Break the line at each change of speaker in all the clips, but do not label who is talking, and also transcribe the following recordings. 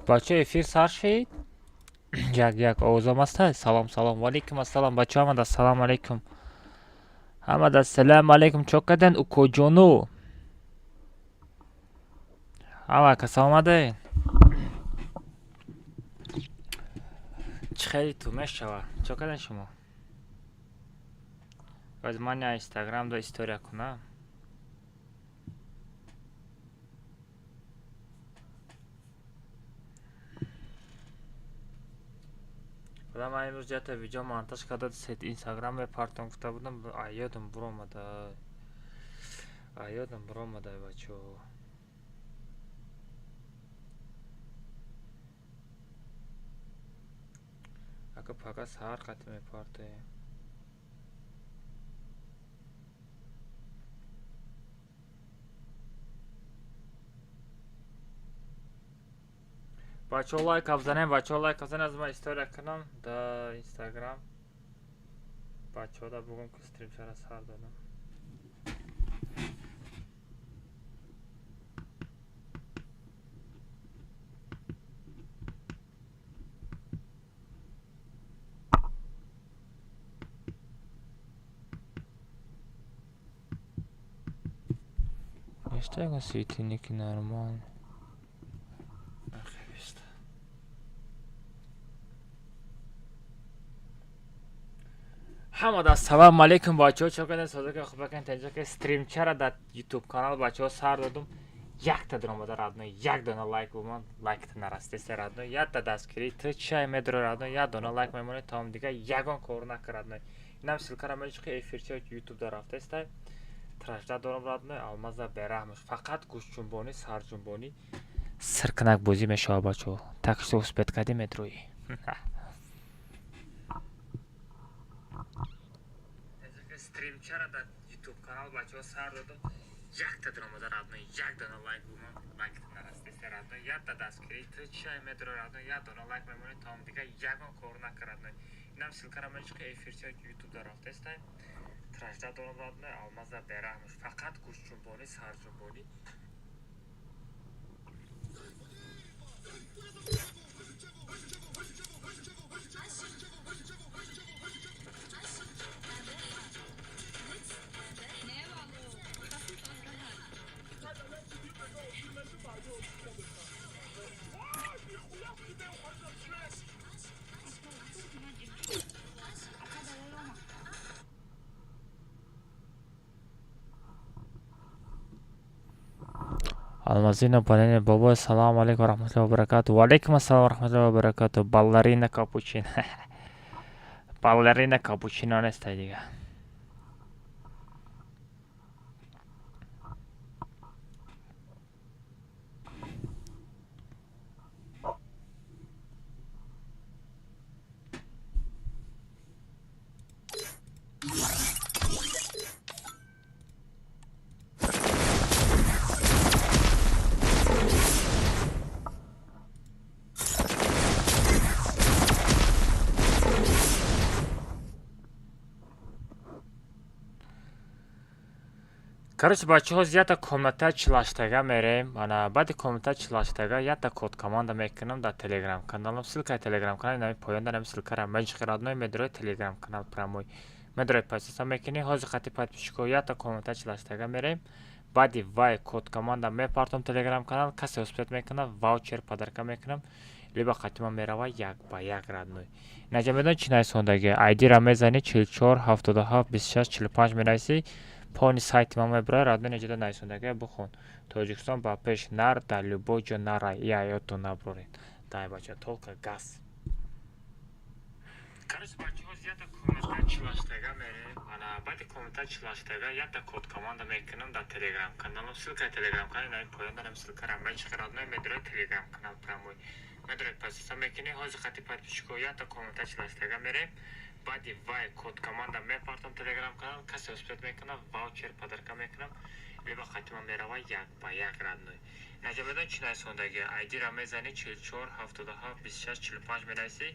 Бачаҳо, эфир сар шид. Як як овозам аста. Салом, салом, ваалайкум ассалом, бачаҳо, ҳамада ассалому алайкум, ҳамада ассалому алайкум. Чо карден, укоҷону? Ҳама каса омадаен? Чӣ хеле ту мешава? Чо карден шумо? Боз ман я Инстаграм до история кунам. Худо, ман имрӯз ята видео монтаж карда сет Инстаграм мепартом гуфта будам, ёдам буромада, ёдам буромада, бачаҳо. Ака пага саҳар қатӣ мепартоем. Бачаҳо, лайк бзанем, бачаҳо, лайк бзанем. Аз ман история кунам да Инстаграм, бачаҳо да бугум, ки стримчара сар додам. Нешта ягон светильники нормал? Ҳамада ассалому алайкум, бачаҳо, чо кардем? Созака хубакен танҷака. Стримчара дар Ютуб канал, бачаҳо, сар додум. Якта даромада, родной, як дона лайк буман, лайкта нарастеса, родной, якта дастгирӣ ту чай медро, родной, як дона лайк мемонӣ, тамом, дига ягон кор накар, родной. Инам ссылкара меҷиқи, эфирча Ютуб да рафтаестай. Тражда дорам, родной, алмаза бераҳмаш, фақат гӯшҷунбонӣ, сарҷунбонӣ, сирканак бозӣ мешавад, бачаҳо. Так что успеть кардӣ, медроӣ. Стримчара дар Ютуб канал, бачаҳо, сар додум. Якта даромада, родной, як дона лайк буман, лайкта нарастеса, родной, якта дастгирӣ ту чай медро, родной, як дона лайк мемонӣ, тамом, дига ягон кор накар, родной. Инам ссылкара меҷиқи, эфирча Ютуб да рафтаестай. Тражда дорам, родной, алмаза бераҳмаш, фақат гӯшҷунбонӣ, сарҷунбонӣ. Алмазина Балина бобо, салому алейкум рахматуллоҳи ва баракату. Ва алейкум ассалом рахматуллоҳи ва баракату. Балларина капучино, балларина капучино нестай дига. Короче, бачаҳо, ята комната 48-тага мерем. Ана баъди комната 48-тага ята код команда мекунам дар Телеграм каналам. Ссылкаи Телеграм канал нами поён дарам, ссылкара меҷиқи, родной, медрои Телеграм канал прямой медрои, подписаться мекунӣ. Ҳозир қати подписчико ята комната 48-тага мерем. Баъди вай код команда мепартом Телеграм канал. Касе успеть мекунад, ваучер подарка мекунам, либо қати ман мерава як ба як, родной. Наҷа медонӣ чӣ нависондаги? Айдира мезанӣ, 44 77 26 45 менависӣ, пони сайти ман мебарад, родной. Неҷода нависондага бихон: Тоҷикистон ба пеш, нар дар любой ҷо нарай, я ёдтон набуред. Дай, бача, только газ. Короче, бачаҳо, ята комната 48-тага мерем. Ана баъди комната 48-тага ята код команда мекунам дар Телеграм каналам. Ссылкаи Телеграм канал нами поён дарам, ссылкара меҷиқи, родной, медрои Телеграм канал прямой медрои, подписаться мекунӣ. Ҳозир қати подписчико ята комната 48-тага мерем. Баъди вай код команда мепартом Телеграм канал. Касе успеть мекунад, ваучер подарка мекунам, либо қати ман мерава як ба як, родной. Наҷа медонӣ чӣ нависондаги? Айдира мезанӣ, 44 77 26 45 менависӣ.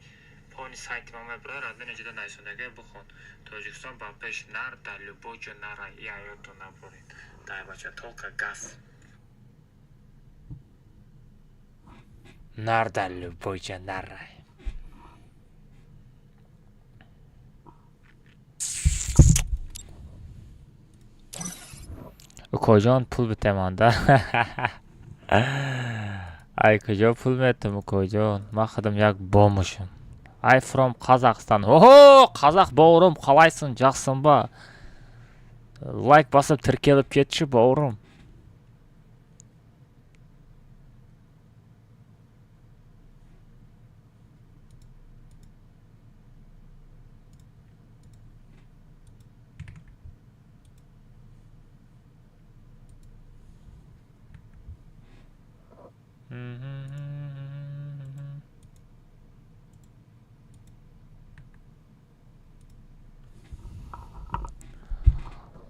Они сайти ма мебурад, родной неҷода нависондагӣ бихон. Тоҷикистон ба пеш, нар дар любой ҷо нарай, и аётон набуред. Дай бача, только газ. Нар дар любой ҷо нарай. Укоҷон, пул битеманда. Ай куҷо пул метам, укоҷон? Ман худам як бомушам. Ай from Қазақстан. Охо, қазақ бауырым, қалайсың, жақсың ба? Лайк басып тіркеліп кетші, бауырым.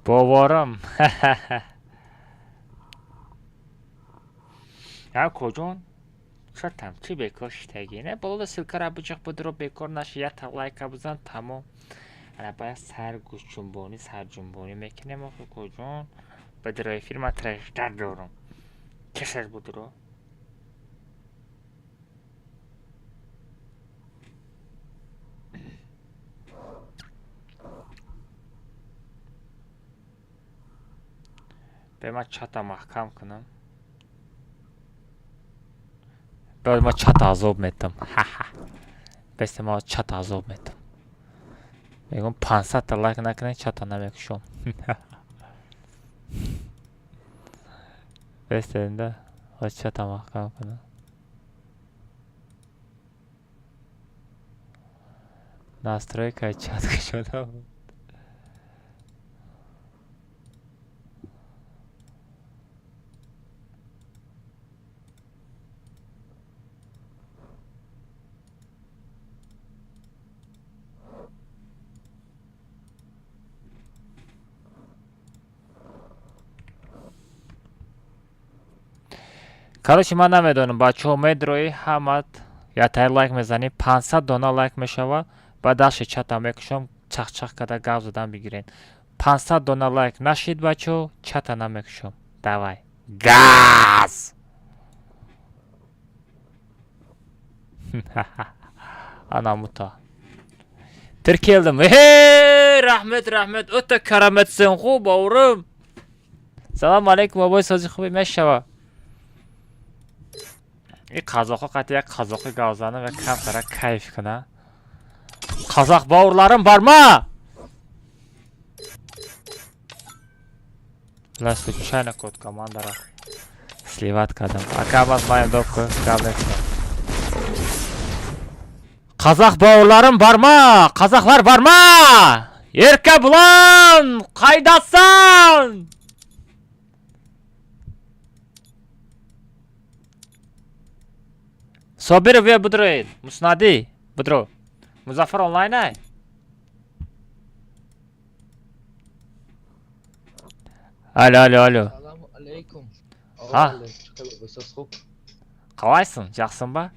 Боварам. Я куҷон? Чатам, чӣ бекор шитагӣ? Не, болода ссылкара биҷақ, будро, бекор наши, як лайка бизан, тамом. Ана бояд сар гӯшҷунбонӣ, сарҷунбонӣ мекунем охи куҷон. Бидро эфир, ман траждар дорам. Кешаш будро. Бе ман чата маҳкам кунам. Бе ман чата азоб метам. Ха-ха. Бесте ман чата азоб метам. Мегӯм 500 та лайк накунед, чата намекушом. Бесте да, ҳоз чата маҳкам кунам. Настройкаи чат кушода буд. Короче, ман намедонам, бачаҳо, медрои ҳамат ятаи лайк мезанӣ, 500 дона лайк мешавад, баъд дашти чата мекушам, чахчах карда гап задан бигирен. 500 дона лайк нашид, бачаҳо, чата намекушам. Давай. Газ! Ана мута. Тиркелдим. Эй, раҳмат, раҳмат. O'та караматсан хуб, бовурим. Салом алейкум, бобои сози хуби мешава. И қазоқҳо қати як қазоқи гап занам, як камтара кайф куна. Қазоқ бауырларым бар ма? Бля, случайно код командара сливать кардам. Ака, бас маем допку, гап мекунам. Қазақ бауырларым бар ма? Қазақлар бар ма? Еркебұлан, қайдасың? Собиров бия будроед. Муснадӣ, будро. Музаффар онлайн ай? Алло, алло, алло.
Салам алейкум.
А.
Хуб.
Қалайсың? Жақсың ба?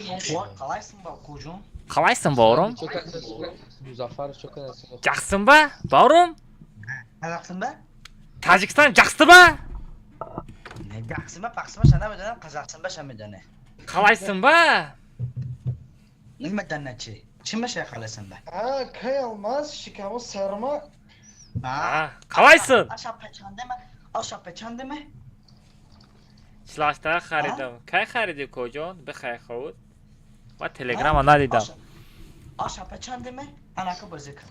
Қалайсың ба, Кужун?
Қалайсың, бауырым?
Музаффар чо кардасың?
Жақсың ба, бауырым?
Қазақсың ба?
Тәжікстан жақсы ба?
Жақсы ма, пақсы ма, намедонам, қазақсың ба, намедонам.
Қалайсың ба?
Намедонам чи. Чӣ меша қалайсың ба?
А, кай алмаз, шикаму сарма.
А, қалайсың?
Аша печанде ме? Аша печанде ме?
Чилаштага харидам. Кай хариди, коҷон? Бихай худ. Ма телеграма надидам.
Аша печанде ме? Анака бозӣ кар.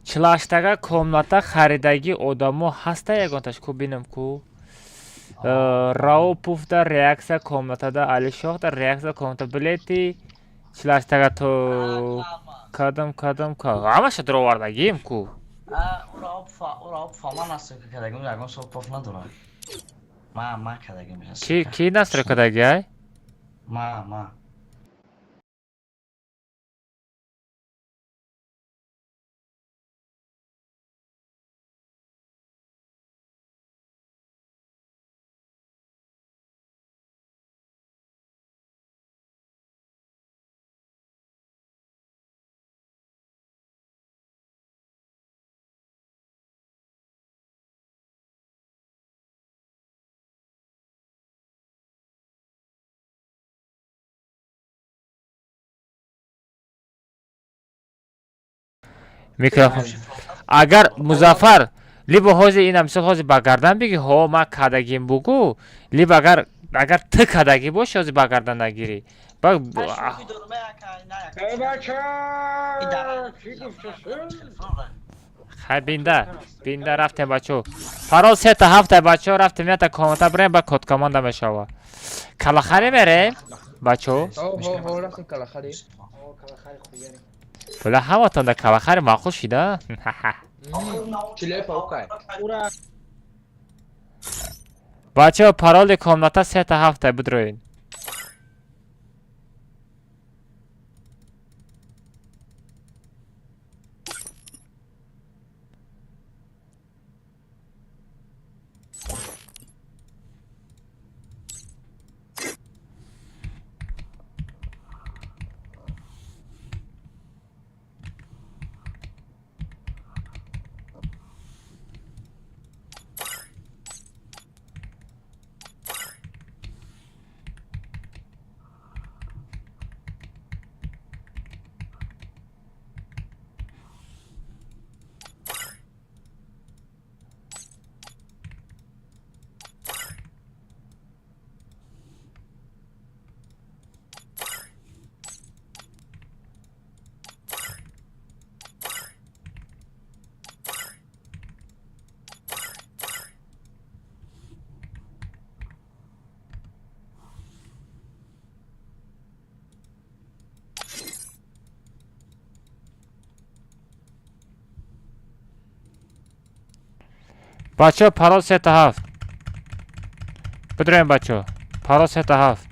Чилаштага комната харидагӣ одамо ҳаста ягонташ ку бинам ку. Раупов реаксия комнатада, Алишоҳ дар реаксия комната билети чилаштага то кадам кадам ка ҳамаша дуровардагием ку.
Ура фама настройка кардагим, ягон сол поф надорад. Ма кардагим.
Ки настройка кардагӣ ай?
Ма.
Микрофон. Агар Музаффар либо ҳозир ина мисол ҳозир ба гардан бигӣ, ҳо ман кадагим бугӯ, либо агар ту кадагӣ бошӣ ҳозир ба гардан нагирӣ. Хай бинда, бинда рафтем бачо. Парол 3 та 7 бачо рафтем ята комната бирем ба код команда мешава. Калахари мерем бачо?
Ҳо, рафтем калахари.
Бля ҳаматон да калахари маъқул шида?
Чилепа окай.
Бачо пароли комната 3 та 7 бидроин. Бачо парол 3 та 7. Бидроем бачо. Парол 3 та 7.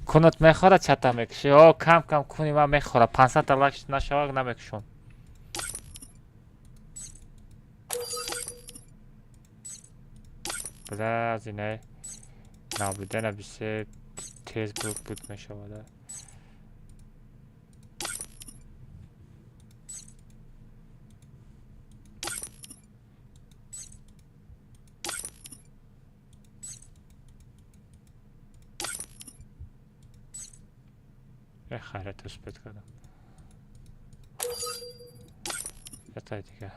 Кунат мехорад чата мекушӣ? О, кам кам куни ман мехорад. 500 та лайк нашавад намекушам. Бля, аз инаи набудана бисе тез буд мешавад. Хайрат успеть кардам. Ятай дига.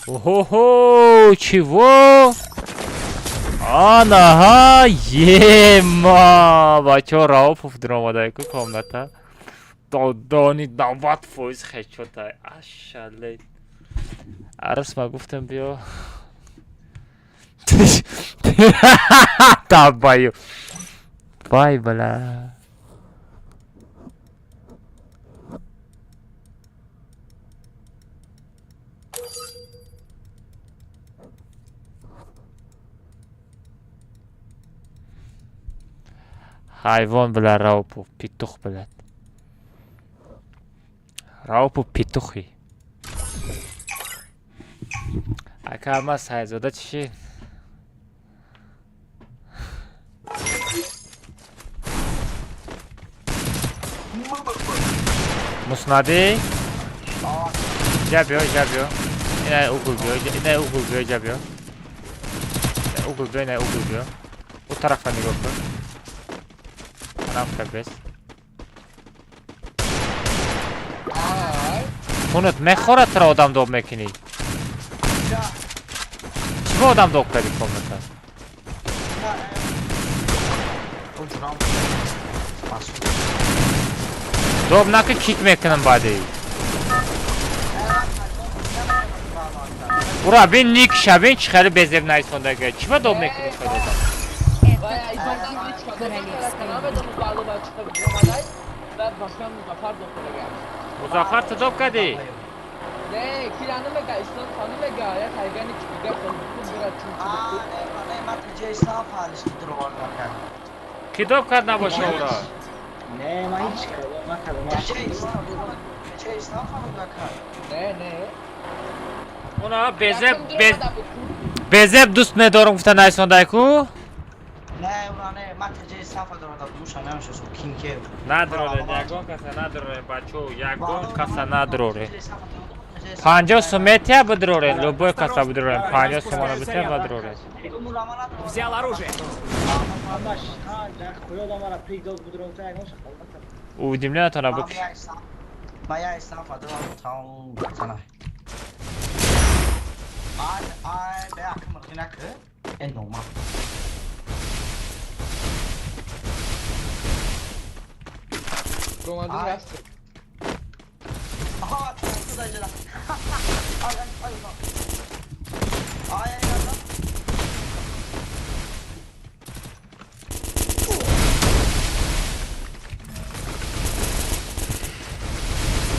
Охо, чего? Анаҳа, ема! Бачаҳо Раупов дуромадай ку комната. Додони 90% хечотай. Ашале. Арас ма гуфтам биё. Табаю. Вай бала. Ҳайвон била Раупов, петух билад. Раупов петухи. Ака ма Сайзода чӣ? Муснадӣ? Ҷа биё, ҷа биё. Ина угул биё, ина угул биё, ҷа биё. Угул биё, ина угул биё. У тарафа нигоҳ кун. Анам хебес. Хунат мехорад туро одам доб мекунӣ. Чӣ ба одам доб кардӣ комната? Доб наки кик мекунам баъди. Ура бин ник шабин чӣ хеле безеб наисондага. Чӣ ба доб мекунӣ хеле одам? Музаффар ту доб кардӣ?
Не, кира намега, Ислом хон намега, як ҳайгани ки дига хон бира чун чӣ.
Не, ман ҷа Ислом фаришти дурвар накард.
Ки доб кард набоша ура?
Не, ман ҳеҷ кардам накардам.
Ча Ислом хон накард.
Не, не.
Уна безеб без Безеб дӯст медорам гуфта найсондай ку?
Не, ура не, ман таҷаи сафа дорам дар душа намешасам кинке.
Надорем, ягон каса надорем, бачо, ягон каса надорем. 50 сум метия бидурорем, любой каса бидурорем, 50 сумона бития бидурорем.
Взял оружие.
Ҳамаш дар хуёд омара приг дод будуром та ягон шақал накард.
Уведомлениятона бик.
Ман як сафа дорам тамом тана. Ай, ай, бе акм ринак. Э нома.
Ромадин
Ай.
рафт.
Аҳа, ту даҷара. Ай, ай, ай. Ай, ай, ай.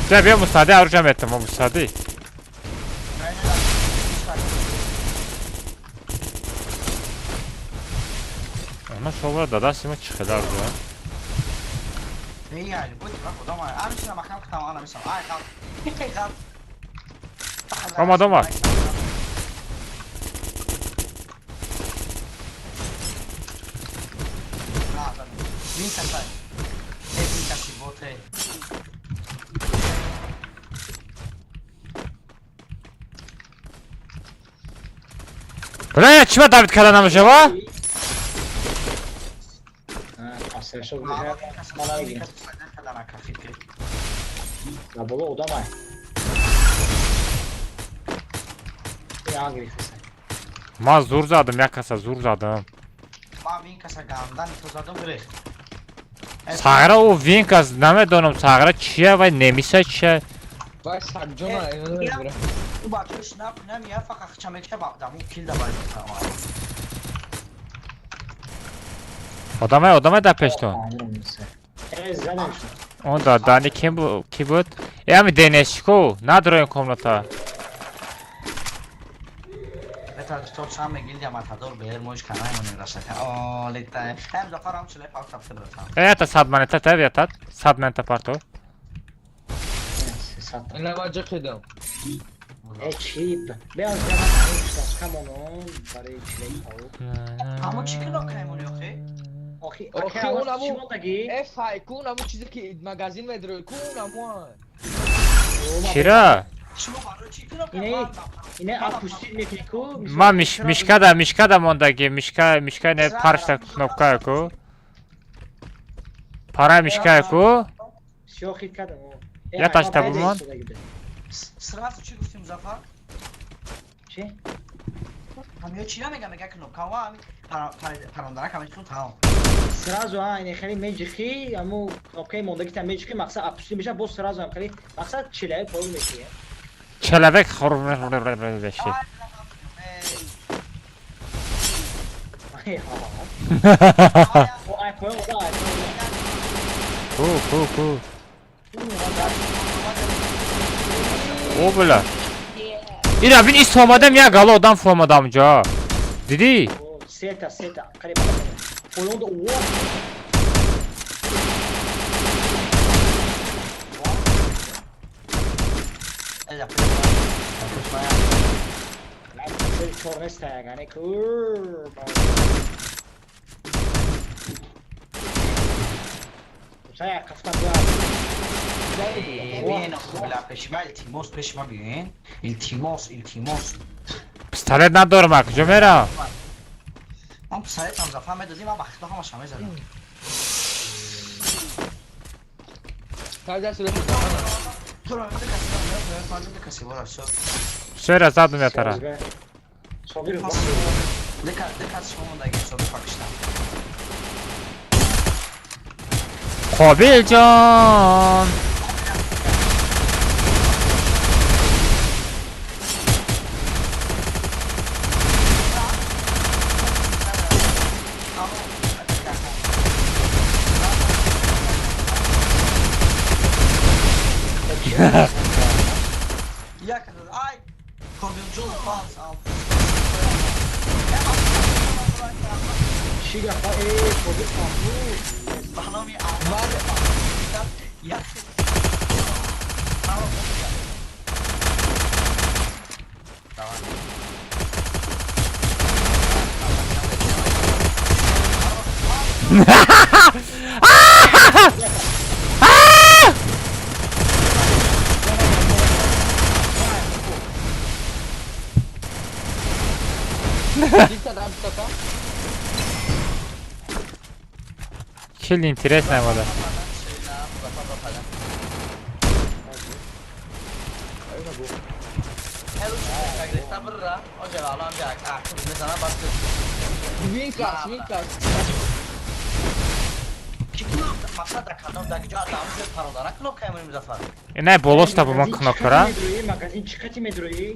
Бия, бия мусади, оружие метам, мусади. Она шовра дадаси ма чӣ хеле оружие?
Эй, ай, буд, худо ма. Ам макам кутам, ана мисам. Ай, қал. Қал.
Омад, омад.
Вин касай. Э, вин каси боте.
Бля, чима давид карда намешава?
Асершо мана бигирем. Дар боло одамай. Ин гирифтаса.
Ман зур задам, як каса зур задам.
Ма вин каса гандан то задам гирифт.
Сағра ӯ винкас намедонам сағра чия вай немиса чия.
Вай сагҷона ино намебура.
У бача шнап намия фақат хчамекша ба даму кил да бай.
Одамай, одамай дар пештон.
Э, задам шуд.
Он да дани ким ки буд? Э, ами денешко, надроем комната.
Бета то чам гилдия матадор бер мош канай монем расака. О, лета. Ҳам зафарам чиле пак тапте братан.
Э, ята 100 монета та ятат, 100 монета парто.
Сата.
Ина ма ҷиқидам.
Э, чип. Беа задам камонон барои чилаи пау.
Ҳамо чӣ кино каймон ёхи?
Охи,
Охи,
охи,
он
он
аму-
чӣ мондагӣ?
Э, фай, кун аму чизе ки магазин медрои, кун аму.
Чира?
Шумо барои чӣ кино
Ине, ине опустить мекунӣ ку?
Ма мишкада, мишкада мондаги, мишка, мишка не паршта кнопка ку. Пара мишка ку.
Всё хит кардам.
Я ташта бумон.
Сразу чӣ гуфтӣ, Музаффар?
Чӣ?
Ҳамё чӣ намега, мега кнопка ва ҳами парондарак ҳами хун тамом.
Сразу а ине хеле меҷихӣ, аму кнопкаи мондагита меҷихӣ, мақсад опустить меша, боз сразу ҳам хеле мақсад чилаи пою меши.
Человек хор беши.
Ай, ҳа. О, ай поён ода, ай поён ода.
Ку, ку, ку. О, бля. Ира бин ис омадам, як гало одам фуромадам ҷо. Дидӣ?
О, сета, сета, қариб поён да о. Чор неста ягане ку. Сая кафта буа.
Бин илтимос пеши ма биёен. Илтимос, илтимос.
Пистолет надорам, а куҷо мерам?
Ман пистолетам Зафар медодӣ, ман ба худо ҳамаша мезадам.
Та даст
Туро каси бора, всё.
Шера задум я тара.
Собир.
Дека, дека шумо мондаги собир пакишта.
Қобил ҷон.
Як ай Қобилҷон пас ал.
Чӣ гапа, э, Собир фаҳму.
Ба номи Аллоҳ. Як Давай.
Хеле интересная вода. Не, болоста бо ман кнопкара.
Магазин чӣ қати медроӣ?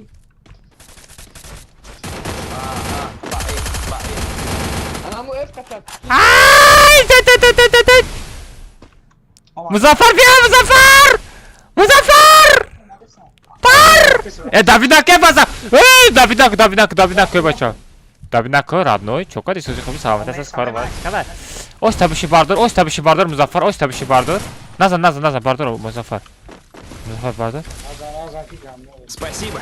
Ай, та. Музаффар бия, Музаффар! Музаффар! Пар! Э, Давидаке база! Эй, Давидак, Давидак, Давидак, бача. Давидак, родной, чо кади сӯзи хуби саломат аст, кор бар. Кала. Ос табиши бардор, ос табиши бардор, Музаффар, ос табиши бардор. Назан, назан, назан, бардор, Музаффар. Музаффар бардор.
Спасибо.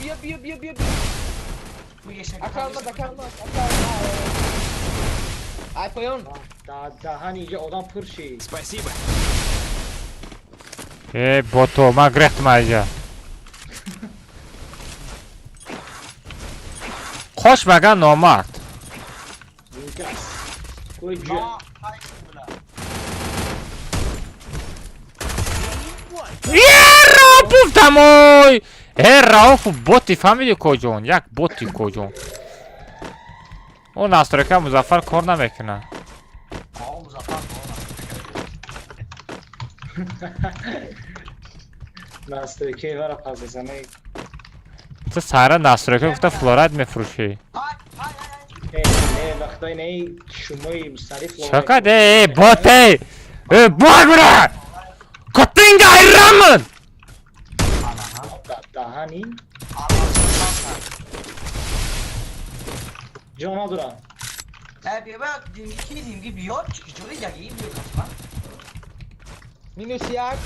Бия, бия, бия, бия, бия. Акалмаз, акалмаз, акалмаз. Ай, поён.
Даҳани иҷа одам пур шид.
Спасибо.
Э, бото, ман гирехтам аҷа. Қош мага номард.
Кой ҷа.
Е, тамой! Э, Рауфу боти фаҳмиди коҷон, як боти коҷон. О настройка Музаффар кор намекунад.
Настройкаи вара пазазанай.
Ту сара настройка гуфта флорайд мефурӯшӣ.
Э, э, вақтай не шумои сари флорайд.
Чакад, э, боте! Э, бой бура! Котинга айраман!
Даҳани. Ҷон надорам.
Э, биё, димги ки димги биё, чӣ яги биё касма.
Минус як.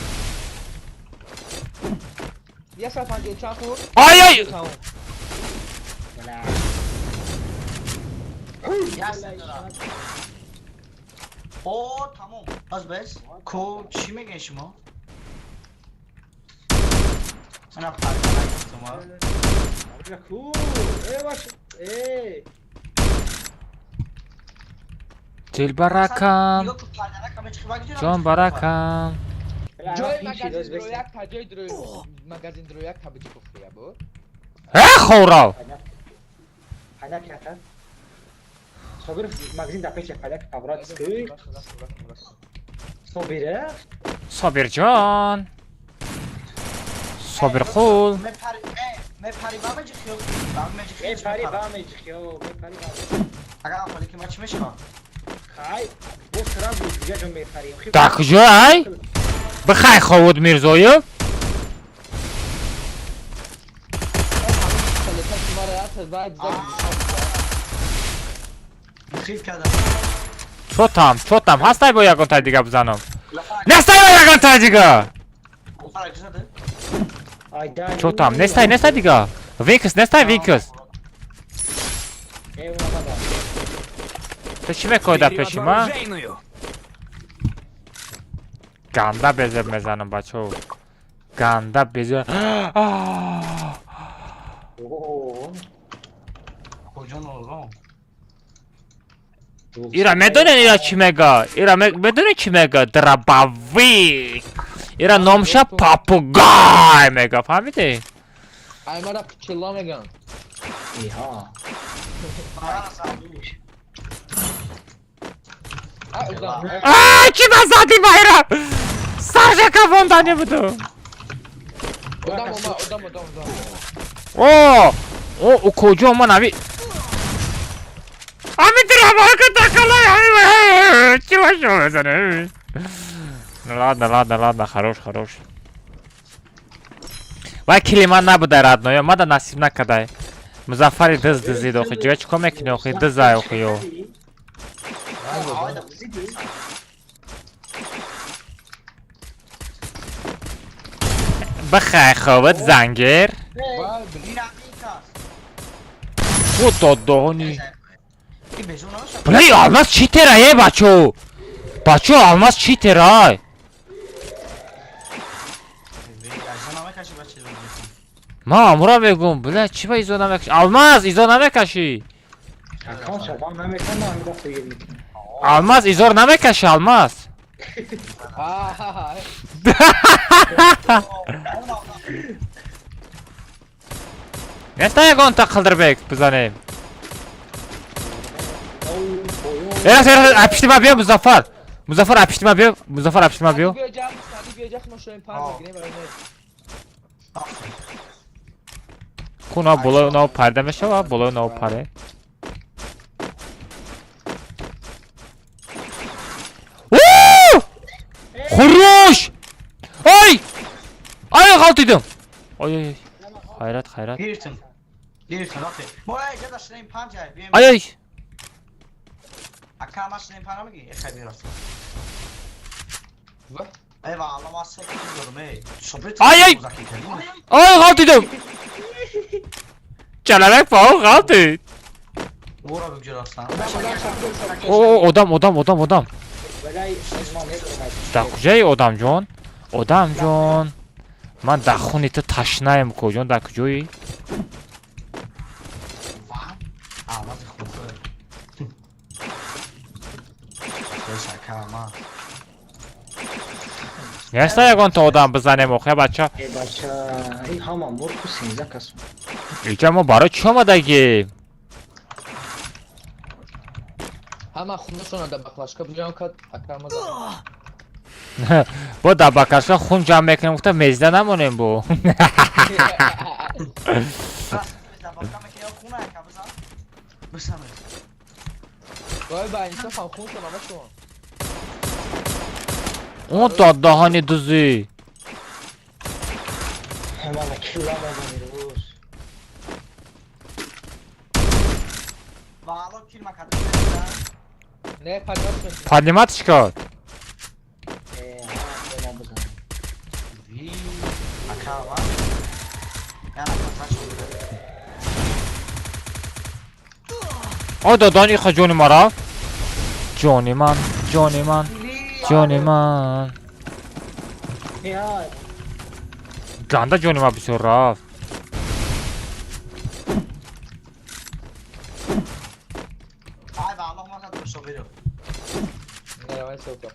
150 чанд хӯрд?
Ай, ай!
Тамом.
О, тамом. Аз бес. Ко чӣ мегӯед шумо? Ана паркама.
Ку, э, баш, э.
Дил баракам, ҷон баракам.
Ҷои магазин дро як та, ҷои дро магазин дро як та биҷи кофия бо.
Э, ховрав!
Пайда ката. Собир магазин да печа пайда паврат ски. Собира?
Собирҷон. Собирқул.
Мепари ба меҷихиё, ба меҷихиё.
Мепари ба меҷихиё, мепари ба.
Агар ахоли ки ма чӣ мешавам?
Хай, бо сразу дига ҷо мепарим.
Дар куҷо ай? Бихай ховуд Мирзоев. Чотам, чотам, ҳастай бо ягон тай дига бизанам. Нестай бо ягон тай дига! Чотам, нестай, нестай дига. Винкс, нестай Винкс. Ту чӣ мекоҳӣ дар пеши ман? Ганда безеб мезанам, бачаҳо. Ганда безеб. Ира медонед ира чӣ мега? Ира медонед чӣ мега? Дробовик. Ира номша попугай мега, фаҳмидӣ?
Ай мара пчела меган.
Иҳа.
А, чӣ ба зади майра? Саржака вондане буду.
Одам ома, одам, одам, одам.
О, о, куҷо ман ави? Ами дробовика такалай, ами чӣ ба шумо мезанем? Ну ладно, ладно, ладно, хорош, хорош. Вай кили ман набудай родной, мада насиб накадай. Музаффари дыз дызид охи, ҷига чӣ кор мекунӣ охи, дызай охи ё. Бихай ховид зангир.
Вай, блин.
Ин ин кас.
О, додони.
Ки безун намеша.
Бля, Алмаз читера, е, бачо! Бачо, Алмаз читера!
Азо намекаши бачи.
Ман амура мегум, бля, чӣ ба изо намекаши? Алмаз, изо намекашӣ!
Аккаунт шабам намекунам, ҳамин вақт гир мекунам.
Алмаз, изор намекаши, Алмаз!
Ха-ха-ха.
Неста ягонта Қилдирбек бизанем. Эрас, эрас, апишти ма биё, Музаффар. Музаффар, апишти ма биё, Музаффар, апишти ма биё.
Биё ҷамъ, сади биё ҷамъ, мо шоем пар мегирем барои не.
Хуна болои нав парда мешава, болои нав паре. Хуруш! Ай! Ай, ғалтидим. Ой, ой, ой. Хайрат, хайрат.
Гирифтем. Гирифтем, рафте. Мо ай ҷада шлем панҷ ай. Бием.
Ай, ай.
Ака ма шлем панҷ намеги? Э хай бирафт.
Ва?
Эй ва Аллоҳ ма се кил дорам, эй. Собир.
Ай, ай! Ай, ғалтидим. Чалалак пао ғалтид.
Ора бигирастан.
О, одам, одам, одам, одам.
Валай, ма медонам.
Дар куҷаи одамҷон? Одамҷон. Ман дар хуни ту ташнаем, куҷон, дар куҷоӣ?
Ва? Алмази хунхӯр. Ака ма.
Неста ягонта одам бизанем, охе бача.
Э бача, ин ҳама мурку 13 кас.
Иҷа мо барои чӣ омадагем?
Ҳама хунашона да баклашка ҷамъ кард, ака ма зад.
Бо дар бакашка хун ҷамъ мекунем, гуфта мезда намонем бо.
Вай, ба инсоф ҳам хун шона машон.
Он доддаҳони дузӣ.
Ҳама килла модам рӯз.
Ва Аллоҳ кил макард.
Не, падрас.
Поднимать кард.
Э, ҳама бизан.
Ви ака ва. Яна каса шуд.
О, додани ха ҷони мара. Ҷони ман, ҷони ман, ҷони ман.
Э, ҳа,
Ганда ҷони ман бисёр рафт.
Ай ва Аллоҳ ма зад собиро.
Не, вай сока.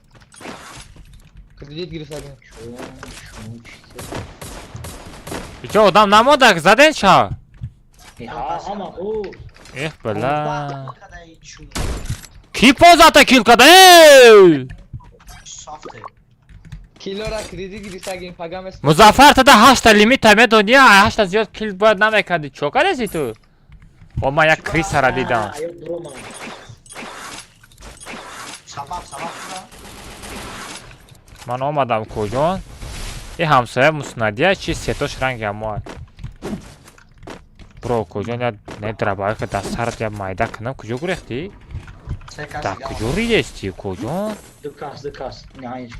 Кредит гирифтагем.
чун, чун, чизе.
Иҷа одам намондак, заден ша.
Э, ҳа, ҳама хуб.
Эх, била. Ки 15-та кил када? Эй!
Софте.
Килора кредит гирифтагем, пагам эс.
Музаффар, тада 8-та лимита медони, 8-та зиёд кил бояд намекарди. Чо кардеси ту? О, ман як крисара дидам.
Аё дуромам.
Сабаб, сабаб шуда.
Ман омадам куҷон? И ҳамсоя муснадия чи сетош ранги ҳамоа. Бро, куҷон я не драбака дар сарат я майда кунам, куҷо гурехтӣ?
Се кас.
Дар куҷо ридести, куҷон?
Ду кас, ду кас. Не, ҳайнч.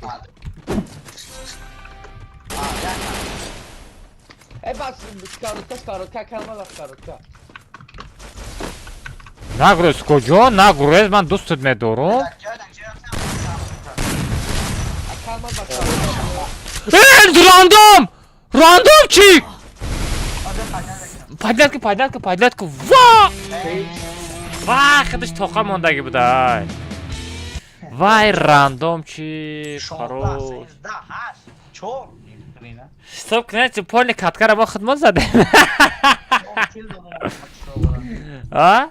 Э бас, скоротка, скоротка, калма ва скоротка.
Нагурез, куҷон, нагурез, ман дӯстат медорам.
Ака ма ва скоротка.
Э, рандом! Рандом чи? Подлядка, подлядка, подлядка. Ва! Ва, худаш тоқа мондагӣ будай. Вай, рандом чи? Хорош.
4.
Стоп, кунед, полный каткара мо худмон задем. А?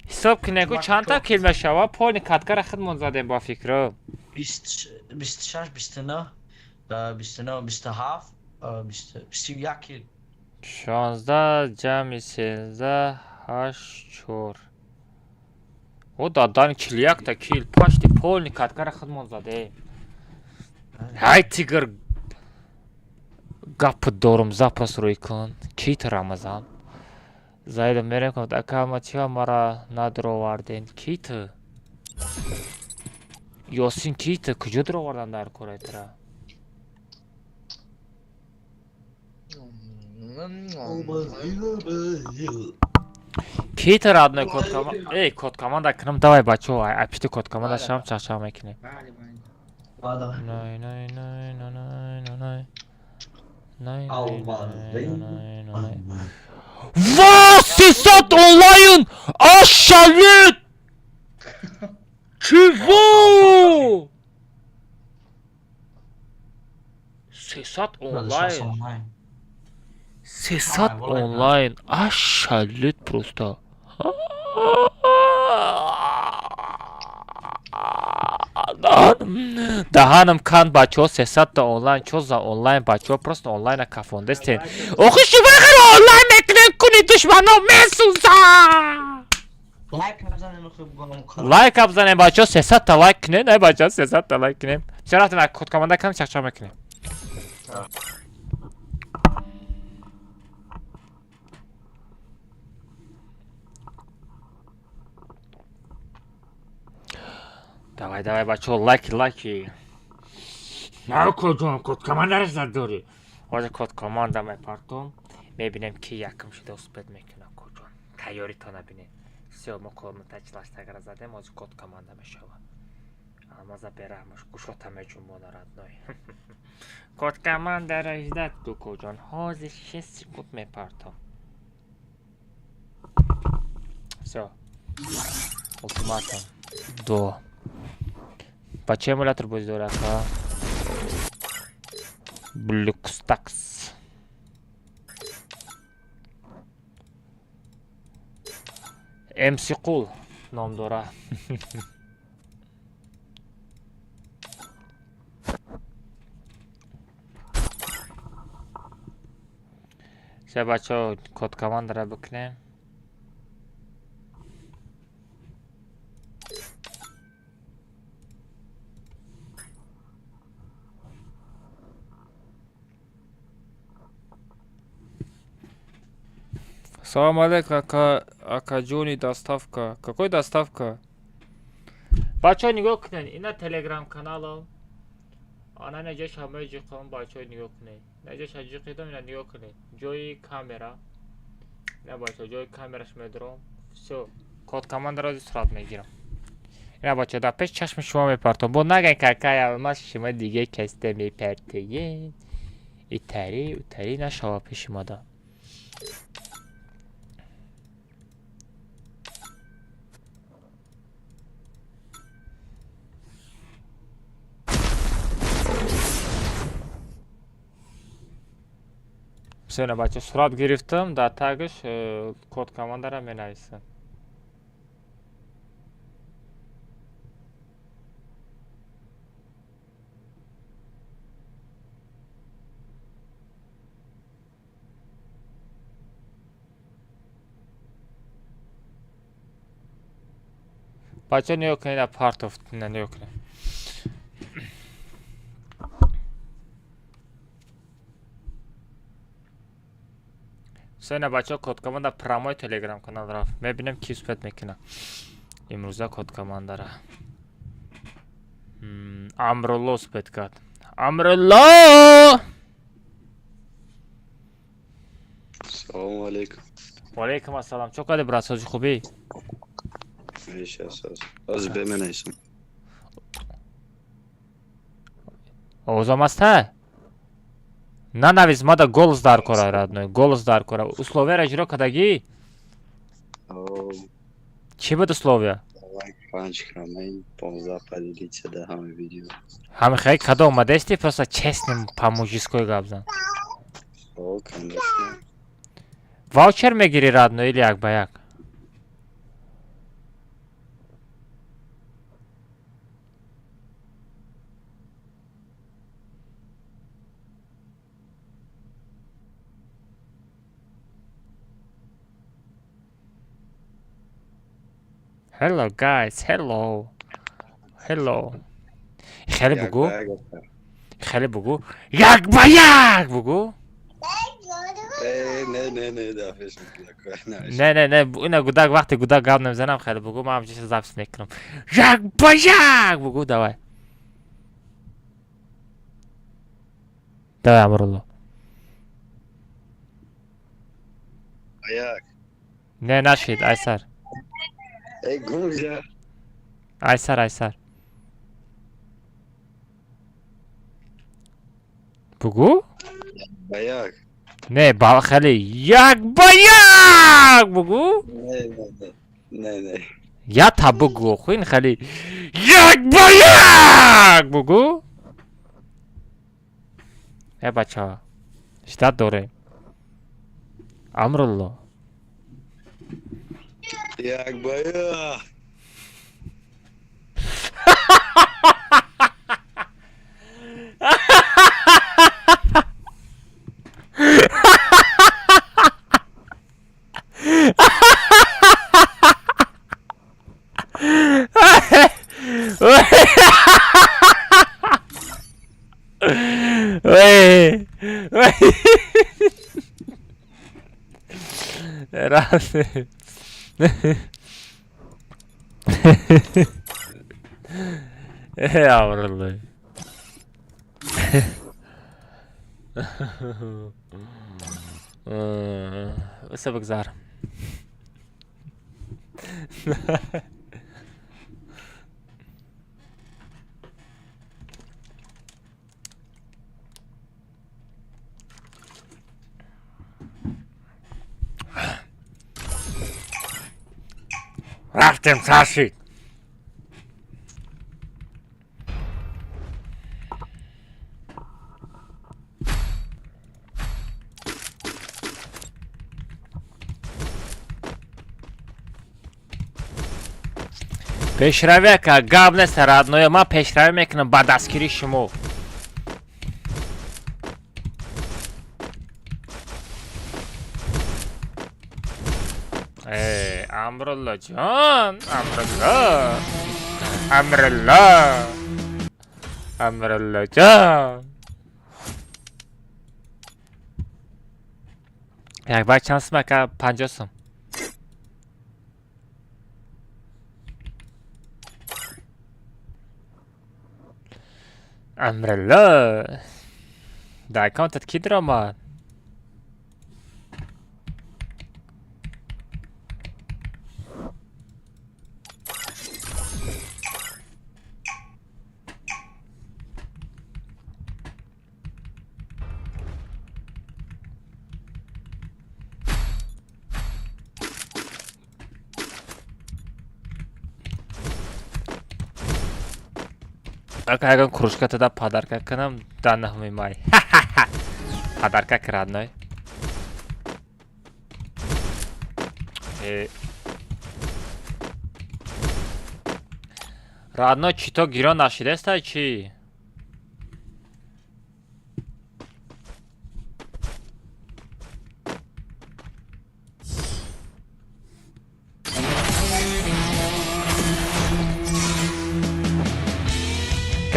Ҳисоб кунед, ку чандта кил мешава? Полный каткара худмон задем ба фикру.
26, 29, 29, 27, 21 кил.
16 ҷамъи 13 8 4. О, дадан 41 та кил, почти полный каткара худмон задем. Ҳай, тигр, гап дорум, запас рӯй кун. Ки ту Рамазан? Зайда мерем кунад, ака ма чива мара надуроварден? Ки ту? Ёсин ки ту? Куҷо дуровардан дар кораи тура? Кита родной код команда. Эй, код команда кунам, давай бачо, апишти код команда шам чақчақ мекунем.
Бале, бале.
Бада.
Най най най най най най най най
Алмазы.
най най. Ва, 300 онлайн! Ошалеть! Чего? 300 онлайн.
Онлайн.
300 онлайн. Ошалеть просто. Даҳанам канд, бачаҳо, 300-та онлайн. Чо за онлайн, бачаҳо? Просто онлайна кафондестен. Охи, шумо хеле онлайн мекунед, куни душмано месӯза.
Лайк бизанем, хуб гонам.
Лайк бизанем, бачаҳо, 300-та лайк кунед. Ай, бачаҳо, 300-та лайк кунем. Чаро рафтем, код команда кунем, чақчақ мекунем. Давай, давай, бачаҳо, лайки, лайки. На кодон, код командаро задорӣ. Ҳозир код команда мепартом. Мебинем, ки якм шуда успеть мекунад, куҷон. Тайёритона бинед. Всё, мо комната чилаштагара задем, ҳозир код команда мешавад. Алмаза бераҳмаш гӯшота меҷунбона, родной. Код командаро ждать ку, куҷон. Ҳозир 6 секунд мепартом. Всё. Ултиматум. Ду. Ба чӣ эмулятор бозӣ дорӣ, ака? BlueStacks. MC Қул ном дора. Се, бачаҳо, код командаро бикунем. Салам алейкум, ака, акаҷони, доставка. Какой доставка? Бачаҳо, нигоҳ кунед, ина телеграм каналам. Ана ина ҷояш ҳамаи ҷиқам, бачаҳо, нигоҳ кунед. Ина ҷояш ҷиқидам, ина нигоҳ кунед. Ҷои камера. Ина, бачаҳо, ҷои камераш медорам. Всё, код командаро сурат мегирам. Ина, бачаҳо, дар пеш чашми шумо мепартом. Бо нагай какай алмаз шумо дига касда мепартоед. Итари, утари нашава пеши мада. Всё, бача, сурат гирифтам, дар тагаш код командара менависам. Бача, нигоҳ кунед, партов, нигоҳ кунед. Всё, ина, бачаҳо, код команда прямой телеграм канал рафт. Мебинем, ки успеть мекунад. Имрӯза код командара. Амрулло успеть кард. Амрулло!
Салому алейкум.
Ва алейкум ассалом. Чо кардӣ, брат, сози хубӣ?
Меша соз. Оз беменайсам.
Овозам аста? Нанавис, мада голос дар кора, родной, голос дар кора. Условияро иҷро кардагӣ?
О,
Чӣ буд условия?
Лайк панҷ коммент, 15 поделиться да ҳама видео.
Ҳами хеле кадом омадасти, просто честно, по-мужской гап зан.
О, конечно.
Ваучер мегирӣ, родной, или як ба як? Hello guys, hello. Hello. Хеле
Як
бугу,
ба як аста.
Хеле бугу. Як ба як бугу.
Э, не, не, не, да, пеш мекунам.
Не, не, не, ина гудак, вақте гудак гап намезанам, хеле бугу, ман ҳамчиса запись мекунам. Як ба як бугу, давай. Давай, Амрулло.
Як.
Не нашид, айсар.
Эй, гумжа.
Айсар, айсар. Бугу?
Ба як.
Не, ба хеле як ба як бугу?
Не, не, не. Не, не.
Я та бугу, хуин хеле як ба як бугу? Э бача. Ждать дорем. Амрулло.
Як ба як.
Ой! Ой! Раз. Э, Амрулло. Усе бигзар. Рафтем саршид. Пешравӣ ака, гап нест, родное, ман пешравӣ мекунам ба дастгирии шумо. Э, Амрулло ҷон, Амрулло. Амрулло. Амрулло ҷон. Як баъд чанд сум ака? 50 сум. Амрулло. Дар аккаунтат кӣ даромад? Ака, ягон кружка тада подарка кунам да 9 май. Подарка к родной. Родной чито гирон нашидестай чи?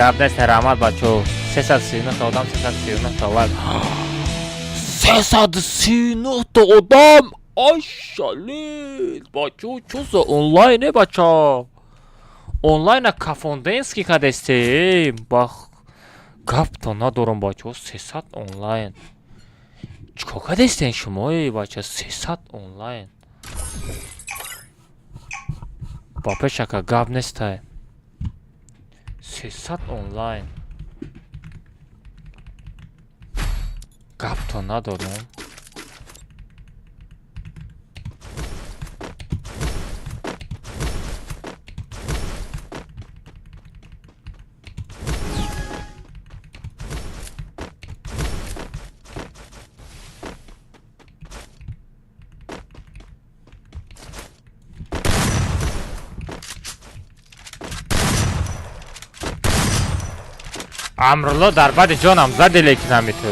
Гап нест, раҳмат бачо. 339 та одам, 339 та лайк. 339 та одам! Ай шалид! Бачо, чо за онлайн е бачо? Онлайна кафонденский кадесте. Бах. Гапто надорам бачо, 300 онлайн. Чико кадестен шумо е бача 300 онлайн. Ба пешака гап нестай. 300 онлайн. Гапто надорам. Амрулло дар баъди ҷонам зади, лекин ҳами ту.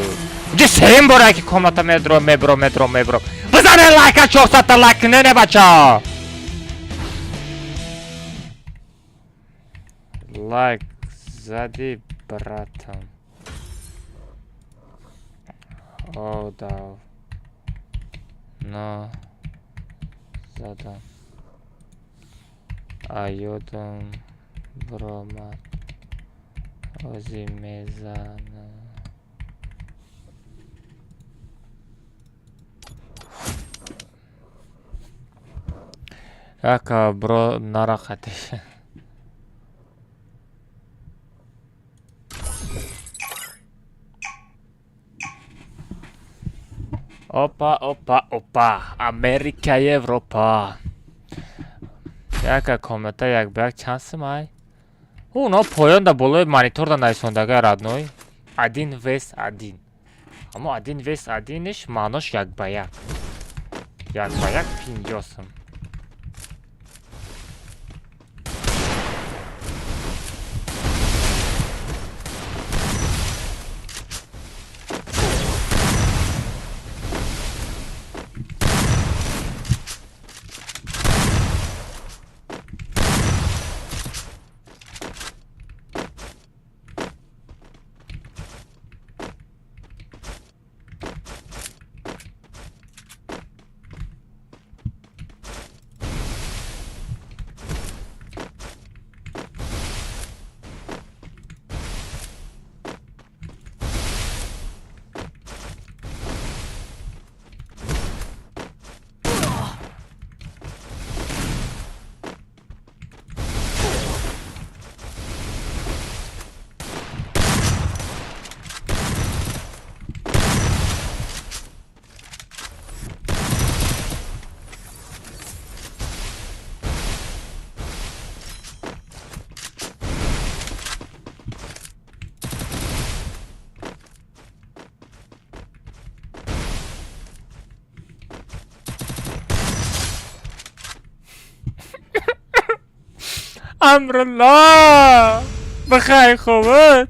Ҷи сеюм бора ки комната медро, мебро, медро, мебро. Бизане лайка, 400 та лайк, не не бача. Лайк зади братан. О, да. Но задам. А ёдам бромад. Ози мезана. Яка бро нарахатиш. Опа, опа, опа. Америка, Европа. Яка комната як ба як чанд симай? Уно поён да болои монитор да нависондага родной. Один вес один. Аммо один вес одиниш маънош як ба як. Як ба як 50 сум. Амрулло! Бихайр хубат?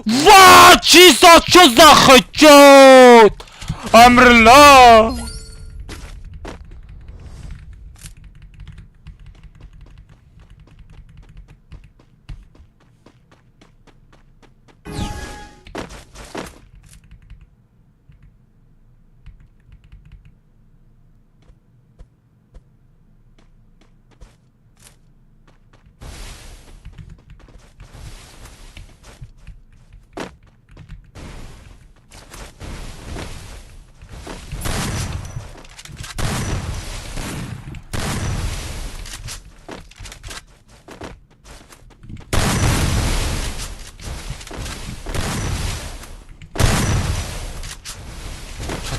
Ва, чисто, чё за хачот? Амрулло!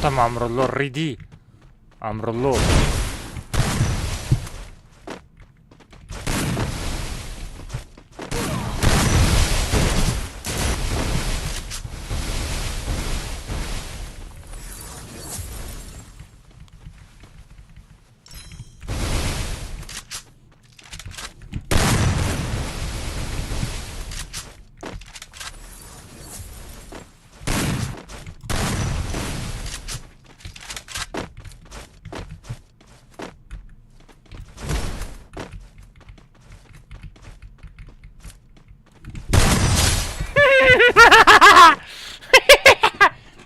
Там Амрулло риди. Амрулло.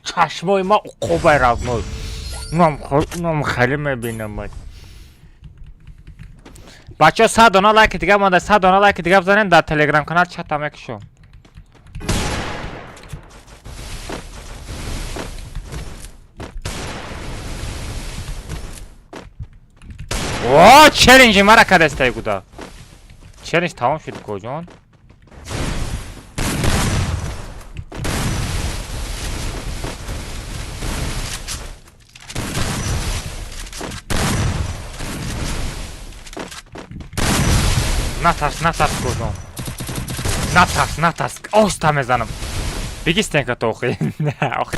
Чашмои ма уқобай равной. Нам хеле мебинамад. Бачаҳо 100 дона лайки дига монда, 100 дона лайки дига бизанем дар телеграм канал чата мекушам. О, челленҷи мара кадестай гуда. Челлендж тамом шуд коҷон. Натарс, натарс кодом. Натарс, натарс. Оста мезанам. Биги стенка то охи. Не, охи.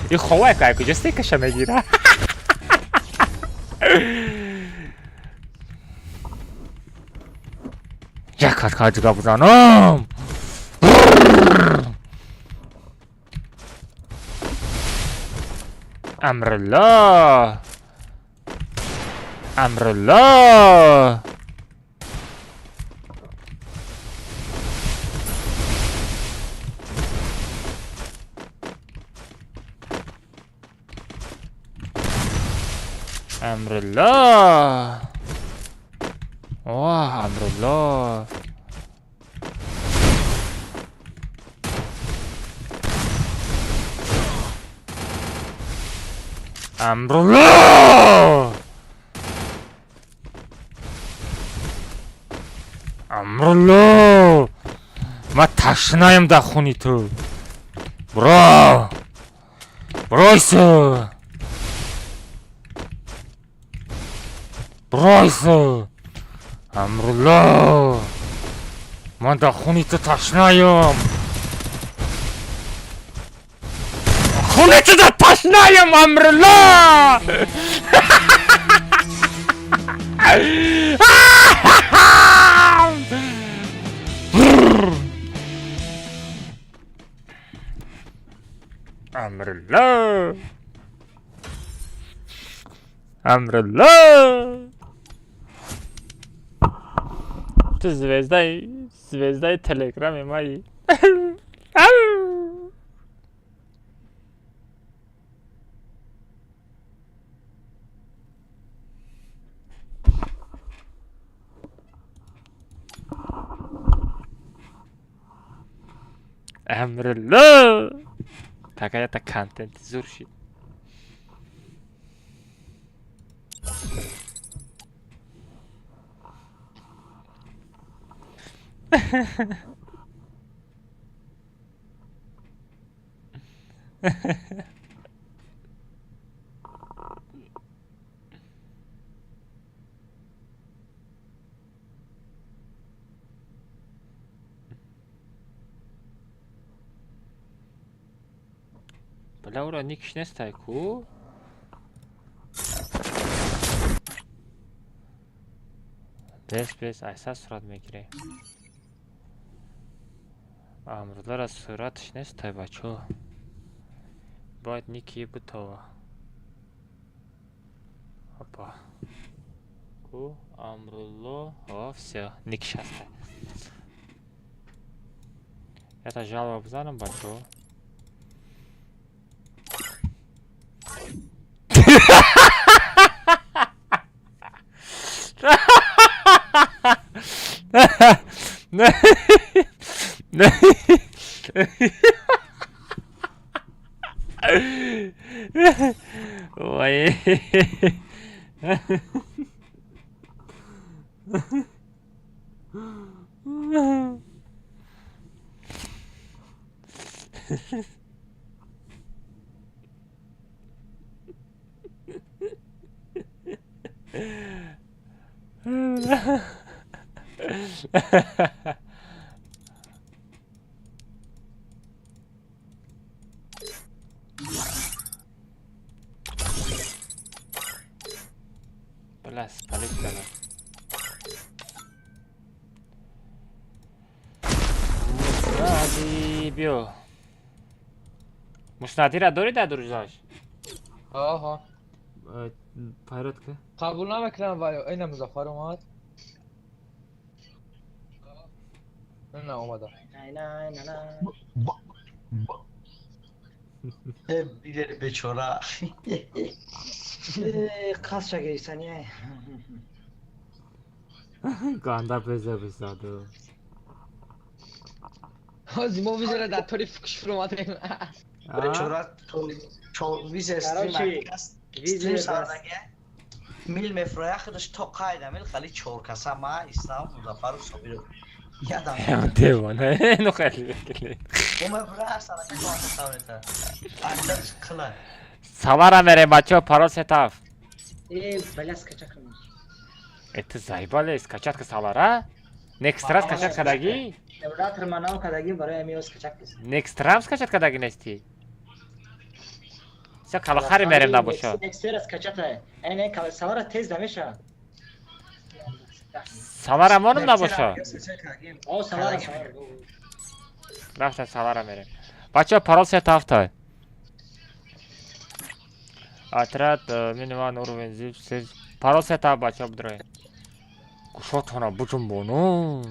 И ховай кай куҷо стенкаша мегира. Як хат дига бизанам. Амрулло! Амрулло! Амрулло! О, Амрулло! Амрулло! Амрулло! Ма ташнаем дар хуни ту. Бро! Бройся! Бройся! Амрулло! Ман дар хуни ту ташнаем! Хуни ту дар ташнаем, Амрулло! Амрулло! Амрулло! Ту звездаи телеграми маи. Амрулло! Така ята контент зур шид. Бля, ура, никиш нестай ку? Бес, бес, айса сурат мегирем. Амруллара суратш нестай, бачо. Бояд ники бутова. Опа. Ку, Амрулло, о, всё, никиш ҳастай. Это жалоба бизанам, бачо. Ой. Бля, спалить надо. Муснади биё. Муснадира дорӣ дар друзьяш?
Аҳа.
Пайрот ка?
Қабул намекунам вале ина Музаффар омад. Не омада.
На на на.
Билери бечора.
Қасша гирифтани.
Ганда беза безаду.
Ҳозир мо визера дар тори фукш фуромадем.
Бечора то визер стрим стрим сардаге. Мил мефроя худаш то қайда мил хали чор каса ма Ислам Музаффаров Собиров. Ядам.
Девона, ну хеле бекли.
Омефроя сарака то андасавета. Андаш қила.
Савара мерем бачо, парол сетав.
Э, бля, скачать кунам.
Это заебали, скачать ка савара? Next раз скачать кадаги?
Эмулятор манам кадаги барои ами скачать кис.
Next раз скачать кадаги нести? Всё, калахари мерем набошо.
Next раз скачать. Э, не, кала савара тез намеша.
Савара монум набошо.
О, савара, савара.
Рафта савара мерем. Бачо, парол сетав той. Отряд минимум уровень зип се парол сета бача бидрои. Кушотона буҷумбону.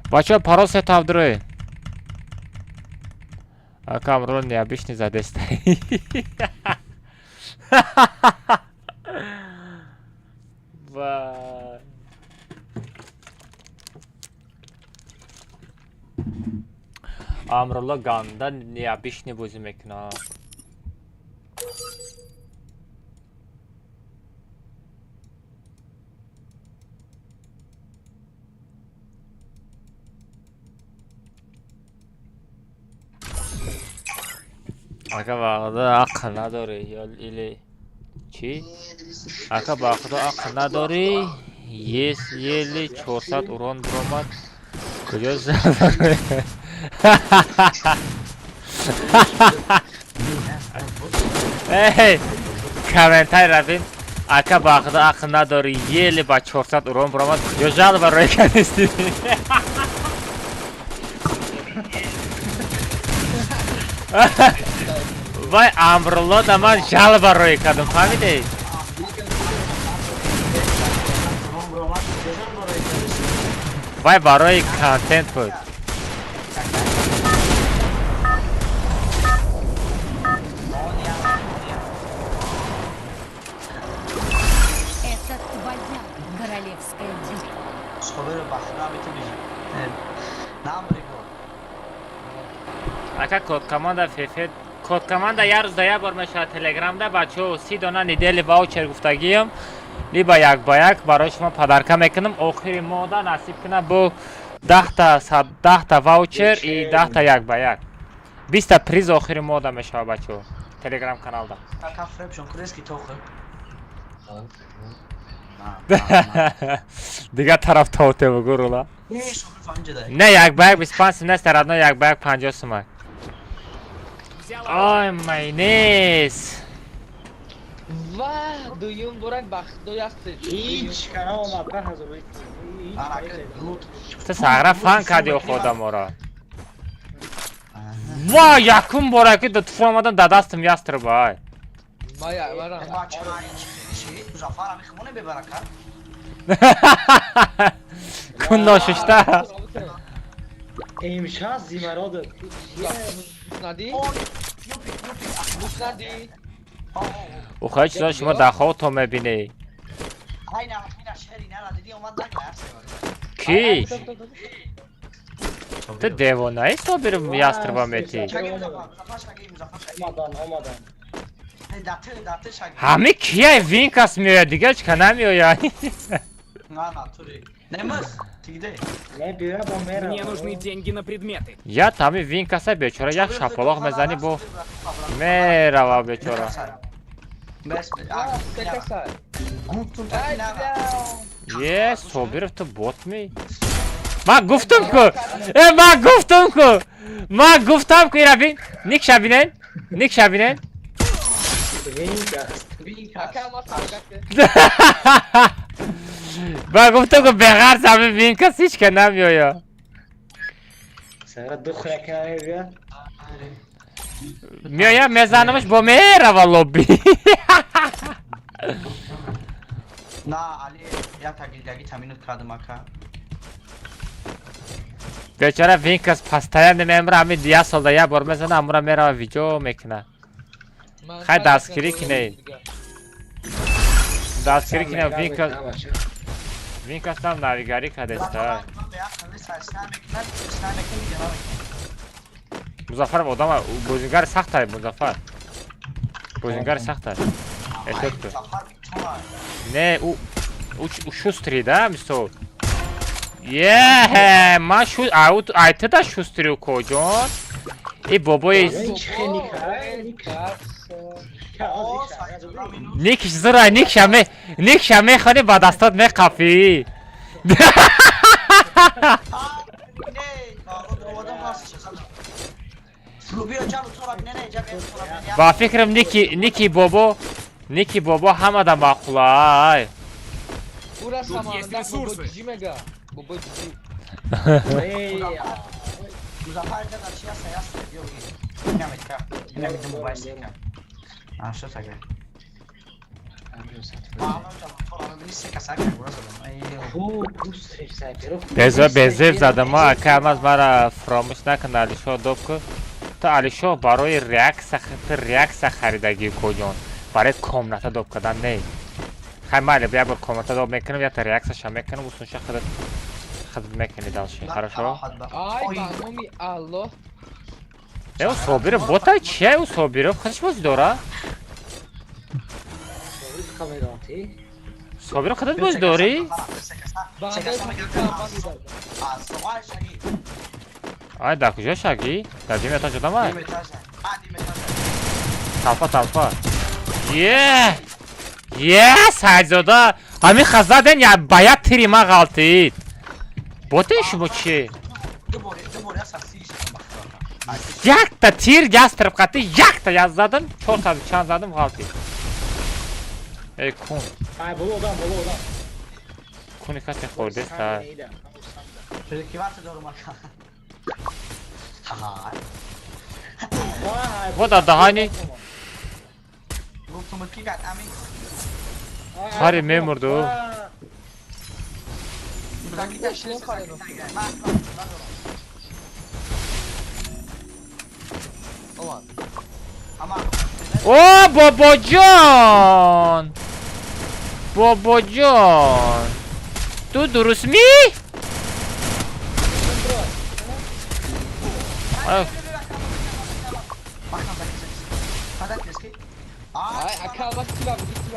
Бача парол сета бидрои. Акам рол необычный задеста. Вай. Амрулло ганда необычный бозӣ мекунад. Ака ба худо ақл надорӣ ё или чӣ? Ака ба худо ақл надорӣ? Ес ели 400 урон биромад. Куҷо задорӣ? Эй, комментарий равин. Ака ба худо ақл надорӣ, ели ба 400 урон биромад. Куҷо жалоба рӯй кардистӣ? Вай Амрулло да ман жалоба рӯй кардам, фаҳмидӣ? Вай барои контент буд.
Это твоя королевская битва.
Ака код команда фефе код команда як рӯз да як бор мешавад телеграмда бачаҳо 30 дона недели ваучер гуфтагиям либо як ба як барои шумо подарка мекунам. Охири моҳда насиб кунад бо 10та ваучер и 10та як ба як 20та приз охири моҳда мешавад бачаҳо телеграм каналда. Дигар тараф таоте бугу рула. Не як ба як 25 сум нест, родной як ба як 50 сум. Ой, майнес.
Ва, дуюм бурак бахто ясте.
Ҳеҷ кана омад, 5000.
Ту сағра фан кардӣ охо одаморо. Ва, якум бора ки да туфур омадам да дастам ястр бай.
Мая, вара.
Кун ношушта.
Имшаб зимародов.
Нади? Нади?
Ухай чизо шумо дар хобтон мебинӣ. Ки? Ту девонаи Собир ястрба метӣ?
Омадан, омадан.
Ҳами кияй винкас меояд, дигар чӣ ка намеояд?
Не, биё бо мера.
Мне нужны деньги на предметы.
Я тами винкаса бечора як шапалоқ мезанӣ бо мерава бечора. Е, Собиров ту бот ми? Ман гуфтам ку! Э, ман гуфтам ку! Ман гуфтам ку ира бин! Никша бинен? Никша бинен?
Винкас.
Ман гуфтам ку беғарз ҳами винкас ҳеҷ ка намеояд.
Сара ду хуяка намебиёд.
Меояд мезанамаш бо мерава лобби.
На, Али, я тагидаги таминут кардам ака.
Бечора винкас постоянно мемра ҳами як солда як бор мезана, амура мерава видео мекуна. Хай дастгирӣ кинед. Дастгирӣ кинед винкас. Винкас там навигарӣ кардеста. Музаффар одама бозингари сахтай Музаффар. Бозингари сахтай. Эҳтиёт кун. Не, ӯ шустрый да, мисол. Е, ман шу ау ай ту да шустрый коҷон. И бобои никш зура никша ме никша мехонӣ ба дастат меқафӣ. Ба фикрам ники ники бобо ники бобо ҳамада маъқулай.
Тут есть ресурсы.
Безеб задам, ака алмаз мара фаромӯш накун Алишо доб ку. Ту Алишо барои реаксия харидагӣ куҷон. Барои комната доб кардан не. Хай майли, як бор комната доб мекунам, якта реаксияша мекунам, усунша худат мекунӣ дальше. Хорошо?
Ай, ба номи Аллоҳ.
Э, у Собиров ботай чия у Собиров? Худаш бозӣ дора? Собиров худат бозӣ дорӣ? Ай, дар куҷо шагӣ? Дар дими этаж одамай? Талфа, талфа. Е! Е, Сайдзода! Ҳамин хазаден я ба як тири ман ғалтид. Ботен шумо чи? Якта тир ястреб қати якта яз задам, 400 чанд задам ғалтид. Эй кун.
Ай, боло одам, боло одам.
Куни касе хӯрдеста. Во дар даҳани. Хари мемурду. О, бобоҷон! Бобоҷон! Ту дуруст ми?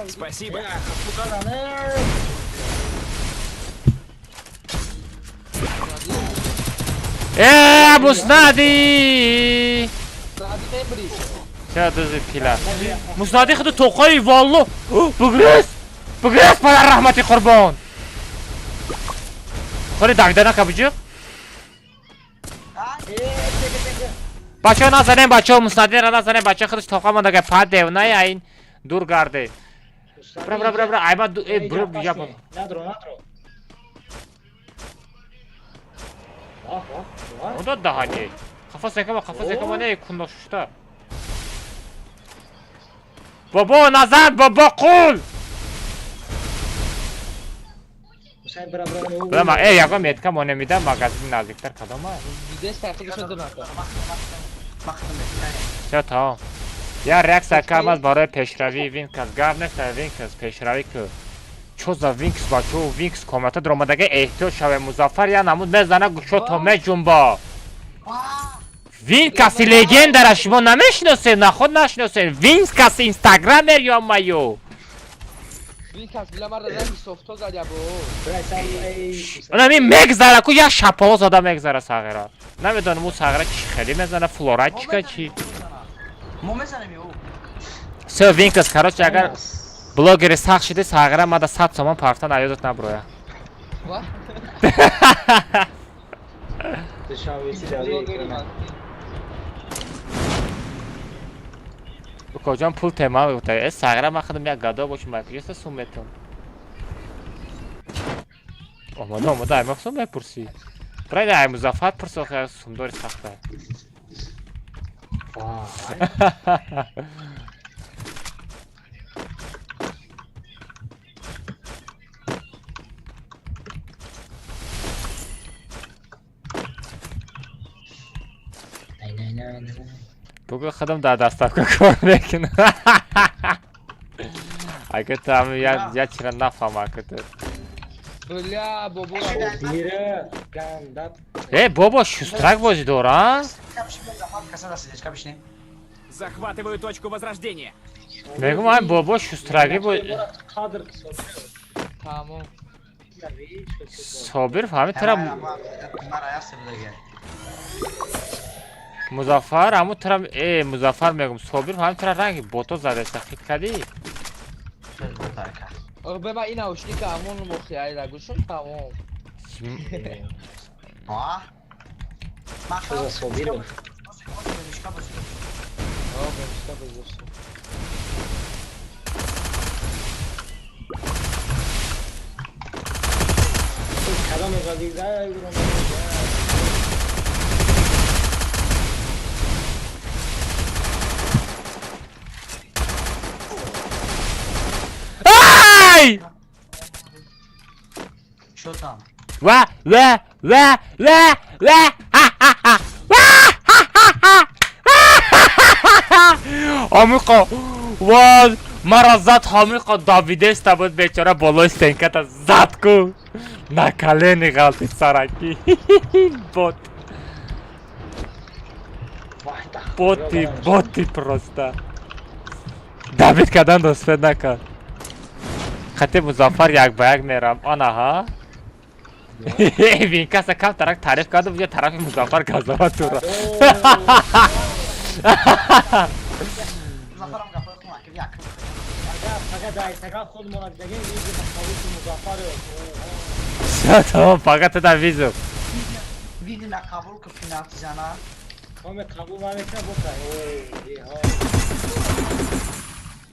Спасибо.
Муснади! Ча дузи пила. Муснади худу тоқаи валло. Бугрез! Бугрез падар раҳмати қурбон! Холи давида нака буҷиқ? Бачаҳо назанем, бачаҳо Муснадиро назанем, бачаҳо худаш тоқа мондага па девнай айн дур гарде. Бра бра бра бра айма э бра бия.
Надро, надро.
Ода даҳани. Қафас якама, қафас якама не кундошушта. Бобо назар, бобо қул. Бра э ягон метка моне мида магазин наздиктар кадома? Всё тамом. Я реаксия кардам барои пешравии Винкс. Гап нест Винкс пешравӣ ку. Чо за Винкс бачо Винкс комната даромадага эҳтиёт шаве Музаффар я намуд мезана гӯшо то меҷунбо. Винкаси легендара шумо намешиносед, наход нашиносед. Винкаси инстаграмер ё маю.
Винкас била марда ранги софто зада бо.
Онами мегзара ку як шапало зада мегзара сағира. Намедонам ӯ сағира чӣ хеле мезана, флорачка чӣ.
Мо мезанем ё.
Всё Винкас, короче, агар блогери сахт шиди сағира мада 100 сомон партан аёдат наброя. Укоҷон пул тема гуфта. Э сағира ман худам як гадо бошум, ман куҷоста сум метам. Омада, омада, ай ман сум мепурсӣ. Брай ай Музаффар пурс охи сумдори сахта. Бугӯ худам дар доставка кор мекунам. Агар ту ҳами як чира нафаҳма ака ту.
Бля, бобо.
Э, бобо шустрак бозӣ дора?
Захватываю точку возрождения.
Мегум ай бобо шустраги бо.
Тамом.
Собир фаҳмид тара Музаффар ҳамун тара э Музаффар мегум Собир фаҳмид тара ранги бото задаста хит кардӣ?
Бе ма ина ушника ҳамон мохи ай рагушум тамом.
Чо за Собиров? Боло меғалид, ай
Ай!
Что там?
Ва, ва, ва, ва, ва, ха-ха-ха! Ва-ха-ха-ха! Ҳамиқо, ва, мара зад ҳамиқо давидеста буд бечора болои стенката зад ку. На колени ғалтид сараки. Бот. Боти, боти просто. Давид кадан доспед накард. Хати Музаффар як ба як мерам. Анаҳа. Винкаса кам тарак таъриф карду, буҷа тарафи Музаффар газава тура.
Музаффарам гапои хун акиб як.
Фақат дар Инстаграм худмона дидагем визу махалути Музаффар.
Тамом, фақат та визу.
Види на қабул ку пеналти зана.
Коме қабул намекна бока. Ой, ҳо.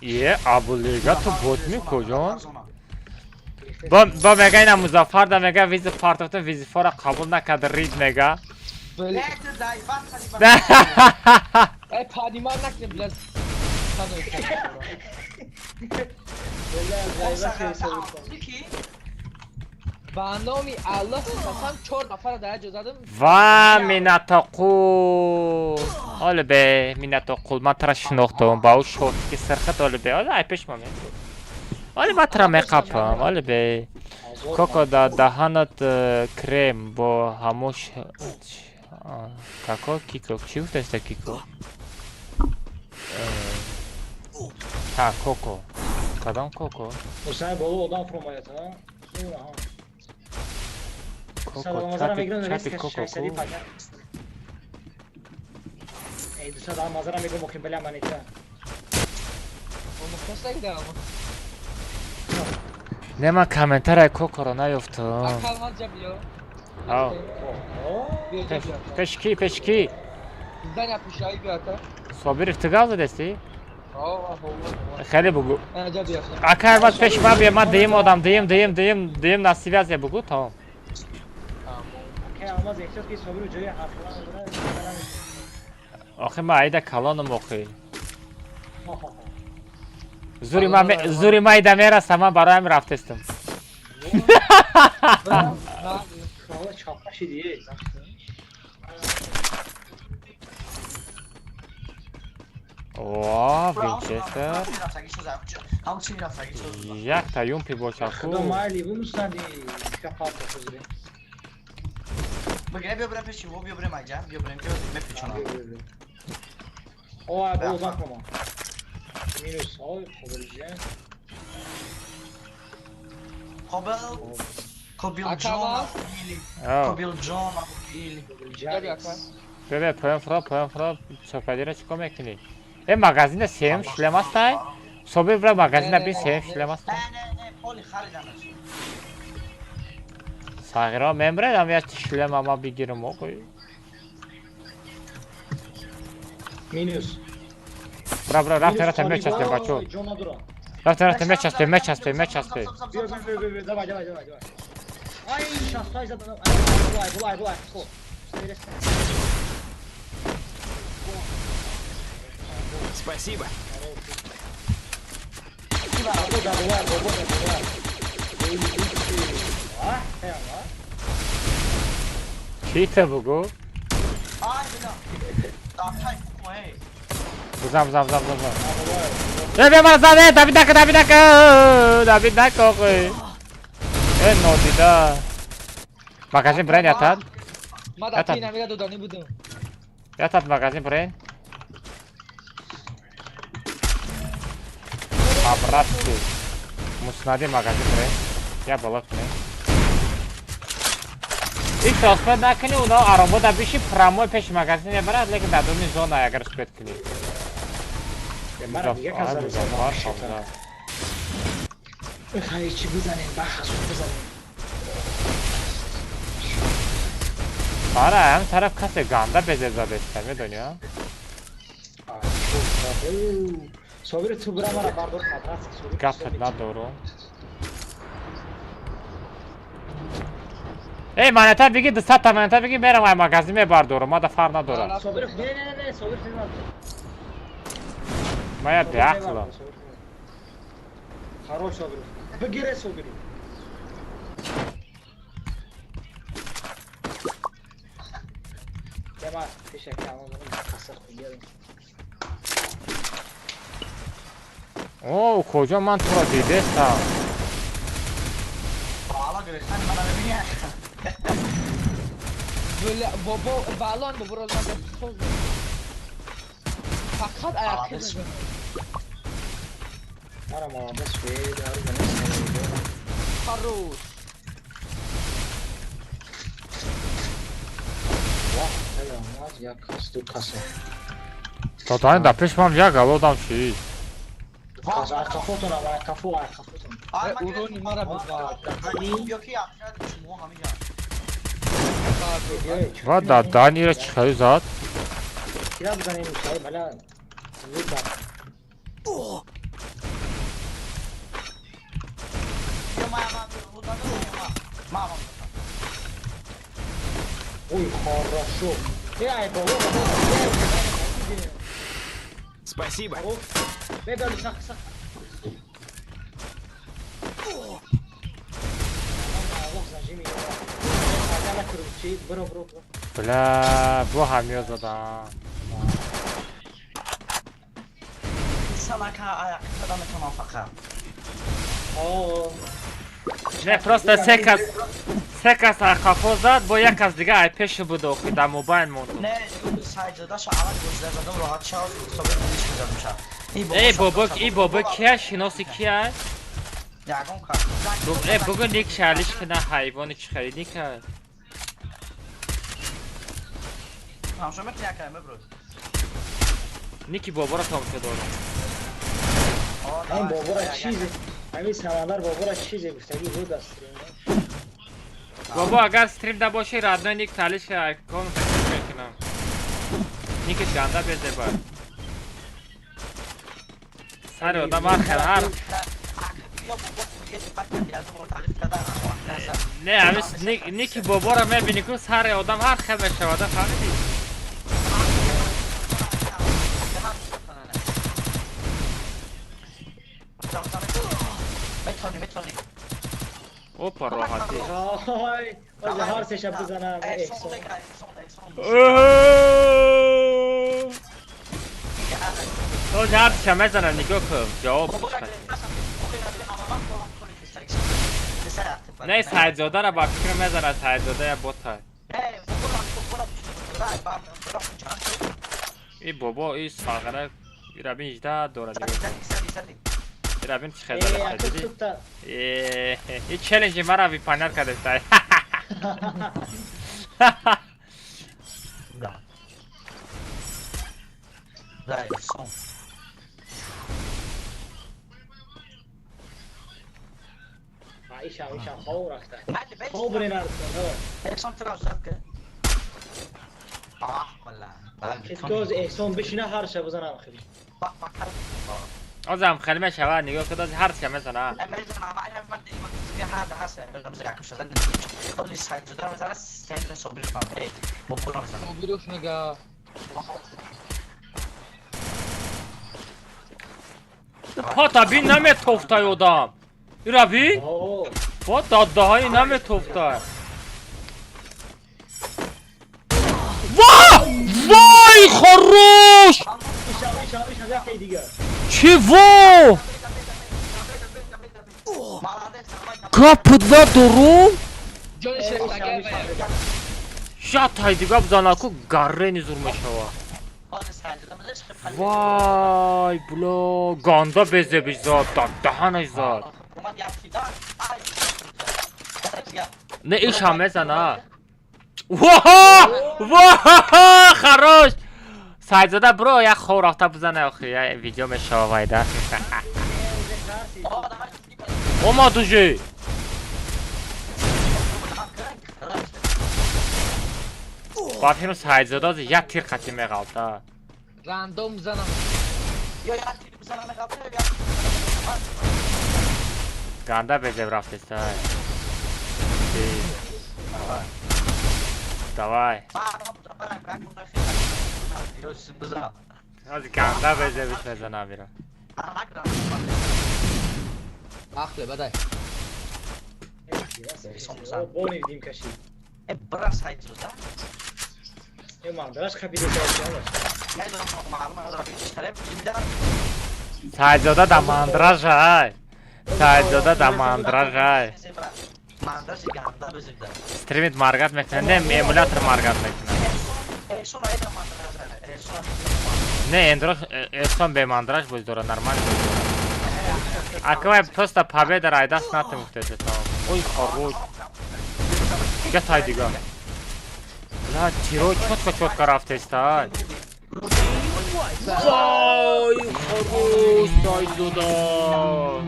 Е, Абулига ту бот мекуҷон? Бо мега ина Музаффар да мега визу партофта визифора қабул накард рид мега.
Не, ту дай бат хади.
Эй, падимар накне, блядь. Ба номи Аллоҳ қасам 4 нафара дар ҷо задам.
Ва Минатоқул. Оле бе Минатоқул, ман тара шинохтам ба ӯ шортики сирхат оле бе. Оле ай пеш ма ме. Оле ман тара меқапам, оле бе. Коко да даҳанат крем бо ҳамош како кико чӣ гуфтаста кико? Ҳа, коко. Кадом коко?
Мусай боло одам фуромаят, ҳа?
Коко, чати коко ку.
Эй, дусад алмазара мегӯм охи бля манита.
Не, ман комментария кокоро наёфтам. Ав. Пеш ки, пеш ки? Собиров ту гап задасти? Хеле бугу. Ака баъд пеш ман бия, ман дуюм одам, дуюм, дуюм, дуюм, дуюм на связи бугу, тамом. Охи ман айда калонам охи. Зури ман айда мерасам, ман бароям рафтестам. О, Винчестер. Якта юмпи боша ку.
Бигре биё бирем пеши во, биё бирем айҷа, биё бирем ки мепечонам.
О, бо закома. Минус, ой, қобилҷа.
Қобил Қобилҷон, Қобилҷон, Қобил.
Бебе, поён фуро, поён фуро, чопадира чӣ кор мекунӣ? Э, магазина сеюм шлем астай? Собир бира магазина би сеюм шлем астай?
Не, не, не, поли харидамаш.
Сағира мемредам я шлем ама бигирам оқой.
Минус.
Бра, бра, рафте, рафте, мечаспем, бачо. Рафте, рафте, мечаспем, мечаспем, мечаспем.
Давай, давай, давай, давай. Ай, шастай задам. Ай, булай, булай, булай.
Спасибо.
Кита бугу? Бизан, бизан, бизан, бизан. Э, бия мара зад, э, Давид нака, Давид нака, Давид нака, охи. Э, нодида. Магазин брен ятад? Ятад магазин брен? По-братски. Муснади магазин брен. Я боло кунем. Иш успед накунӣ, уно аромода биши прямой пеши магазин мебарад, лекин дар дуни зона агар успед кунӣ.
Чӣ бизанем, бахасу бизанем.
Ара, ҳам тараф касе ганда безеб задеста, медонӣ, а?
Собир ту бира мара бардор по-братски.
Гапат надорум. Эй, монета биги, 200 та монета биги, мерам ай магазин мебардорам, ма да фарқ надорам.
Собиров, не, не, не, Собиров не.
Ма я беақлам.
Хорош, Собиров. Бигире, Собиров. Яма, пешака, каса хуя.
О, куҷо ман туро дидестам.
Бала гирифтан мана мебини.
Бобо, балон бобо ман фақат аяқи.
Ара молодец, швед, ара.
Хорош.
Як кас, ду каса.
Татани да пеш ман як галодам шид.
Каса, кафотон, кафо, кафотон.
Урони мара бизад.
Ёки акшад шумо ҳамиҷа.
Ва да данира чӣ хеле зад?
Кира бизанем, шай, бала. Ой, хорошо. Эй, бобо, бобо.
Спасибо.
Бля, бо ҳамё задам.
Салака аяқ зада метавонам фақат.
Не, просто се кас қафо зад, бо як кас дига ай пеши буд, охи дар мобайл монд.
Не, сайҷодаша аввал гузда задам, роҳат шав, собир ниш мезадам ша.
Эй, бобо, и бобо кия, шиноси кия?
Ягон кас.
Э, бугун ник шалиш кина, ҳайвони чӣ хари ника.
Тамошо мекунӣ, акай, меброд.
Ники боборо тамошо дорам.
Ин бобора чизе, ҳамин Самандар бобора чизе гуфтагӣ буд аз стрим.
Бобо, агар стрим да боши, родной, ник талиш кон мекунам. Ники ганда безеба. Сари одам ҳар хел ҳар. Не, ҳамин ники боборо мебини ку, сари одам ҳар хел мешавад, фаҳмидӣ?
Метавонӣ.
Опа, роҳатӣ.
Ой, ҳар сеша бизанам, эҳсон.
То ҳар мезанам, нигоҳ кун, ҷавоб. Не, Сайдзодаро ба фикр мезанад, Сайдзода я бота. И бобо, и сағара, ира бин, 18 дорад. Ира бин, чӣ хел зада, дидӣ? И челленҷи мара выполнять кардестай.
Да. Да, эҳсон.
Ишам, ишам, хоб рафта. Хоб ренард.
Эҳсон туро зад ки. Аҳ, валла.
Тоз эҳсон бишина, ҳар шаб бизанам хеле.
Озам хеле мешавад, нигоҳ кун, оз ҳар ша мезана.
Мезанам, ман ҳар ҳаст, сайҷода мезана, сен собир боборо мезана.
Собиров мега.
Пата бин, наметофтай одам. Ира бин? Ба даддаҳои наметофтай. Ва! Вай, хорош! Чего? Гапат надорум? Шатай дига бизанаку, гаррени зур мешава. Вай, бля, ганда безебиш зад, даҳанаш зад. Не, ишам мезана. Ва! Ва! Хорош! Сайдзода, бро, як хоб рафта бизана, охи, я видео мешава вайда. Омад уже. Ба филм Сайдзода як тир қати меғалта.
Рандом занам.
Ё як тир бизанам меғалта, ё
ганда безеб рафтестай. Давай. Аз ганда безебиш мезанам ира.
Ахле, бадай.
Бони дим кашид.
Бра сайдзода.
Э мандраш хабиде.
Сайдзода да мандраж ай. Сайдзода да мандраж ай. Стримит маргат мекунад, не эмулятор маргат мекунад. Не, эндрош эсон бе мандраж боз дора, нормально боз дора. Аквай просто победа райдаст натем гуфтете тамом. Ой, хорош. Я тай дига. Бла, тиро чётко чётко рафтеста. Вай, хорош, Сайдзода.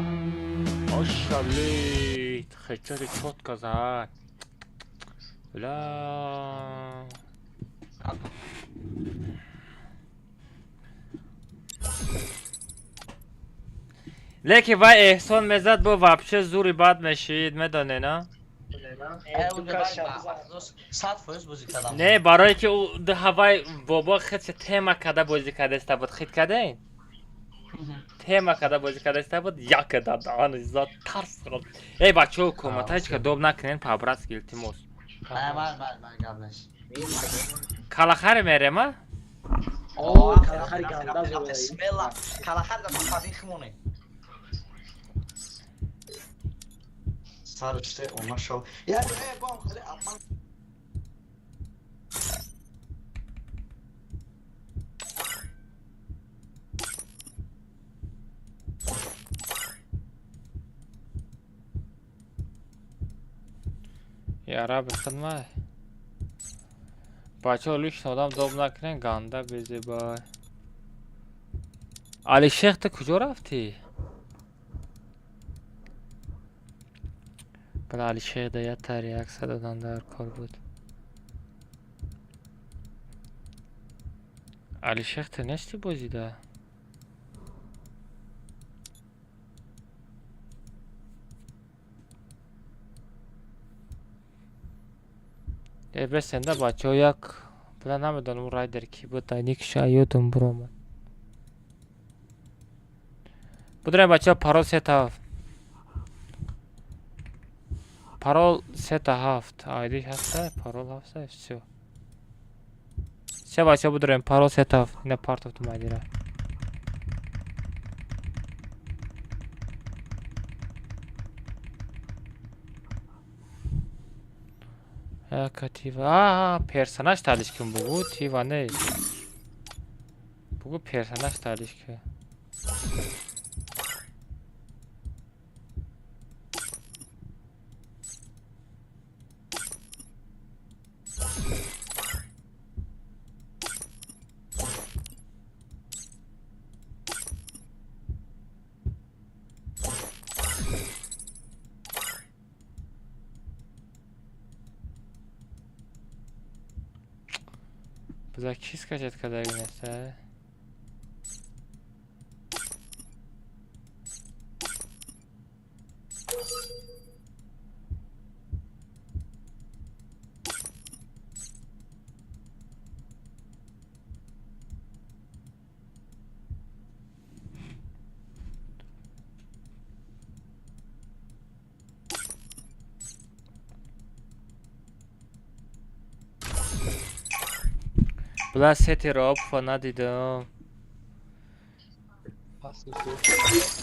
Ошалит, хечори чётко зад. Бла. Леки вай эҳсон мезад бо вообще зури бад мешид, медоне, на? Не, барое ки ӯ ҳавай бобо худша тема када бозӣ кардаиста буд, хит кадаин? Тема када бозӣ кардаиста буд, яке дадаани зад тарс хӯрд. Эй бачаҳо, комната ҳеч ка доб накунен, по-братски илтимос. Калахаре мерем, а?
О, калахари ганда зур.
Смела. Калахари да фадин хмоне. Сарчте она шо. Я э бом хали апан.
Я раб хидмат. Бачаҳо лично одам доб накунен, ганда безебай. Алишех ту куҷо рафтӣ? Бала Алишех да якта реаксия додан дар кор буд. Алишех ту нести бозида? Э бесенда бачаҳо як била намедонам райдер ки буд, ник ёдум буромад. Будурем бачаҳо, парол сета парол сета ҳафт айди ҳаста, парол ҳафта, всё. Се бачаҳо будурем, парол сета ҳафт, ина партофтум айдира. Яка тива. Аа, персонаж талиш кун бугу, тива не. Бугу персонаж талиш кун. Биза ки скачать кадаги неста? Бла сети робфа надидам.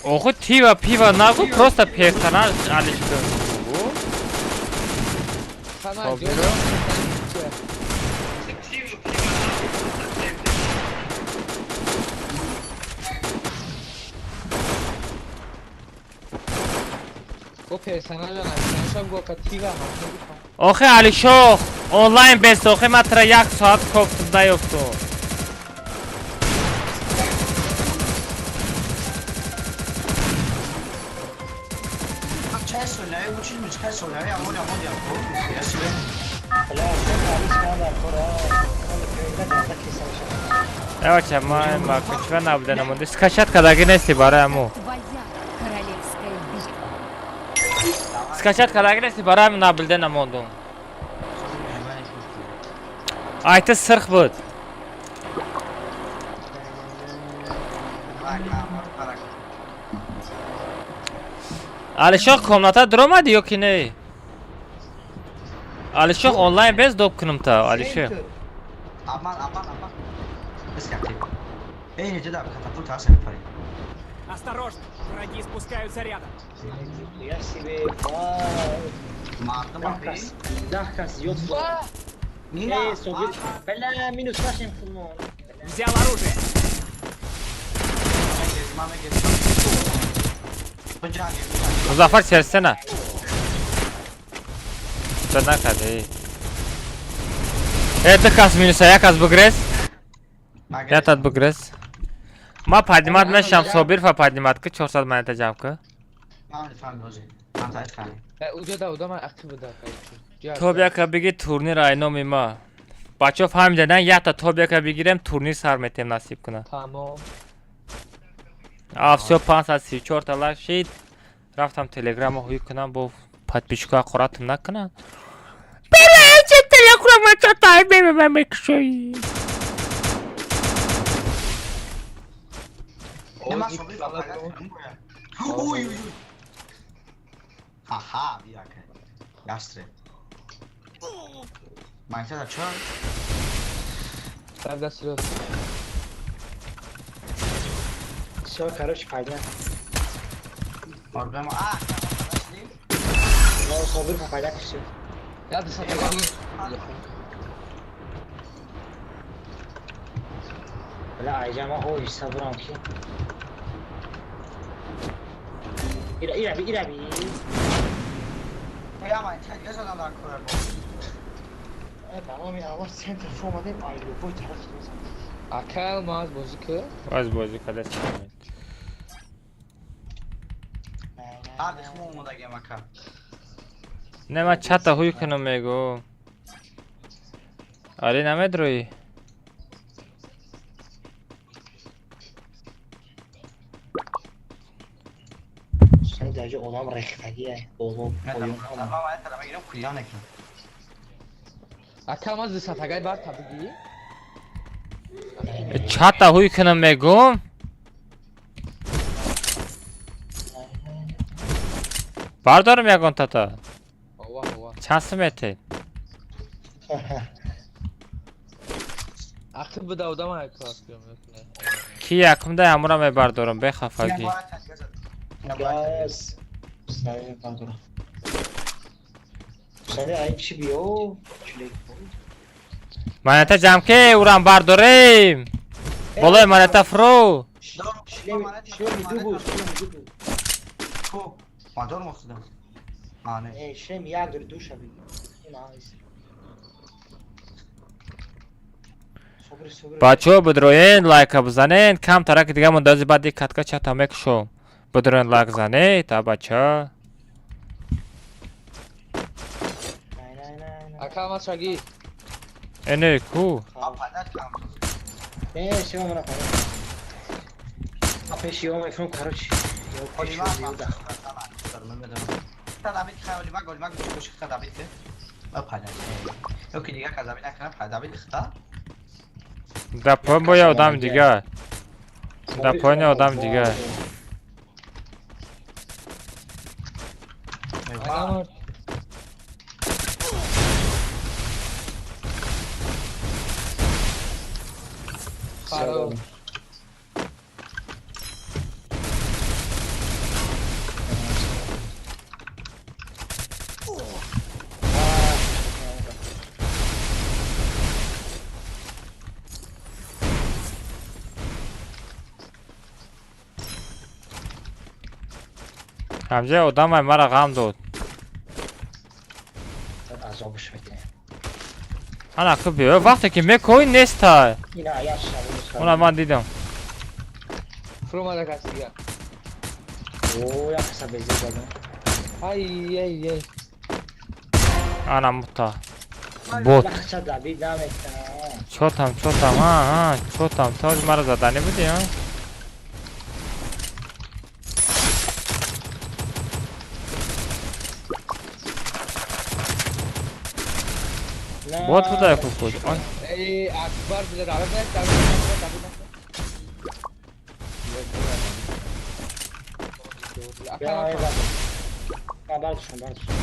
Охо тива пива нагу просто персонаж алиш кун. Собиро. Охе Алишох, онлайн бесохе ма тра як соат кофтум наёфтум. Эвача, ман ба кучва набуда намонда. Скачать кадаги нести барои аму. Скачать кадаги нести барои аму наблда намондум. Айта сирх буд. Алишох комната дуромадӣ ё ки не? Алишох онлайн без доб кунам та, Алишох.
Аман, аман, аман. Эй, не туда, катапульта аса мепарӣ.
Осторожно, враги спускаются рядом.
Я себе
мардум
10 кас зиёд.
Мина,
Собир. Бля, минус нашим худмон.
Взял оружие.
Музаффар черсена. Чо накарди? Э, ду кас минуса, як кас бугрез. Ятат бугрез. Ма поднимать мешам, Собир фа поднимать ки 400 монета ҷамъ ки. Топ яка биги турнир ай номи ма. Бачаҳо фаҳмидадан, якта топ яка бигирем, турнир сар метем, насиб кунад.
Тамом.
А всё, 534 та лайк шид. Рафтам телеграма ҳуй кунам, бо подписчикоа ҳақоратам накунам. Телеграма чатай мекушои.
Ой, ой, ой. Аҳа, бияка. Ястреб. Майта чо?
Правда, серьезно.
Всё, короче, пойдем.
Проблема. А,
Ну, Собир попадет, всё.
Я до сатагани.
Бля, айҷа ма ҳо ҳисса бурам ки. Ира, ира би, ира би.
Я майта, геза дар кора бо.
Э, ба номи Аллоҳ, центр фу омадем, ай любой тараф мезанем.
Ака алмаз бозӣ ку?
Баз бозӣ када чӣ?
Ҳар дихмо омадагем, ака.
Не, ман чата ҳуй кунам мего. Али намедроӣ?
Сани дарҷа одам рехтагия, боло поён ҳама.
Ман майта мегирам, кулия накунам.
Ака алмаз до сатагай бар та биги.
Чата ҳуй кунам мегум. Бардорам ягон тата.
Ова, ова.
Чанд сум метед?
Ақиб буда одам ай класс биём.
Ки якумда ҳамура мебардорам, бехафагӣ.
Газ. Сани бардорам. Сани ай чи биё? Чилек.
Монета ҷамъ ки, урам бардорем. Болои монета фурӯ.
Шлеми, шлеми ду буд, шлеми ду буд.
Ку, ма дорам охтидам. А, не.
Не, шлеми як дори, ду шаби. Ин айс. Собир, собир.
Бачаҳо, бидроен, лайка бизанен, кам тараки дига мондази, баъди катка чата мекушом. Бидроен, лайк занед, а бача.
Най, най, най, най.
Ака алмаз шаги.
Эне ку.
А падат кам.
Не, сема мана пара. А пеш ё мефром, короче. Ё пеш ё зиёда.
Давид хай, олима голима гӯши хта Давид ки. Ба падат. Ё ки дига ка Давид накана, па Давид хта.
Да поён бо я одам дига. Да поёни одам дига.
Ака Харо.
Ҳамҷа одамай мара ғам дод.
Азобш метем.
Ана ку биё, вақте ки мекои нестай.
Ина аяш шаб.
Уна ман дидам.
Фурӯмада кас дига.
О, як каса безе задам.
Ай, ай, ай.
Ана мута. Бот.
Лахча Давид наметам.
Чотам, чотам, а, а, чотам. Тож мара заданӣ будӣ, а? Бот буда ку куҷ.
Эй, Акбар, бля, давай, давай, давай, давай.
Бардошон, бардошон.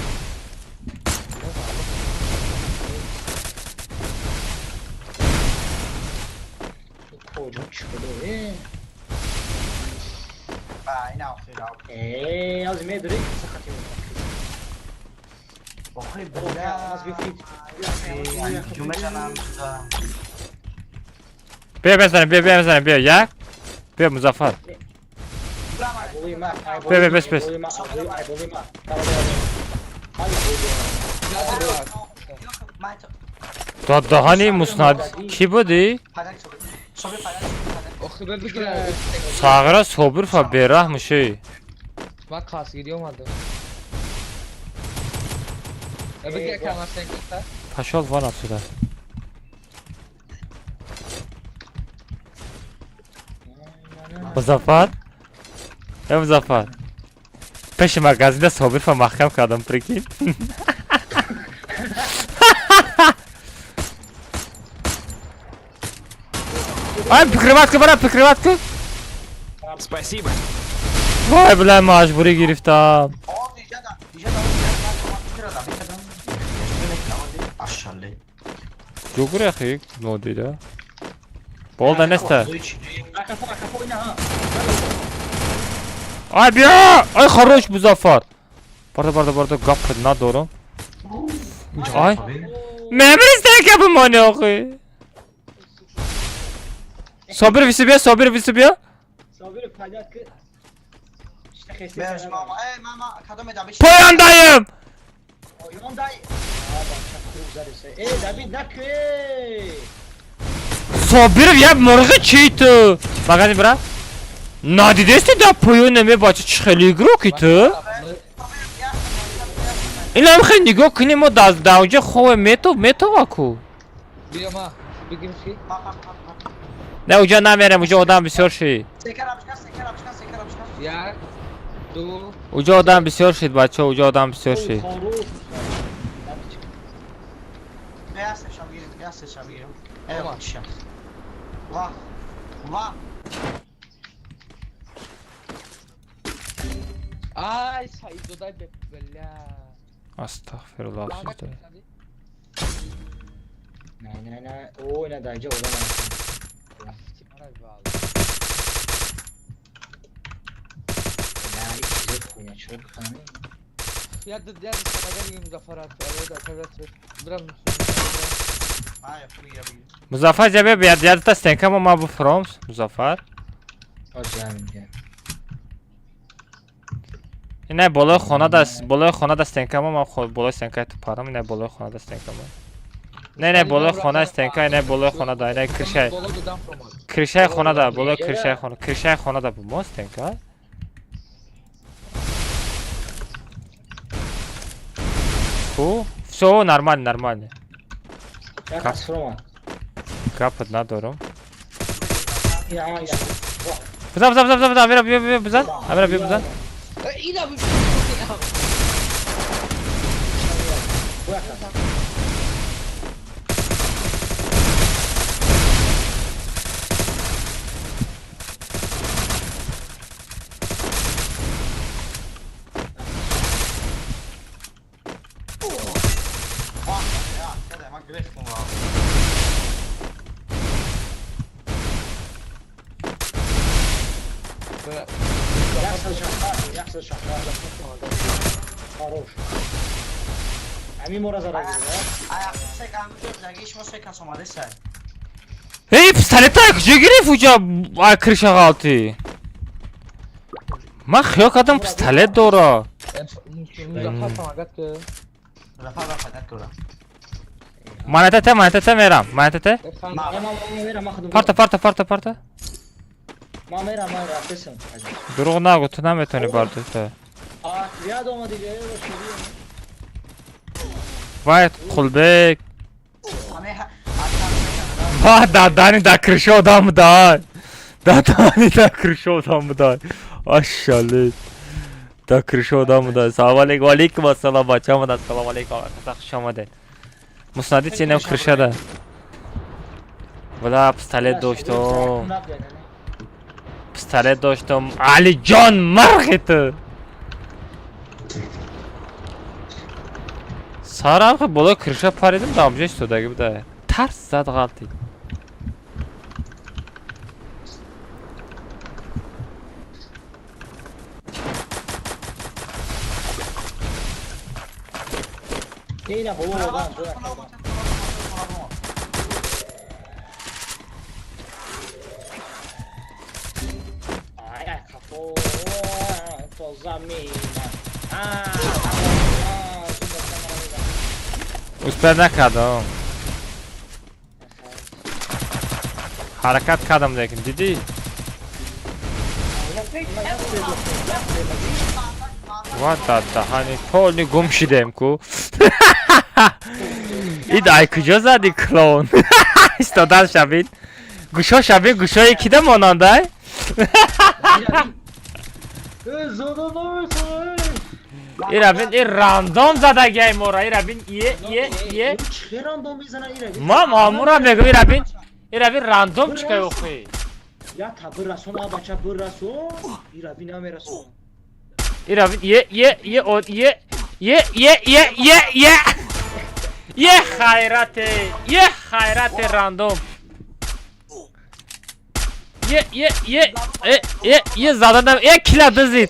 Куҷо чӣ шуда?
Ина охир.
Аз медори сахати мекунам.
Охи бля.
Аз бифит.
Ҷумешанам.
Биё бизанем, биё, биё бизанем, биё, як. Биё, Музаффар. Биё, биё, бес, бес. То даҳани муснад кӣ будӣ? Сағира Собирфа бераҳм ши.
Ман қасгирӣ омадам. Бигир камасен.
Пошёл вон отсюда. Музаффар? Э, Музаффар. Пеши магазинда Собирфа маҳкам кардам, прикинь. Ай, прикрыватка, бара, прикрыватка.
Спасибо.
Вай, бля, маҷбурӣ гирифтам. Ҷугуряхи нодида. Болда неста. Ай, бия! Ай, хорош, Музаффар. Барда, барда, барда, гап надорам. Ай. Мемристан ка бимони охи. Собир виси бия, Собир виси бия.
Собир пайдо ки.
Поёндаем!
Поёндай. Э, Давид накӯ.
Собиров як мурғи чӣ ту? Магазин бира? Надидести да поён намебача чӣ хеле игроки ту? Инам хеле нигоҳ кунем мо дар онҷа хове метова ку.
Биё ма, бигим ки.
Не, уҷа намерем, уҷа одам бисёр шид.
Як, ду.
Уҷа одам бисёр шид, бачаҳо, уҷа одам бисёр шид.
Ай, Саидзодай, бля.
Астағфируллоҳ.
Не, не, не. О, ина даҷа одам. Не, ик хуйня, чё кани?
Я я Музаффар брам.
Музаффар ҷа бия, ядта стенка мо ма буфром, Музаффар. Ина болои хона да, болои хона да стенка мо, ма болои стенка ту парам, ина болои хона да стенка мо. Не, не, болои хона стенка, ина болои хона да, ина кришай. Кришай хона да, болои кришай хона, кришай хона да мо стенка. Ку? Всё, нормально, нормально. Капот надорам. Бизан, бизан, бизан, бизан, Амира, бия, бия, бизан. Амира, бия, бизан. Эй, пистолета куҷо гирифт уҷа крыша ғалтӣ? Ман хиёл кардам пистолет дора. Монетата, монетата мерам, монетата. Парта, парта, парта, парта. Дурӯғ нагӯ, ту наметавонӣ бардошта. Вай, Қулбек. Ва, дадани да крыша одам будай. Дадани да крыша одам будай. Ашалит. Да крыша одам будай. Салом алейкум, алейкум ассалом, бача омадад. Салом алейкум, хуш омадед. Муснадид сенам крышада. Бла, пистолет доштам. Пистолет доштам. Алиҷон, марғи ту. Сарам ки болои крыша паридим, дар ҳамҷо истодаги буда. Тарс зад ғалтид.
Ина боло одам. Ай, ай, қафо, то замина.
Успел накардам. Ҳаракат кардам, лекин дидӣ? Ва дар даҳани полни гум шидем ку. Ид ай куҷо зади клоун? Истодан шабин. Гӯшо шабин, гӯшои кида монандай? Ира бин, ир рандом задагиай мора, ира бин, е, е, е.
Чӣ рандом мезана ира?
Ма мамура мегӯ, ира бин. Ира бин рандом чикай охи.
Я та бирасон, а бача бирасон. Ира бин намерасон.
Ира бин, е, е, е, о, е, е, е, е, е, е. Е хайрате, е хайрате рандом. Е, е, е, е, е, е заданам, е кила дизид.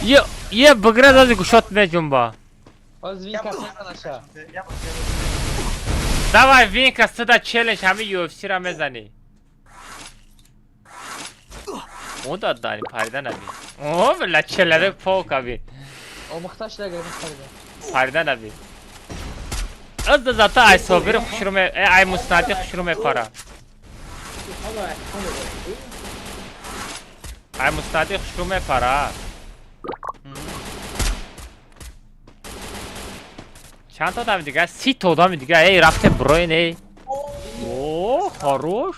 Е, е бигра зази гушот меҷунба.
Оз винка мезанаша.
Давай винка суда челлендж ҳами UFC ра мезанӣ. О дад дани парида наби. О била челледе пока би.
Омӯхта шуда гирифт парида.
Парида наби. Аз да зата ай собир хушру ме, ай муснади хушру мепара. Ай муснади хушру мепара. Чанд та одами дига? 30 та одами дига. Эй, рафте броин, эй. О, хорош.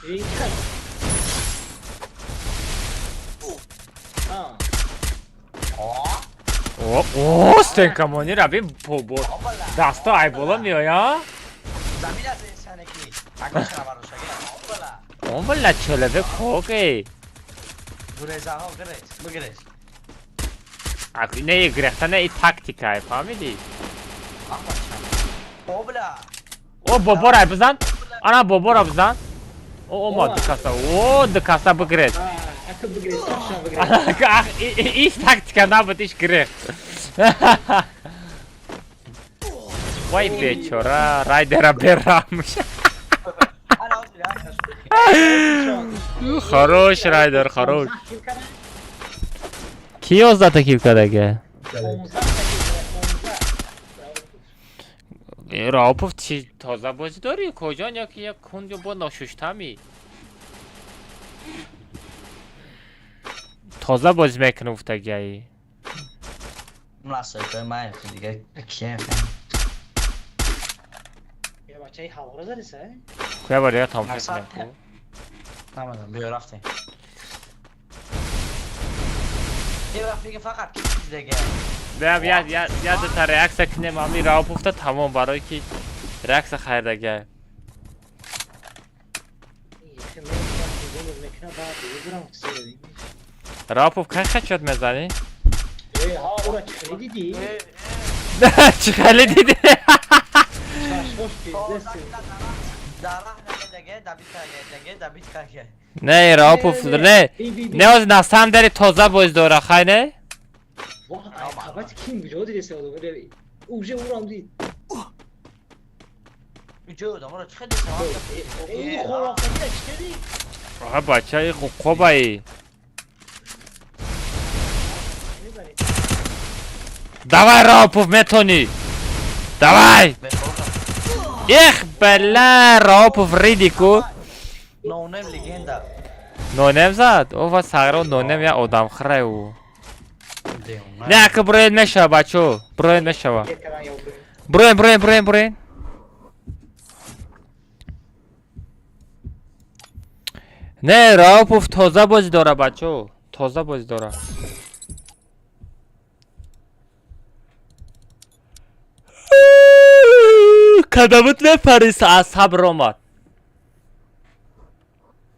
О, о, стенкамони рабин бо дасто ай боло меоя?
Замин аз инсане ки агошара барошаги. Обала.
Обала челеве коке.
Гурезаҳо гирез, бигирез.
Ак не гирехта не и тактика, ай фаҳмидӣ?
Обла.
О, бобора бизан. Ана бобора бизан. О, омад дукаса. О, дукаса бигирез.
Ака бигирез, точно бигирез.
Ах, иш тактика набуд, иш гирехт. Вай бечора, райдера берамш. Хорош райдер, хорош. Ки 11 та кил кардага? Раупов чӣ тоза бозӣ дорӣ? Куҷон ё ки як кунҷо бо ношуштамӣ? Тоза бозӣ мекунӣ гуфтагиаи.
Насои ман дига кием.
Я бачаи ҳавора задиса?
Куя бор дига тамошо кунем.
Намедонам, биё рафтем. Ё рафтем фақат ки дига.
Бя я я я дута реаксия кунем ами Рауповта тамом барои ки реаксия хайрдагиа. Раупов кай хачот мезанӣ?
Э, ҳа, ура чӣ хеле дидӣ?
Чӣ хеле дидӣ? Не, Раупов, не. Не, оз на самом деле тоза боз дора, хай не?
Қабати ким куҷо дидеса одам? Уже урам дид.
Куҷо одам? Ура чӣ хеле дидеса?
Э, хорафтагида чӣ кардӣ?
Аҳа, бачаи қобаи. Давай, Раупов, метонӣ. Давай! Эх, бля, Раупов риди ку.
Нонем легенда.
Нонем зад? О, ва сағро нонем я одамхӯрай ӯ. Не, ака броен мешава, бачо. Броен мешава. Броен, броен, броен, броен. Не, Раупов тоза бозӣ дора, бачо. Тоза бозӣ дора. Кадамут мепари, аз сабр омад.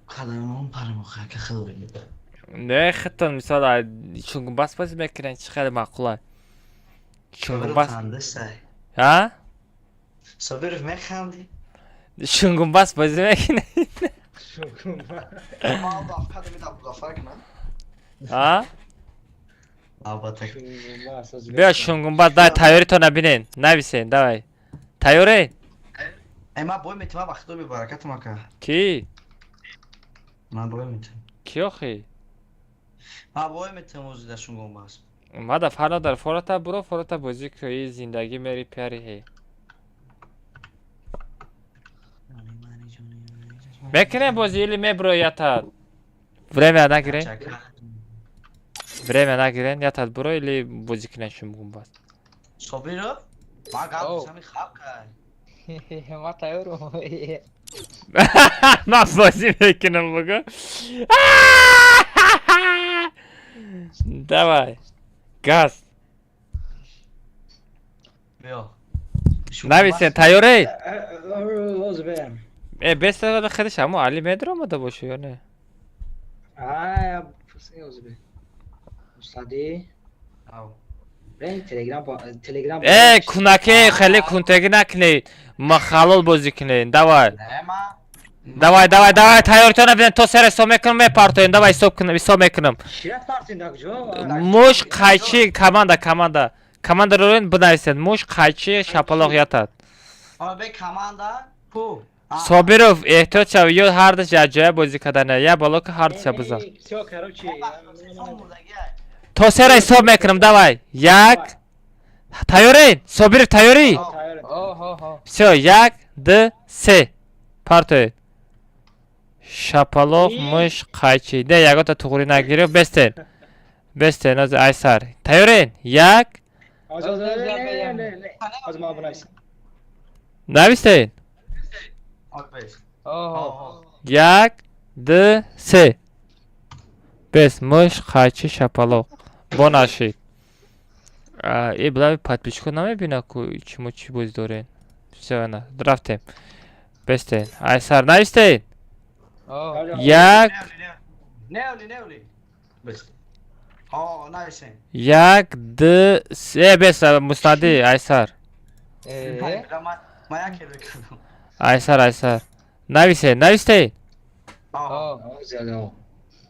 Кадамон парим охи, хел бигир.
Не, хитон мисол шунгумбас бозӣ мекунен, чӣ хеле маъқула. Шунгумбас. А?
Собиров механди.
Шунгумбас бозӣ мекунен.
Шунгумбас.
А?
Албатта.
Биё шунгумбас, дай тайёритона бинен. Нависен, давай. Тайёре?
Э, ма бой метим, ба худо бибаракатум ака.
Ки?
Ман бой метим.
Ки охи?
Ма бой метим озида шунгумбас.
Мада фарқ надорад, фората буро, фората бозӣ кӯи зиндагӣ мери пиари ҳе. Мекунем бозӣ или меброи ятад? Время нагирен? Время нагирен, ятад буро или бозӣ кунем шунгумбас?
Собиров? Ма гап мезанам хаб кай.
Ма тайёрам.
Ман бозӣ мекунам бугӯ. Давай. Газ.
Биё.
Нависен, тайёре?
Оз берам.
Э, беста худаш ҳамо Али медаромада боша ё не?
Ай, оз бе. Мустади.
Ав.
Телеграм, Телеграм.
Э, кунаке, хеле кунтагӣ накунед. Ма халол бозӣ кунед. Давай. Давай, давай, давай, тайёртона бинед, то сер ҳисоб мекунам, мепартоем. Давай ҳисоб кунам, ҳисоб мекунам.
Шират партин да куҷо?
Муш, қайчи, команда, команда. Команда ро бинависед. Муш, қайчи, шапалоқ ятад.
Ама бе команда ку.
Собиров, эҳтиёт шав, ё ҳардаш якҷоя бозӣ кардана, я боло ки ҳардуша бизан.
Всё, короче.
То сера ҳисоб мекунам, давай. Як. Тайёред? Собиров, тайёрӣ? Всё, як, ду, се. Партоед. Шапалоқ, муш, қайчи. Не, ягонта туғрӣ нагирифт. Бестен. Бестен, оз айсар. Тайёред? Як. Навистед? Як, ду, се. Бес, муш, қайчи, шапалоқ. Бо нашид. Э, билави подписчико намебина ку чимо чӣ бозӣ дорен. Всё, ана, рафтем. Бестен. Айсар, навистед? Як. Як, ду, се, бес, мустади, айсар. Айсар, айсар. Нависед, навистед?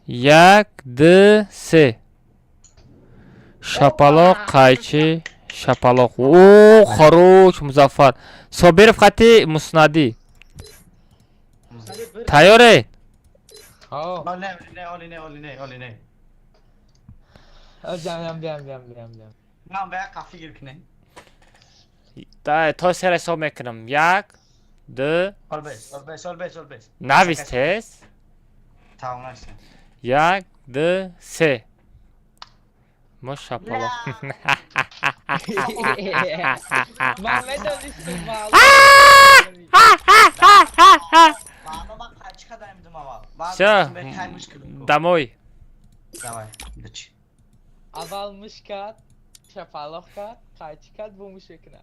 Як, ду, се. Шапалоқ, қайчи, шапалоқ. О, хорош, Музаффар. Собиров қати Муснадӣ. Тайёре? То сера ҳисоб мекунам. Як, ду. Навис тез. Як, ду, се. Мо шапалоқ. Всё, домой.
Давай.
Аввал муш кард, шапалоқ кард, қайчи кард, бо муш мекунад.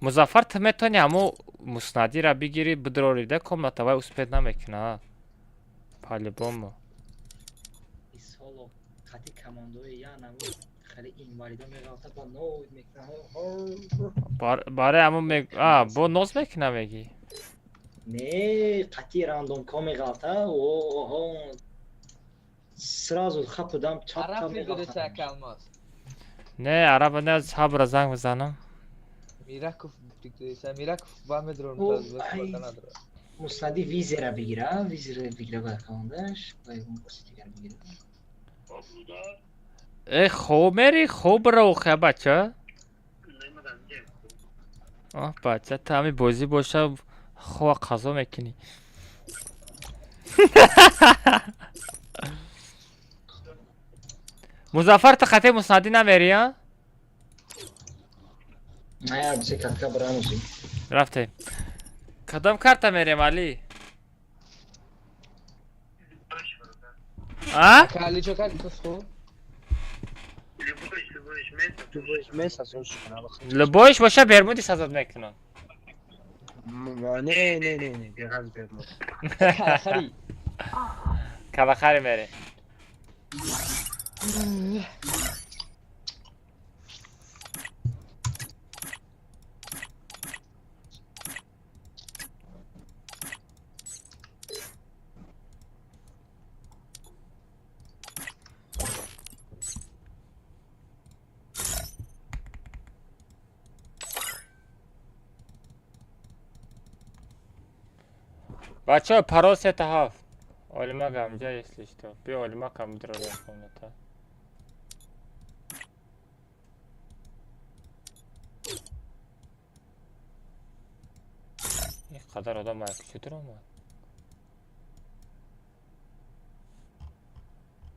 Музаффар, ту метавонӣ ҳамо муснадиро бигирӣ, бидрорӣ да комната, вай успеть намекунад. По-любому.
Исоло қати командои я наву хеле инвалидо меғалта бо ноз мекунад.
Барои ҳамо ме а бо ноз мекуна мегӣ?
Не, қати рандомко меғалта. Оҳо. Сразу хапу дам чап чап меғалта.
Не, араба не, сабра занг бизанам.
Мираков, Мираков ба медрон.
Муснади визера бигира, визера бигира ба командаш, ба ягон каси дигар бигира.
Э, хоб мери, хоб бро, охе бача. Оҳ, бача, ту ҳами бозӣ боша, хова қазо мекунӣ. Музаффар, ту қати муснадӣ намери, а?
Не, бисе катка биранози.
Рафтем. Кадом карта мерем, Али? А?
Али чо кард ту хуб?
Любойш боша бермуди сазад мекунам.
Не, не, не, не, беғаз бермуд.
Калахари.
Калахари мере. Бачаҳо, парол 3-7. Олимак ҳамҷа, если что. Биё, Олимак ҳам дурора комната. Ин қадар одам ай куҷо дуромад?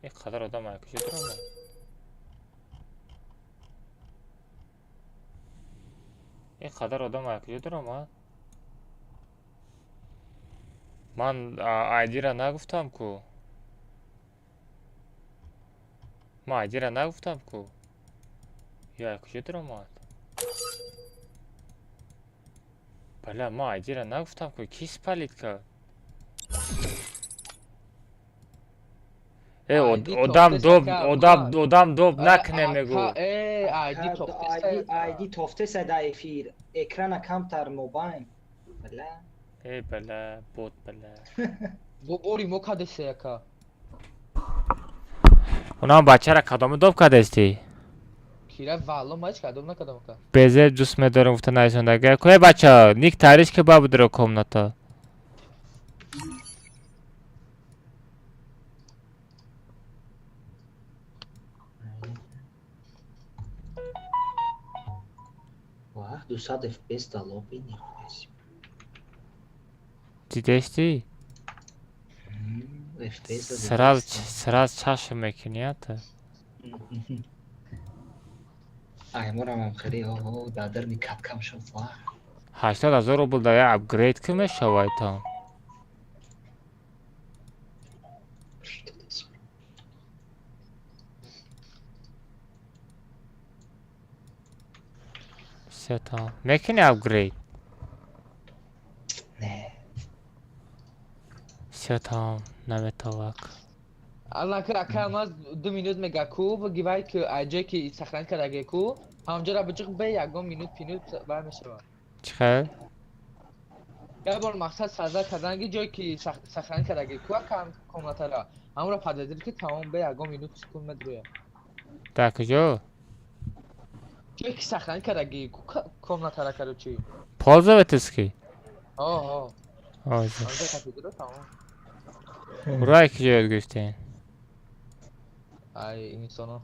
Ин қадар одам ай куҷо дуромад? Ин қадар одам ай куҷо дуромад? Ман айдира нагуфтам ку. Ман айдира нагуфтам ку. Ё ай куҷо дуромад? Бала, ман айдира нагуфтам ку. Ки спалит кард? Э, одам доб, одам, одам доб накне мегу.
Э, айди тофтеса.
Айди тофтеса да эфир. Экрана камтар мобайн. Бала.
Э, бала, бот бала.
Бо бори мо кадесе яка.
Унам бачара кадоми доб кадести?
Кира валло ма ҳеч кадом накадам ака.
Безе дӯст медорам гуфта нависондага. Кое бача, ник тариш ки ба будро комната.
Вах, 200 FPS да лоби нихуя себе.
Дидести?
FPS да.
Сразу, сразу чашм мекунӣ ата.
Ай, морам хеле оҳо, дадарни каткам шуд. Вах.
80 000 рубл да я апгрейд ки мешавад там. Всё там. Мекунӣ апгрейд?
Не.
Всё там, наметавак.
Аллака ака маз 2 минут мега ку бигивай ки айҷое ки сохранить кардаге ку ҳамҷоро биҷиқ бе ягон минут пинут бар мешавад.
Чӣ хел?
Як бор мақсад сазда карданги ҷое ки сохранить кардаге ку ака комнатара ҳамонро пададир ки тамом бе ягон минут секунд медроя.
Дар куҷо?
Ҷое ки сохранить кардаги ку комнатара, короче.
Пользовательский?
Ҳо.
Ҳозир.
Ҳамҷо капидро тамом.
Ура, куҷо ёд гирифтем?
Ай инсоно.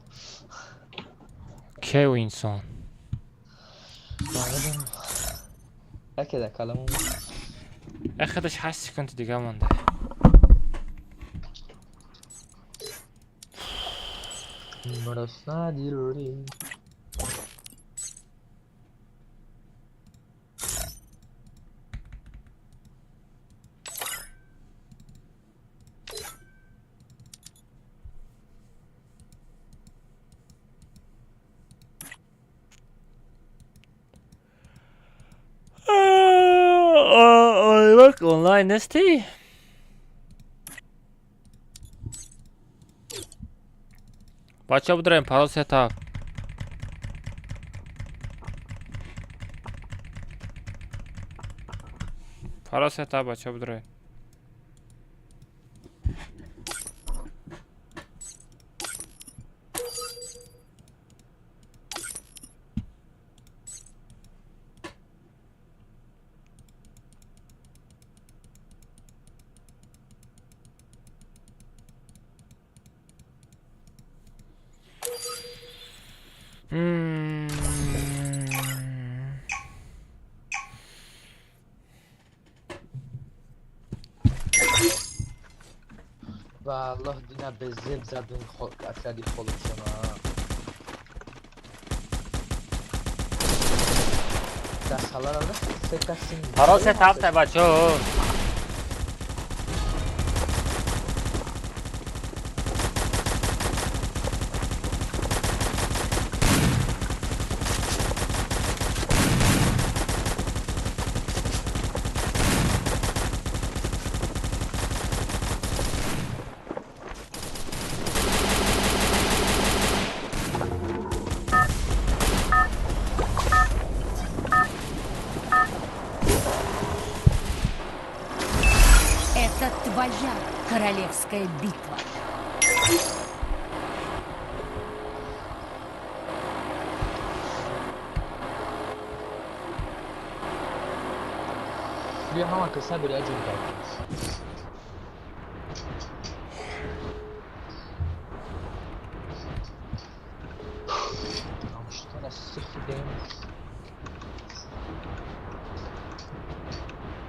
Ке ӯ инсон?
Намедонам. Яке дар каламон.
Э, худаш 8 секунди дига монда.
Марасна дирури.
Онлайн нестӣ? Бача, будраем, парол 3-7. Парол 3-7, бача, будраем.
Валлоҳ дина безеб задум отряди холушона. Дасталара се касин.
Парол 3-7, бачо.
Это твоя королевская битва.
Бия ҳама каса биря ҷун кардем. Что сихидем?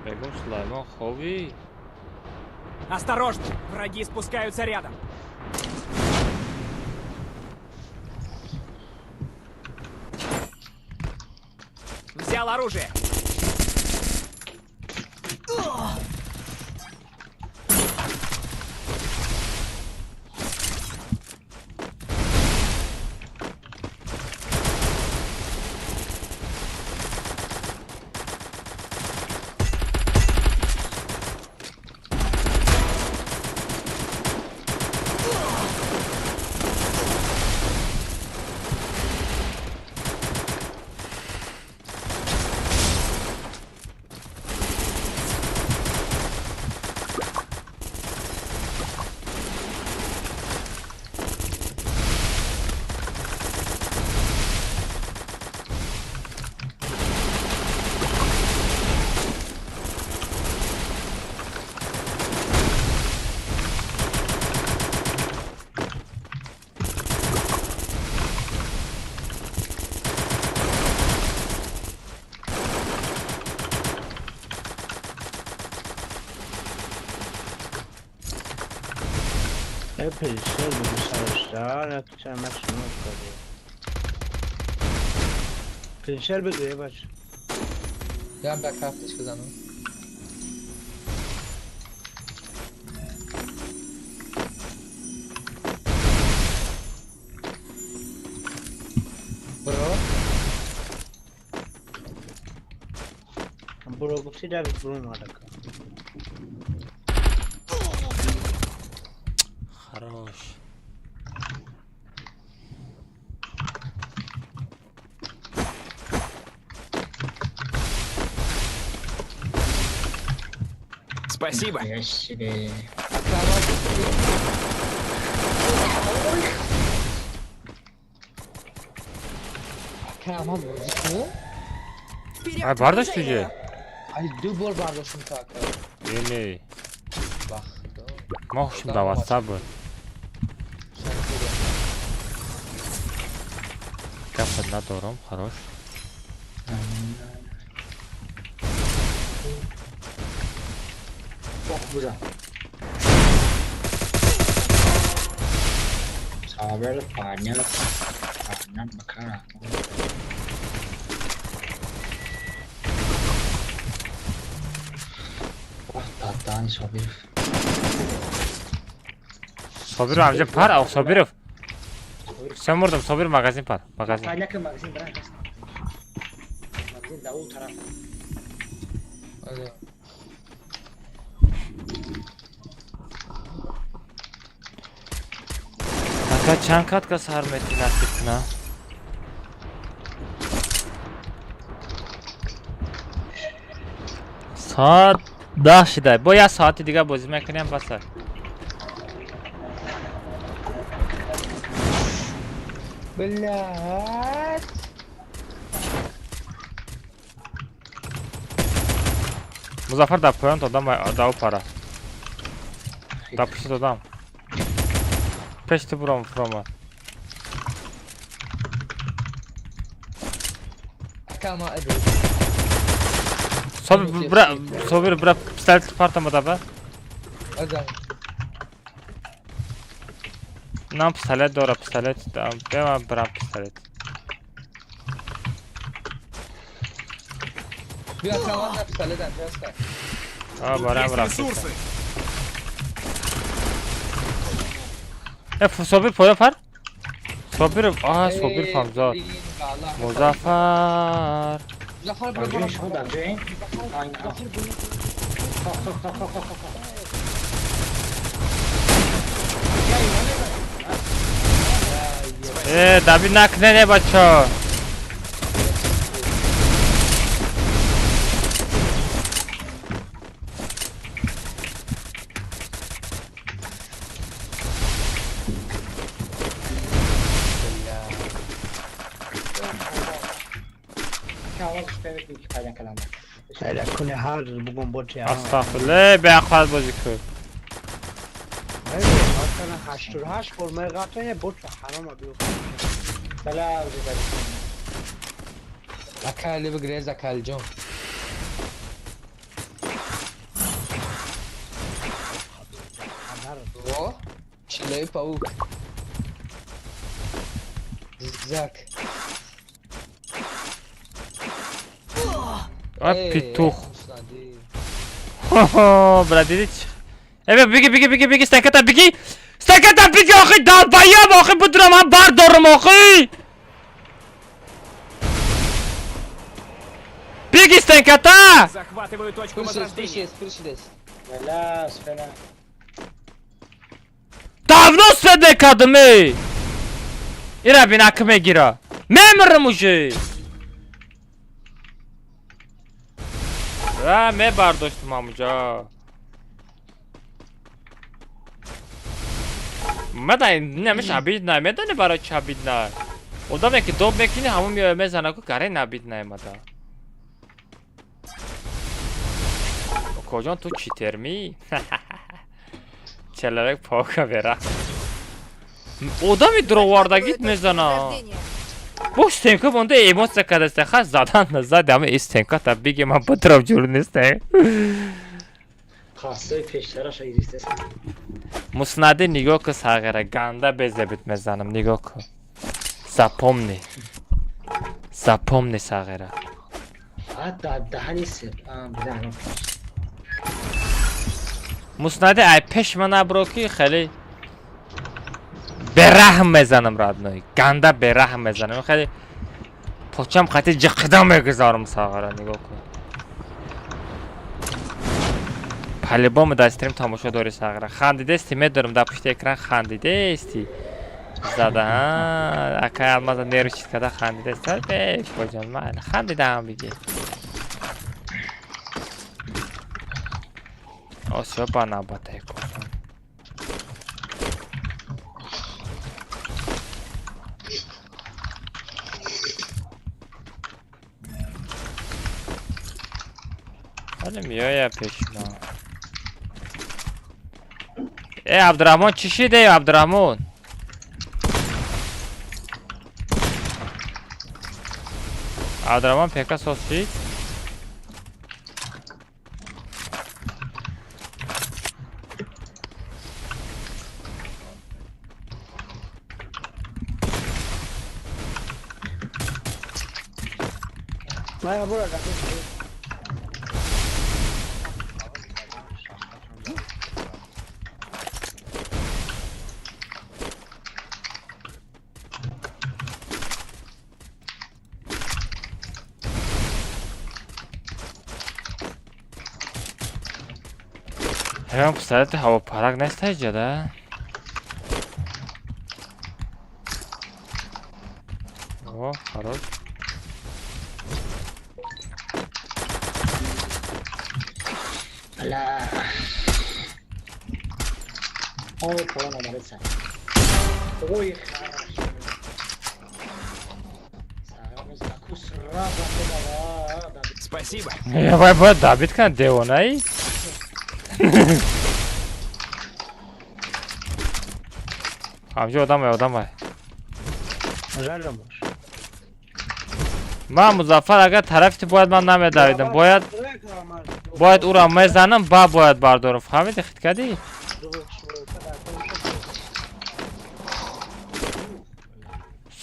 Мегум Сулаймон ховӣ.
Осторожно! Враги спускаются рядом. Взял оружие.
Пелсел бигу сараш дар як чанд максимум кардем. Пелсел бигу е бач.
Ям ба кафтиш бизанам. Бро.
Бро гуфти дар бро мадака.
Хорош.
Спасибо.
Я себе.
Ай бардошт диге.
Ай ду бор бардоштум та ака.
Не.
Ба худо.
Мо хушм да WhatsApp буд. Гапа надорам, хорош.
Буза. Сабер парня парня бакара. Татан Собиров.
Собиров амҷа пар, ав Собиров. Всё мурдам, Собир магазин пар, магазин.
Парня ки магазин баран ҳаст. Магазин да у тараф.
Ака чанд катка сар мети насиб куна? Соат 10 шида. Бо як соати дига бозӣ мекунем баса.
Блядь.
Музаффар дар поён додам да у пара. Дар пушти додам. Пеш ту буром фуромад.
Ака ма эб.
Собир бра, Собир бра пистолет партама да ба.
Азан.
Нам пистолет дора, пистолет, бема брам пистолет.
Бия ака ма на пистолет анҷаста.
А, барам рафт. Э, Собир поён пар? Собир, а, Собир фамзад. Музаффар.
Музаффар бро.
Шумо дар ҷоем?
Э, дави накне не бачо.
сразу успеем ки пайда кардам.
Айда куни ҳар рӯз бугум бо чи.
Астағфируллоҳ, беақлат бозӣ кун.
Масалан 88 бор меғалтоне бо чи ҳарома биё.
Бала уже дали.
Акали бигрез акалҷон. О, чилаи паук. Зигзаг.
А петух. Хо-хо, бра, диди чи? Э, биги, биги, биги, биги, стаката биги. Стаката биги, охи, долбоёб, охи, будурам, ман бардорам, охи. Биги, стенката!
Захватываю точку
Пришелец,
возрождения.
пришелец, пришелец.
Бала успена.
Давно свет мекардам, эй! Ира бин аки мегира. Мемирам уже. Ра, мебардоштум ҳамуҷа. Мада намеш обидно, медони барои чӣ обидно? Одаме ки доб мекунӣ, ҳамон меояд мезана ку гаре обидно мада. Окоҷон, ту читермӣ? Человек паука бера. Одами дуровардагит мезана.
Возрождение.
Бо стенка монда эмоция кадаста ха задан назад ама стенка та биге ман будрам ҷур нестем.
Хастой пештараша иристес.
Муснади нигоҳ ку сағира ганда безебит мезанам нигоҳ ку. Запомни. Запомни сағира.
А да даҳани сир. А бида.
Муснади ай пеш ма набро ки хеле бераҳм мезанам родной. Ганда бераҳм мезанам. Хеле почам қати ҷиқида мегузорам сағира нигоҳ кун. По-любому дар стрим тамошо дори сағира. Хандидести медорам дар пушти экран хандидести. Зада ҳа акай алмаза нервчит карда хандидест. Бе боҷон майли хандидаам биги. Осиё ба навбатае кӯҷон. Вале меоя пеши ма. Э Абдурахмон чӣ шид э Абдурахмон? Абдурахмон пека соз шид?
Мая бура
Ҳайвон пистолети ҳавопарак нест ҳеҷа да? О, хорош.
Бала. Ой, поён омадеса. Ой, хорошо. Сағира мезана ку сразу медава.
Спасибо.
Я вай бояд добить кунад девонаи? Ҳамҷо одамай одамай.
Жалам бош.
Ман Музаффар агар тарафи ту бояд ман намедавидам. Бояд ӯро мезанам, ба бояд бардорам. Фаҳмиди хит кардӣ?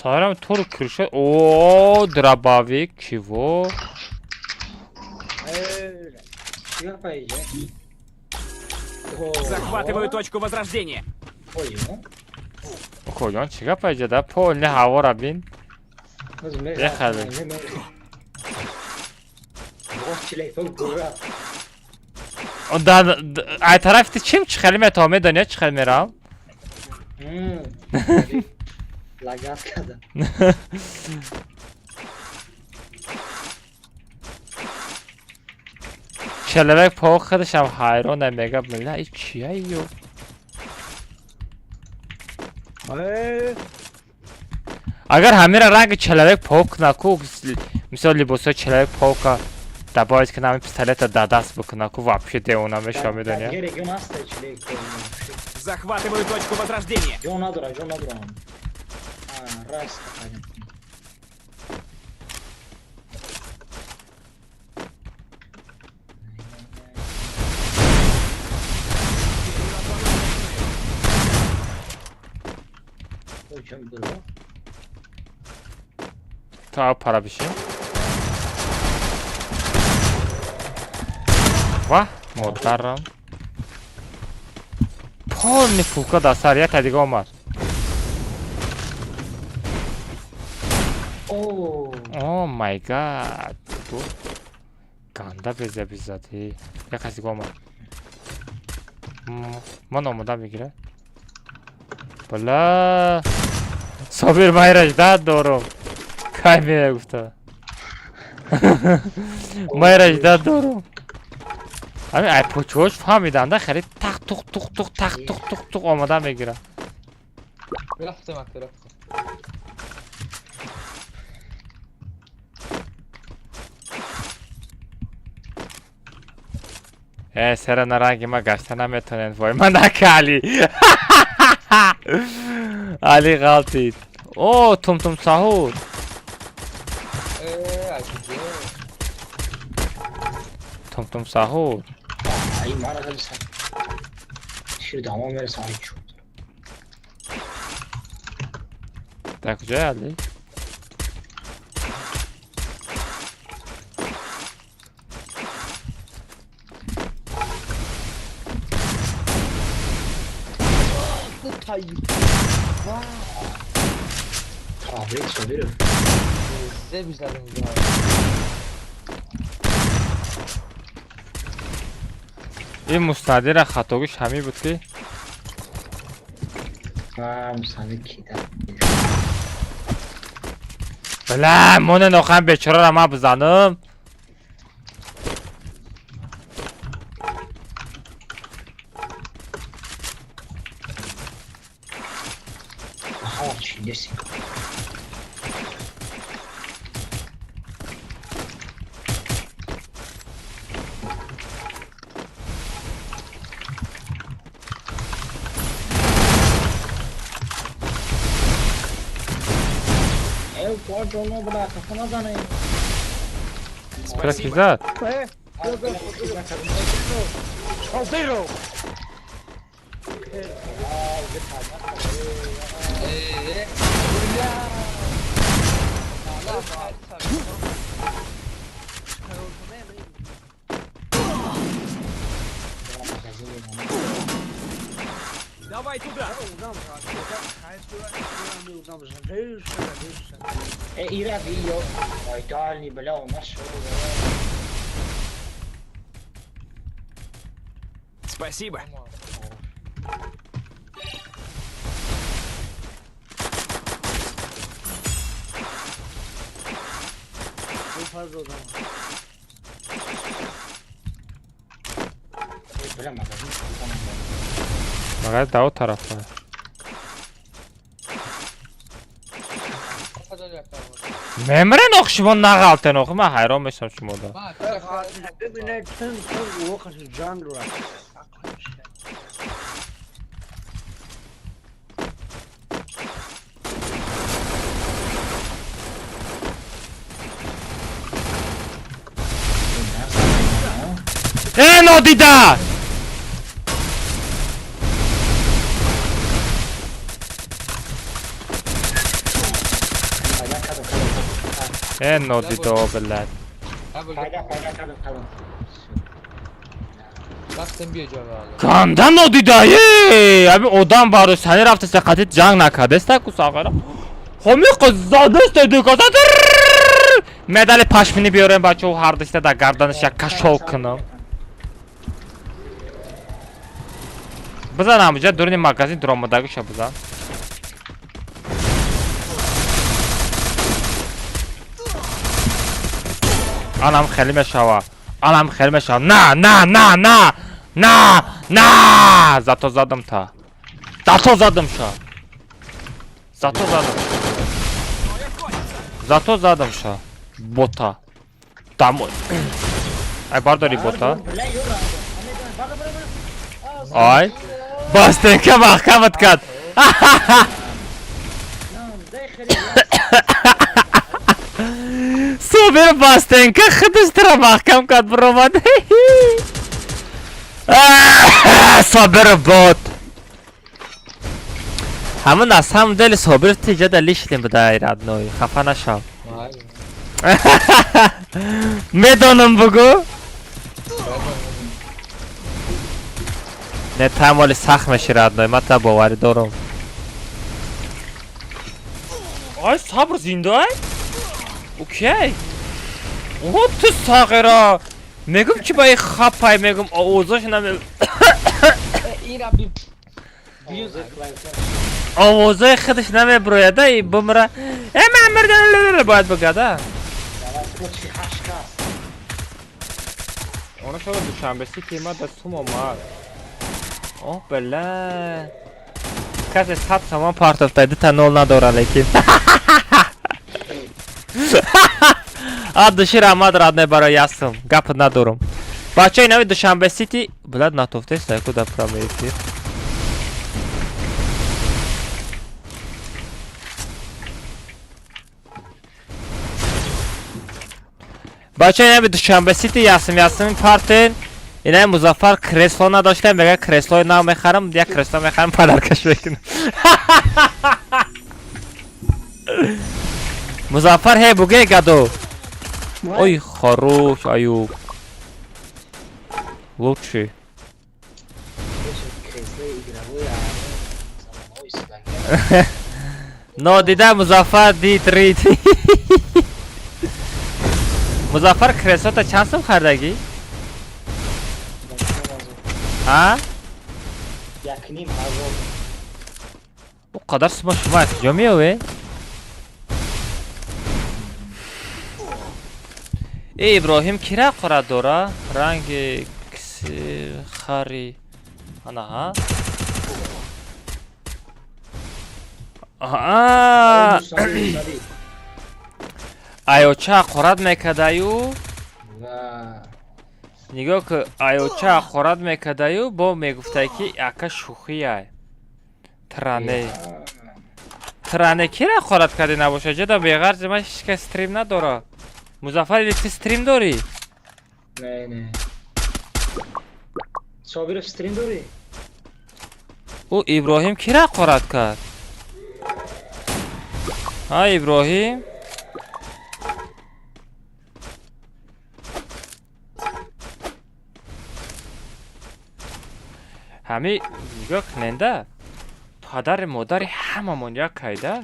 Сарам тур кирша. О, дробовик, чего?
Чӣ гапа иҷа?
Захватываю точку возрождения.
Ой,
Коҷон чӣ гапа иҷа да? Полни ҳавора бин. Бехали. Ай тарафи ту чим чӣ хеле метавон медонӣ чӣ хеле меравам?
Лагат кардам.
Человек паук худашам ҳайрона мега мила и чия ё? Агар ҳамира ранги человек паук наку, мисол либосҳои человек паука добавить кунам, ҳамин пистолета дар даст бикуна ку, вообще девона мешава, медони?
Дигар регион ҳаст человек.
Захватываю точку возрождения.
Ҷон надора, ҷон надорам. А, раз такая. Ой, чем было?
Та пара бишин. Ва, модарам. Полный фулка дар сар, якта дига омад.
О,
Oh my God. Ту ганда беза безади. Як каси дига омад. Ман омода мегира. Бала. Собир майраш дад дорум. Кай мея гуфта. Майраш дад дорум. Ами ай почош фаҳмидам да, хеле тақ туқ туқ туқ тақ туқ туқ туқ омода мегира.
Рафтем, ака, рафтем.
Э, сера на ранги ма гашта наметонед. Вой, ма нака Али. Али ғалтид. О, тум-тум сахур.
Э, аҷиб.
Тум-тум сахур.
ай мара задиса. Шир дамо мераса, ай чу.
Дар куҷое Али?
Табрик Собиров.
Зе бизадем.
Ин мустадира хатогиш ҳамин буд ки
А, мусави кида.
Бла, моне нохан бечораро ман бизанам.
Аха, чи неси. Э, кор ҷоно буда, хафа назане.
Спра ки зад?
Собиров!
Э,
Давай туда!
Э, ира биё. Ай, дальний, бля, у нас шо.
Спасибо.
Э, бля, магазин.
Магаз дао тарафа. Мемрен ох, шумо нағалтен охи, ман ҳайрон мешавам шумода. Э, нодида!
Пайда кардам, кардам.
Э, нодидо, блядь.
Пайда, пайда кардам, кардам.
Рафтем, биё ҷавоб.
Ганда нодида, е! Ами одам барои сани рафтаста қатӣ ҷанг накардаста ку сағара. Ҳами қиззадаста дукаса. Медали пашминӣ биёрем, бачаҳо, ҳардашта дар гарданаш як кашол кунам. Бизан ҳамуҷа дуруни магазин дуромадагиша бизан. Анам хеле мешава. Анам хеле мешава. На, на, на, на! На! На! Зато задам та. Зато задам ша. Зато задам. Зато задамша. Бота. Домой. Ай, бардори бота. Ай. Бастенка маҳкамат кард. Супер, Бастенка худаш тра маҳкам кард, биромад. Собиров бот. Ҳамон на самом деле Собиров ти ҷада лишним буда, родной. Хафа нашав. Медонам, бугу. Не, тамоли сахт меши, родной, ман та боварӣ дорам. Ай, сабр зинда? Окей. О, ту сағира. Мегум ки ба ин хапай, мегум овозош наме овозои худаш намеброяда и бумра. Э, ман мирда бояд бигада. Она шода Душанбе Сити ма да сум омад. О, бля. Касе 100 сомон партофта, дута нол надора, лекин. А души раҳмат, родной, барои ясум. Гап надорум. Бачаи нави Душанбе Сити, блядь, натофтеста ку да прямой эфир. Бачаи нави Душанбе Сити ясум ясум партен. Инаи Музаффар кресло надошта, мега креслои нав мехарам, як кресло мехарам, подаркаш мекунам. Музаффар ҳе буге гадо. Ой, хорош, Аюб. Лучший. Но дида Музаффар дид рид. Музаффар креслота чанд сум хардагӣ? Ҳа?
1,5 ҳазор.
О қадар сума шумо аз куҷо меове? Э, Иброҳим кира қора дора? Ранги киси хари. Ана ҳа? Аҳа. Аёча ҳақорат мекардаю? Нигоҳ ки, аёча ҳақорат мекардаю, бо мегуфтай ки ака шӯхиай. Тране. Тране кира ҳақорат карди набоша? Ҷода беғарзи ман ҳеҷ кас стрим надора. Музаффар, или ти стрим дорӣ?
Не, не. Собиров стрим дорӣ?
Ӯ Иброҳим кира ҳақорат кард? Ҳа, Иброҳим? Ҳами нигоҳ куненда, падари модари ҳамамон як кайда,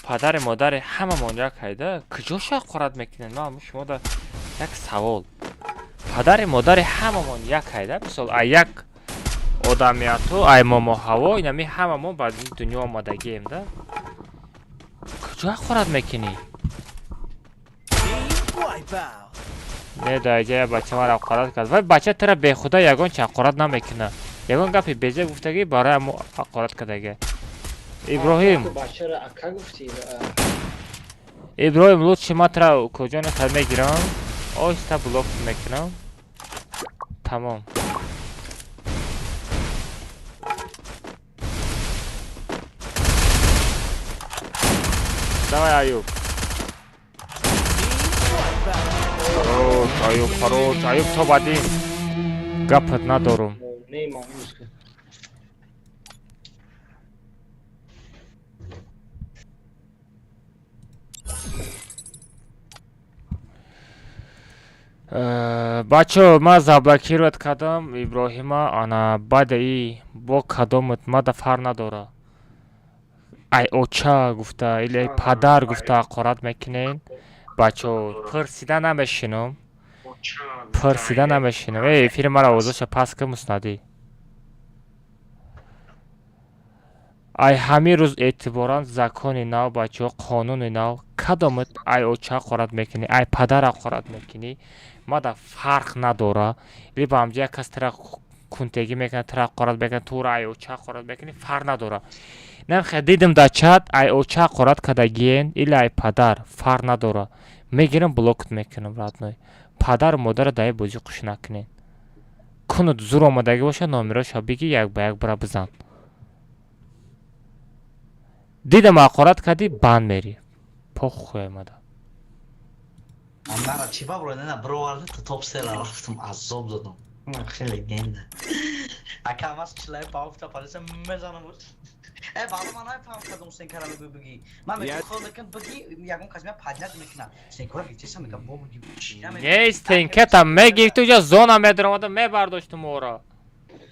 падари модари ҳамамон як кайда, куҷо ҳақорат мекунед? Ман шумода як савол. Падари модари ҳамамон як кайда, мисол, ай як одамияту, ай момо ҳаво, инами ҳамамон ба дунё омадагием да. Куҷо ҳақорат мекунӣ? Не, да иҷа як бача маро ҳақорат кард. Вай бача тара бехуда ягон чи ҳақорат намекунад. Ягон гапи безеб гуфтагӣ, барои ҳамо ҳақорат кардагӣ. Иброҳим.
Бачаро ака гуфтӣ.
Иброҳим, лучше ман тара куҷони хел мегирам, оҳиста блок мекунам. Тамом. Давай, Аюб. Хорош, Аюб, хорош. Аюб топ-1. Гапат надорум. Бачо, ман заблокировать кардам Иброҳима, ана баъда и бо кадомат мада фарқ надора. Ай оча гуфта или ай падар гуфта ҳақорат мекунен. Бачо, пурсида намешинам. Пурсида намешинам. Эй, эфири мара овозаша паст ки муснадӣ. Ай ҳамин рӯз эътиборан закони нав, бачаҳо, қонуни нав, кадомат ай оча ҳақорат мекунӣ, ай падар ҳақорат мекунӣ, мада фарқ надора. Либо ҳамҷа як кас тара Кунтегӣ мекунад, тура ҳақорат мекунад, тура айоча ҳақорат мекунӣ, фарқ надорад. Намхе дидим дар чат айоча ҳақорат кардагиен или ай падар, фарқ надорад. Мегирам, блокт мекунам, родной. Падару модарро дар ин бозӣ қуш накунед. Кунут зур омадагӣ бошад, номероша бигӣ, як ба як бира бизан. Дидам ҳақорат кардӣ, банд мерӣ. Похуй омада.
Мара чӣ ба бро, на броварда то топ сера рафтам, азоб додам. Хеле легенда. Ака мас чилай пауфта пареса мезанам. Э, баъд ман намефаҳмам кадом сенкара мегӯй бигӣ. Ман мегӯям хол мекунам бигӣ, ягон кас меяд паднят мекунад. Сенкора гирифтеса мегӯям бо бигӣ чӣ намегӯй.
Не, стенкета мегирифту ҷа зона медаромада мебардоштум ора.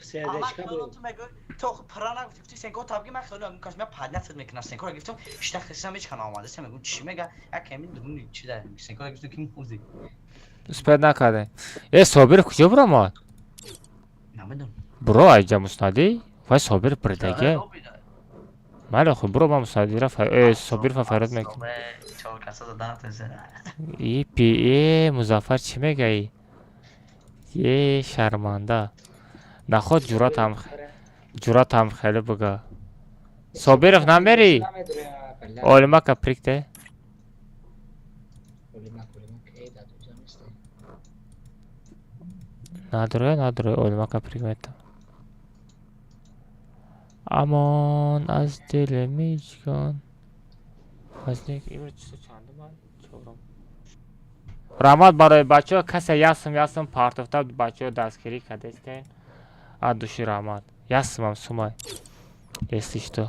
Сердечка
буд. Ту мегӯй ту пра нагуфтӣ, гуфтӣ сенкора та бигӣ, ман хеле ягон кас меяд паднятат мекунад. Сенкора гирифтам, шита хисам ҳеч кана омадеса мегӯям чӣ мега, як ками дуруни чӣ да сенкора гирифтам ки мурдӣ.
Успед накарде. Э, Собир куҷо биромад?
Намедонам.
Буро айҷа муснадӣ? Вай Собир бирдаге. Майли хуб, буро, ман муснадира э Собирфа фарёд мекунам. И пи э Музаффар чӣ мегаӣ? Е шарманда. Наход ҷуръатам хеле буга. Собиров намерӣ? Олимака прикте. Надроя, надроя, олимака прик метам. Амон аз дили миҷгон. Аз ник имрӯз чисо чандум ман? Чорум. Раҳмат барои бачаҳо, касе ясм ясм партофта бачаҳо дастгирӣ кардестен. Аз души раҳмат. Ясмам сумай. Если что.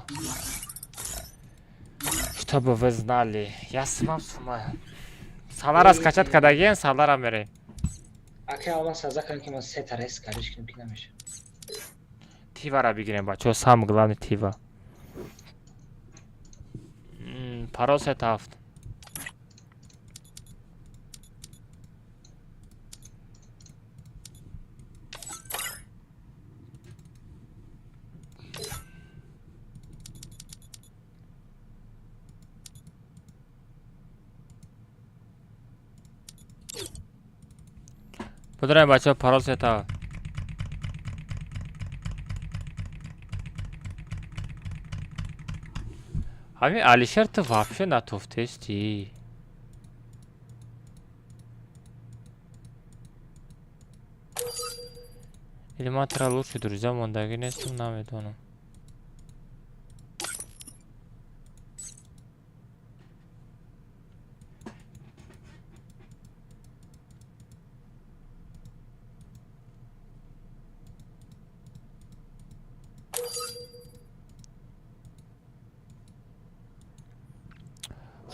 Чтобы вы знали. Ясмам сумай. Салара скачать кардагиен, салара мерем.
Ака ман саза кардам ки ман се та рес кардиш кунам ки намеша.
Тивара бигирем, бачаҳо, самое главное тива. Парол 37. Будараем, бачаҳо, парол 37. Ҳамин Алишер ту вообще натуфтести. Или ман тура лучше друзья мондагӣ нестам, намедонам.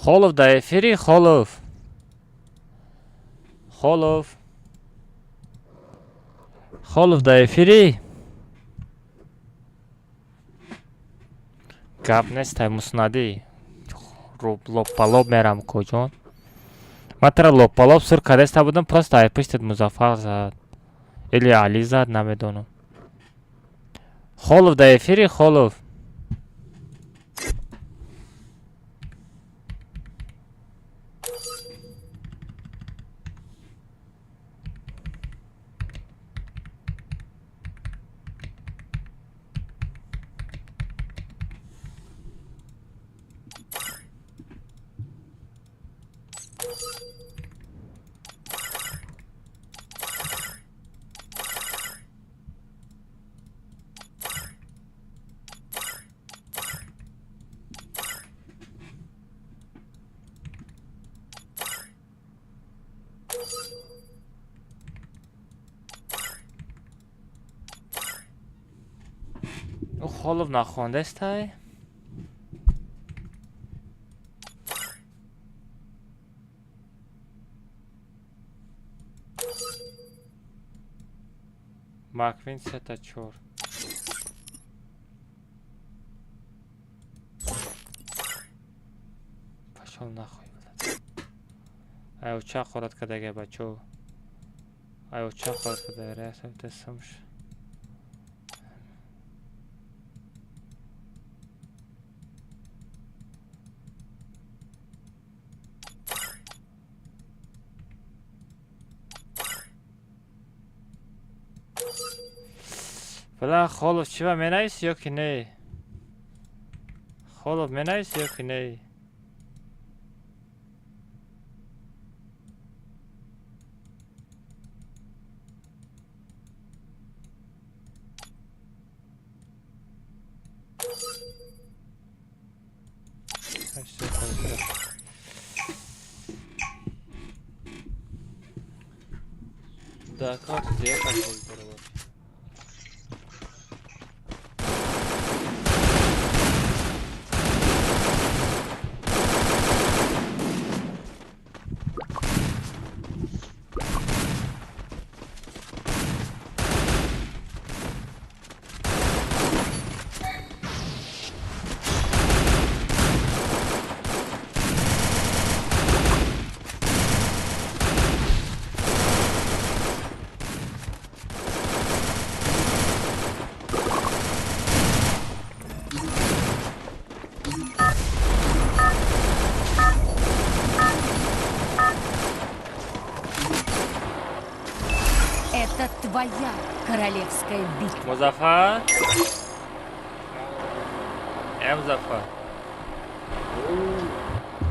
Холов дар эфири, Холов. Холов. Холов дар эфири. Гап нестай муснадӣ. Лоппалоп мерам коҷон. Ман тура лоппалоп сур кардеста будам, просто ай пуштат Музаффар зад. Или Али зад, намедонам. Холов дар эфири, Холов. Холов нахондестай? Маквин 3-4. Пошёл нахуй, блядь. Ай оча ҳақорат кардага, бачо. Ай оча ҳақорат кардага, расам тесамш. Бала Холов чива менависи ё ки не? Холов менависи ё ки не? Да, как где такой здорово.
Это твоя королевская битва.
Музафар? Музафар.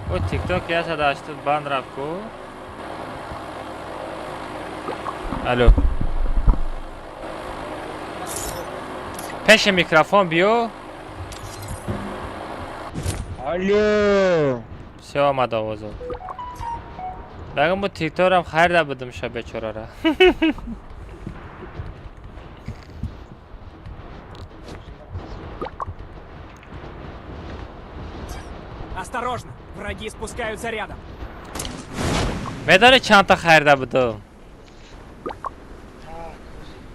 О, TikTok я садашты бан рафку. Алло. Пеше микрофон биё.
Алло.
Всё, омад овозо. Бегам бу TikTok-рам хайр да будум ша бечорара.
Осторожно, враги спускаются рядом.
Медони чанд та хайр да будум?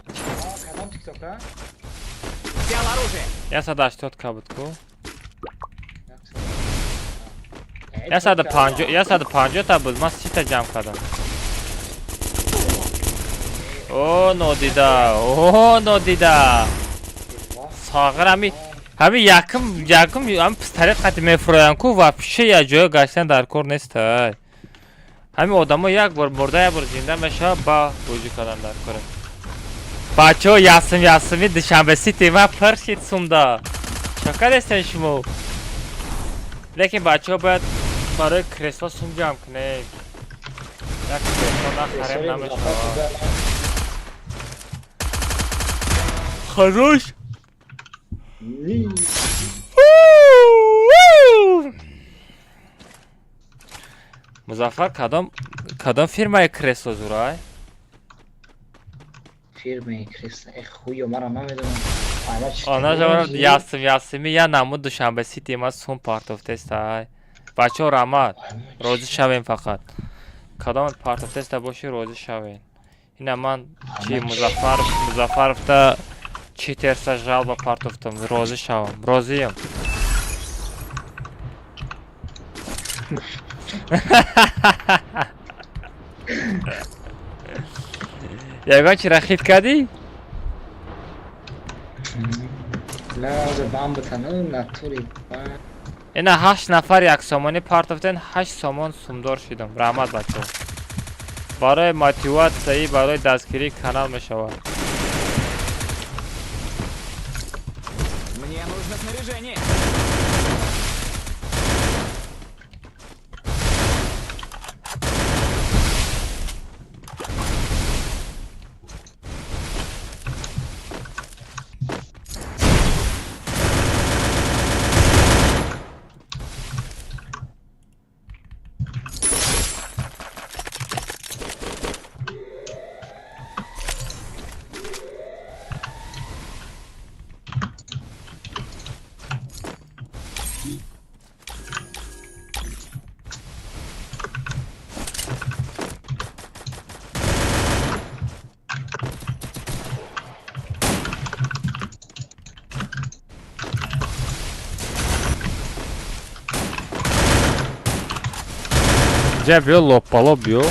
Кадом TikTok-а?
Взял оружие.
180 ка буд ку? 150, 150 та буд, ман 30 та ҷамъ кардам. О, нодида, о, нодида. Сағир ҳами якум ҳами пистолет қати мефуроям ку вообще як ҷоя гаштан дар кор нест. Ҳами одамо як бор мурда, як бор зинда мешавад, ба бозӣ кардан дар кор. Бачаҳо, ясм ясми Душанбе Сити ма пир шид сумда. Чо кардестен шумо? Лекин бачаҳо бояд барои кресло сум ҷамъ кунем. Як кресло нахарем намешавад. Хорош! Музаффар кадом фирмаи кресло зурай?
Фирмаи кресло, э хуё, мара намедонам.
Она жавоб ясм ясми я намуд Душанбе Сити ма сум партофтеста. Бачаҳо раҳмат, розӣ шавем фақат. Кадом партофтеста боши розӣ шавем. Ина ман чи Музаффаровта читерса жалба партофтам, розӣ шавам, розиям. Ягон чира хит кардӣ? Ина 8 нафар як сомонӣ партофтен, 8 сомон сумдор шидам. Раҳмат бачаҳо. Барои мотиватсияи барои дастгирии канал мешавад.
Мне нужно снаряжение.
Ҷа биё лоппало биё.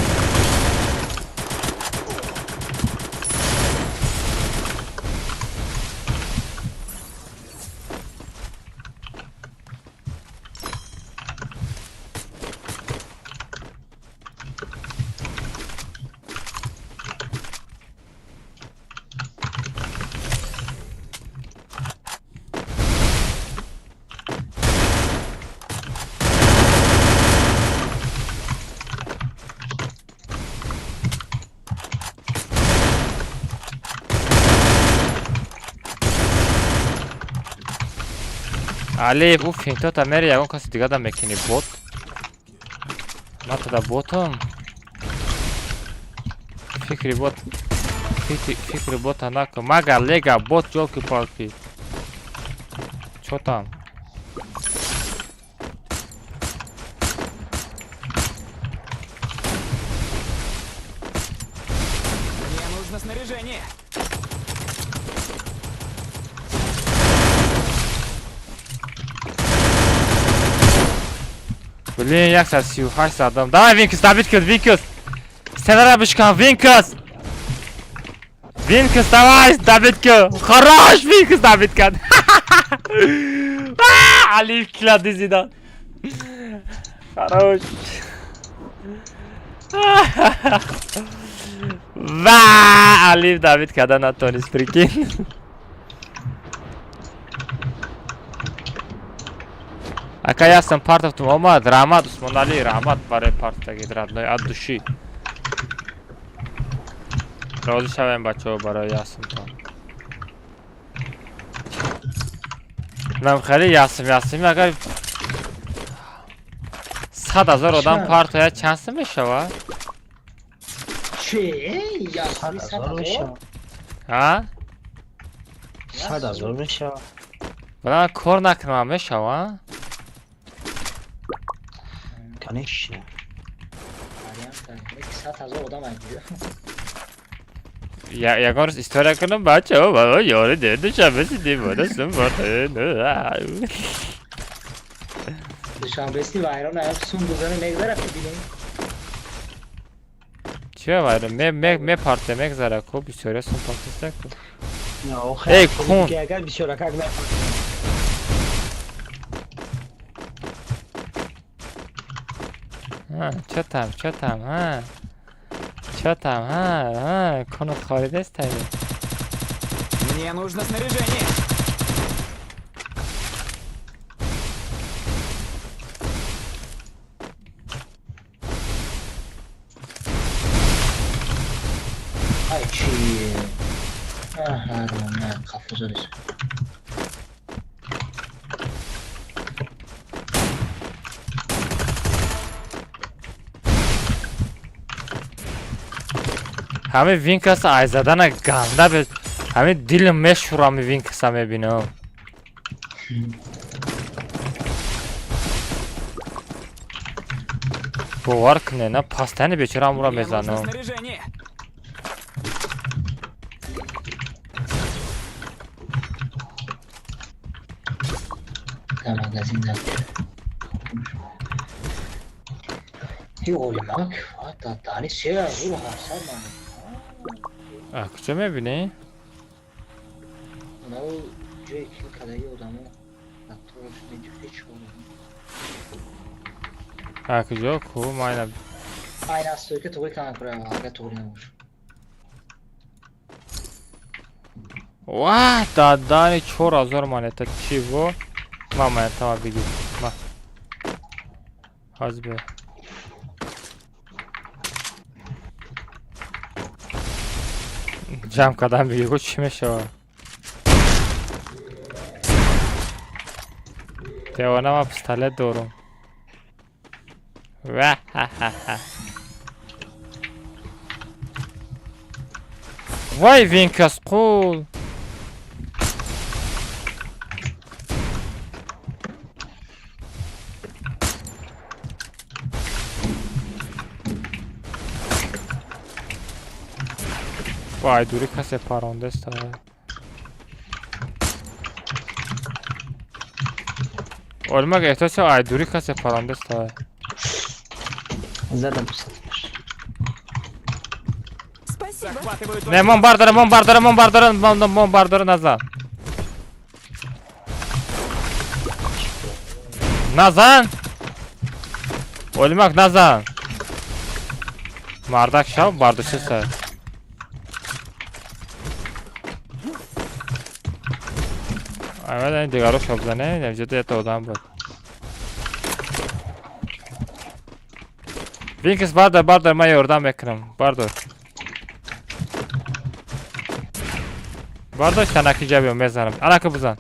Алиф, ӯ финтота мери ягон каси дигада мекунӣ бот. Ман тада ботам. Фикри бот. Фикри бота накун. Мага лега бот ёлки-палки. Чё там?
Мне нужно снаряжение.
Блин, 138 задам. Давай, Винкус, добить кун, Винкус. Стенара бишкан, Винкус. Винкус, давай, добить кун. Хорош, Винкус, добить кун. Алиф кила дизидан. Хорош. Ва, Алиф добить карда натонист, прикинь. Ака ясам партовтум омад, раҳмат Усмоналӣ, раҳмат барои партовтагид родной от души. Розӣ шавем бачаҳо барои ясмтон. Нам хеле ясм ясм агар 100 000 одам партояд чанд сум мешавад?
Че? Ясми
100 000 мешавад.
Ҳа?
100 000 мешавад.
Бана кор накунам мешавад?
Конечно.
Вариант 100 000 одам айб.
Ягон рӯз история кунам бачаҳо, баба ёри душанбе сидим, бода сум бода.
Душанбеси вайрон аяк сум бузани мегзара ки бинем.
Чия вайрон? Ме ме ме парте мегзара ку бисёрия сум партиста ку.
Не, охе.
Эй, кун.
Агар бисёр акак ме.
Ҳа, чё там, чё там, ҳа? Чё там, ҳа, ҳа, кунат хоридаст тайми.
Мне нужно снаряжение.
Ай чи? Аҳа, на қафо задис.
Ҳамин винкаса ай задана ганда бе. Ҳамин дилм мешӯра ҳамин винкаса мебинам. Бовар кунед, на пастани бечора ҳамура
Мне нужно
мезанам.
снаряжение.
Дар магазин да. И олимак, ва дани 3700 ман.
А куҷо мебинӣ?
Онау ҷое ки кадаги одамо лаптопш меҷухи чор.
А куҷо? Ку майна.
Айна стойка туғри кана кура, агар туғри набошад.
Ва, дадани 4000 монета чиво? Ма монетама бигир. Ма. Ҳозир бе. Ҷамъ кардан бигир, гӯ чӣ мешавад? Девона ман пистолет дорум. Ва ха ха ха. Вай винкас қул. Вай дури касе парондаст. Олмак эҳтиёҷ шав ай дури касе парондаст.
Задам пистолеташ.
Спасибо.
Захватываю
Не, мон бардора, мон бардора, мон бардора, мон бардора назан. Назан! Олмак назан. Мардак шав, бардошта сар. Аввал ин дигаро шоб зане, инҷо якта одам буд. Винкс бардор, бардор, ман ёрдам мекунам. Бардор. Бардор танаки ҷабиё мезанам. Анака бизан.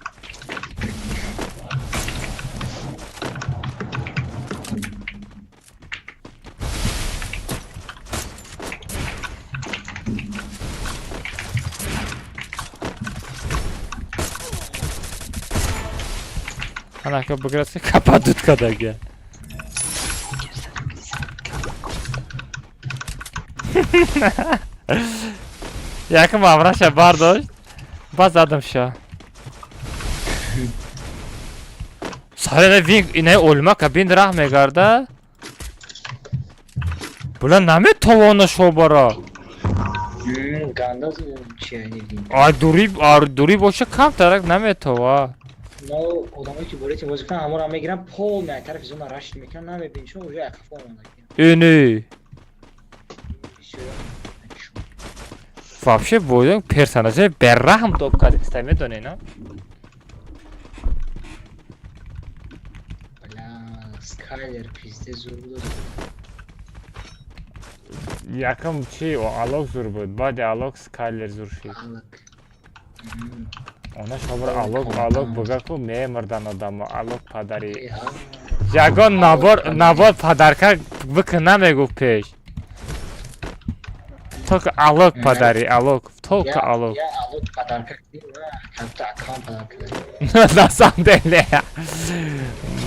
Анака биграс капа дуд кадага. Якм амраша бардошт. Баъд задам ша. Сарена вин инаи олмака бин раҳ мегарда. Була наметавона шобара.
Ганда чи вин.
Ай дури ар дури боша камтарак наметава.
Но одамое ки болети бозӣ кунанд, ҳамонро мегиранд, полный ай тарафи зона рашд мекунанд, намебинӣ, чун уже ақафо омода.
Эне. Вообще бояд персонажи берраҳм топ кардиста, медонӣ, на?
Бля, Скайлер пизде зур буд.
Якам чи алок зур буд, баъди алок Скайлер зур шид.
Алак.
Она шобар алок алок буга ку мемурдан одамо алок падари. Ягон набор набор подарка бикун намегуфт пеш. Только алок подари, алок, только алок.
Я алок подарка кардим, как-то аккаунт подарка кардим.
На самом деле.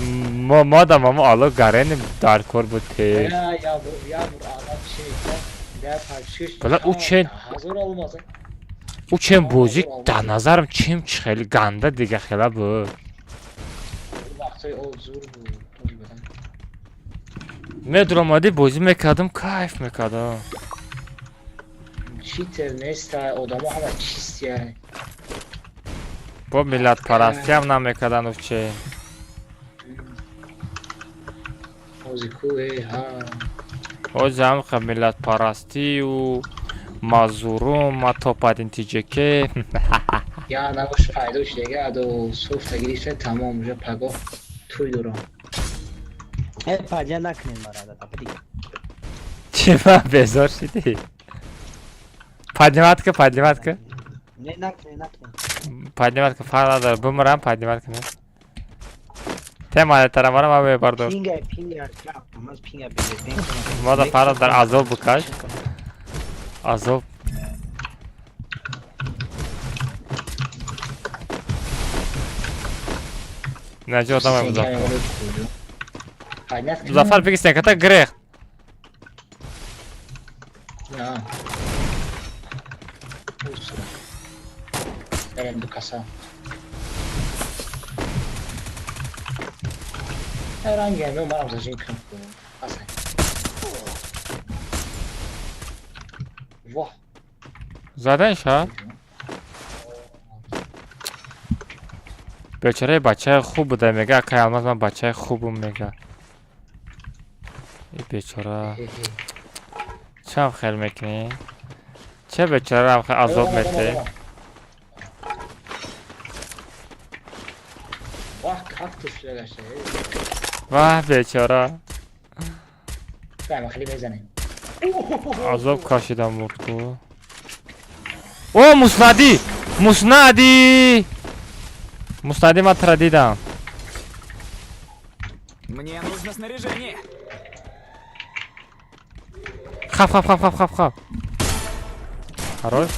Мо да мамо алок гарени дар кор буд пеш.
Я я я бур алок чи я парчиш.
Бала, ӯ чен-
Ҳазор алмаз.
Ӯ чем бозӣ дар назарам чем чи хеле ганда дига хела буд.
Вақтҳои ол зур буд. Тоже бадан.
Медуромадӣ бозӣ мекардам, кайф мекардам.
Читер нест, одамо ҳама чистия.
Бо миллатпарастиам намекардан че.
Ҳози ку э ҳа.
Ҳозир ҳам миллатпарастию мазурум ма топадин тиҷк.
Я навош пайдо шудага, адо софта гирифта, тамом, уже пагоҳ туй дорам.
Э, падя накунед мара, да пади.
Чи ма безор шидӣ? Поднимать ка, поднимать ка.
Не накунед, накунед.
Поднимать ка, фарқ надорад, бумрам поднимать кунед. Тема тарамара ма мебардор.
Пинга, пинга, маз пинга безе.
Ма да фарқ дар азоб букаш. Азоб. Наҷо одамай Музаффар. Музаффар бигӣ сенката гирехт.
На. Усра. Берем ду каса. Ранги ҳаме манам зажин кунам. Аса. Воҳ.
Задан ша? Бечораи бачаи хуб буда, мега акай Алмаз ман бачаи хубум мега. И бечора. Чам хел мекунӣ? Че бечорарам хел азоб метӣ?
Воҳ, кактус шуда гашта.
Ваҳ бечора.
Бама хеле мезанем.
Азоб кашидам мурд ку. О, муснади! Муснади! Муснади ман тра дидам.
Мне нужно снаряжение.
Хап хап хап хап хап хап. Хорош.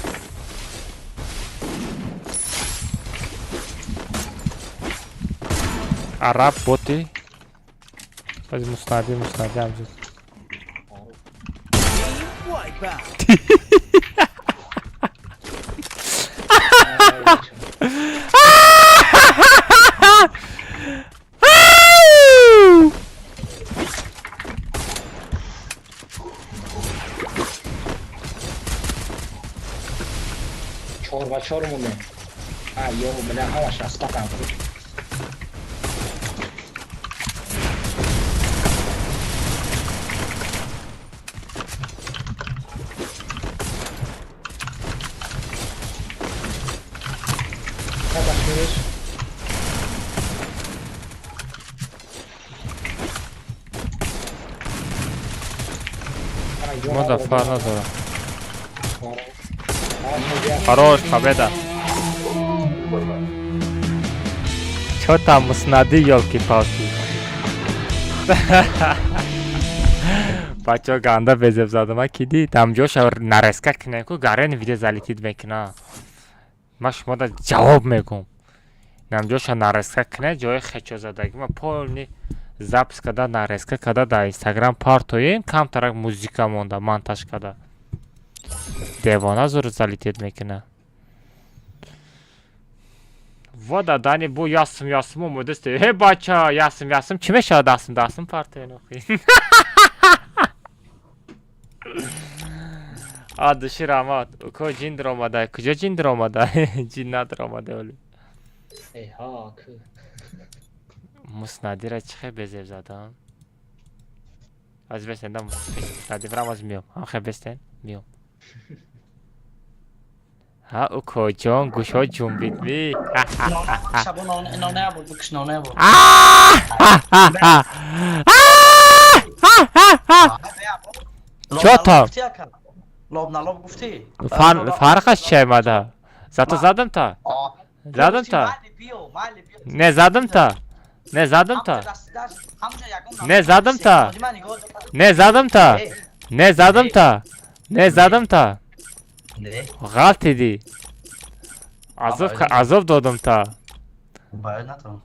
Араб боти. Бази муснади муснади ҳамҷо.
Чор ба чор монде. А, ё, бля, ҳамаш распакам. Минус.
Мо да фар надорам. Хорош, победа. Чё там муснади, ёлки-палки? Бачаҳо ганда безеб задама ки дид ҳамҷоша нареска кинем ку гарен видео залетит мекуна. Ман шумода ҷавоб мегӯм. Намҷоша нарезка кне, ҷои хечозадагӣ ма полный запись када, нарезка када, дар Инстаграм партоем, камтарак музика монда, монтаж када. Девона зур залететь мекуна. Во дадани бу ясм ясм омодасте. Э бача, ясм ясм чӣ мешавад дастм дастм партоен охи. А души раҳмат. Уко ҷин даромада. Куҷо ҷин даромада? Ҷин надаромада оли.
Эй ҳа ку.
Муснадира чӣ хел безеб задам? Аз бестен да муснадир рам аз миём. Ҳам хел бестен миём. Ҳа укоҷон гӯшҳо ҷунбид ми.
Шабо ноне буд, бикш ноне буд.
Чё там?
Лоб на лоб гуфтӣ?
Фарқаш чи омада? Зато задам та. Задам та. Не задам та. Не задам та. Не задам та. Не задам та. Не задам та. Не задам та. Ғалтидӣ. Азоб азоб додам та.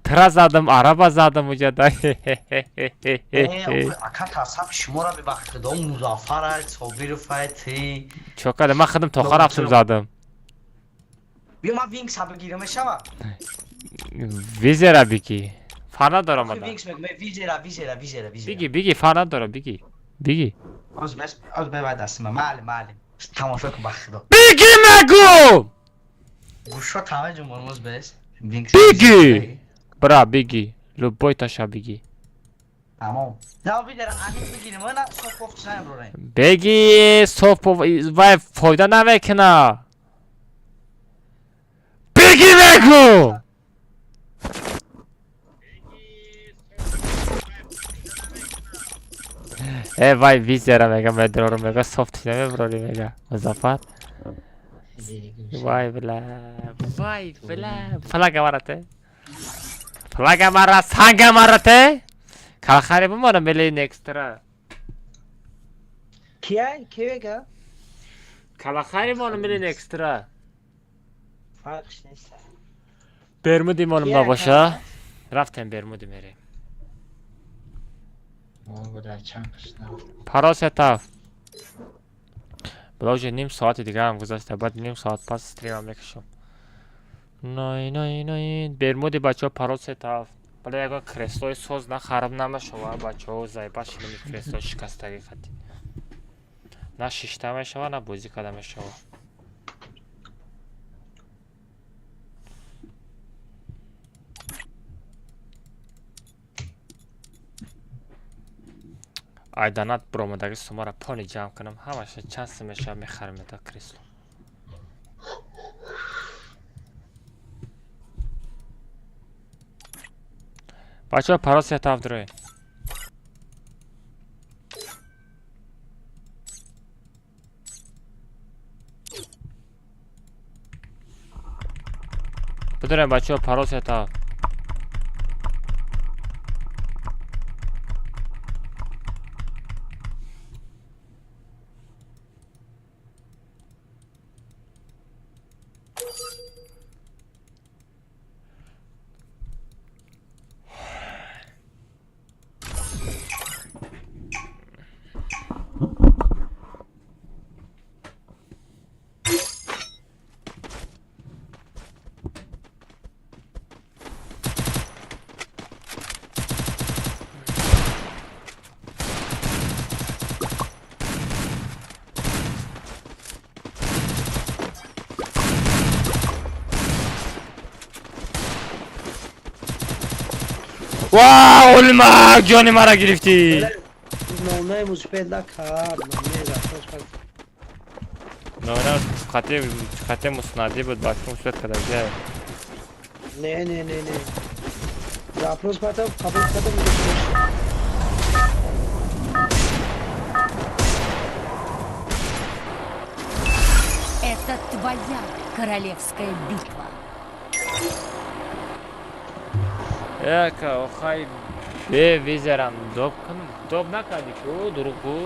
Тра задам, араба задам уҷада.
Ака тасаб шуморо бибахшид, Музаффар Собиров ти.
Чо кардам? Ман худам тоха рафтам задам.
Биё ман винкса бигирам мешава?
Визера бигӣ. Фар надорам ада.
Винкс мегӯм, визера, визера, визера, визера.
Бигӣ, бигӣ, фар надорам, бигӣ. Бигӣ.
Оз бес, оз бевай дастима, майли, майли. Тамошо кун ба худо.
Бигӣ мегӯм!
Гӯшо тама ҷумбон оз бес. Винкс.
Бигӣ! Бра, бигӣ. Любой таша бигӣ.
Тамом. На визера аниқ бигирем, на соф поф чизаем рорем.
Бигӣ, соф поф вай фоида намекуна. Бигӣ мегӯм! Э вай визера мега медрору мега софт намеброри мега Музаффар. Вай бла, вай бла, флага марате. Флага мара, санга марате. Калхаре бумона мели некстра.
Кия? Кивега?
Калахари моно мели некстра.
Фарқш нест.
Бермуди монум
Кия
набоша. Рафтем Бермуди мерем. Паро сетаф. Бла уже ним соати дигарам гузашта, баъд ним соат пас стримам мекашам. Най най най Бермуди бачаҳо паро сетаф. Бала ягон креслои соз нахарам намешава бачаҳо зайба шидами креслои шикастагӣ хати. На шишта мешава, на бозӣ карда мешава. Айданат биромадаги сумара пони ҷамъ кунам, ҳамаша чанд сум мешава мехарем это кресло. Бачаҳо паро сетаф дуроед. Бидурем бачаҳо паро сетаф. Ва, олмак, ҷони мара гирифтӣ.
Нонаи мусбет накард, нонаи запрос кард.
Нона хати хати муснадӣ буд, бача мусбат кардагия.
Не, не, не, не. Запрос кардам, қабул кардам.
Это твоя королевская битва.
Яка, охай бе визерам доб кунам. Доб накардӣ ку, дурӯғгӯ?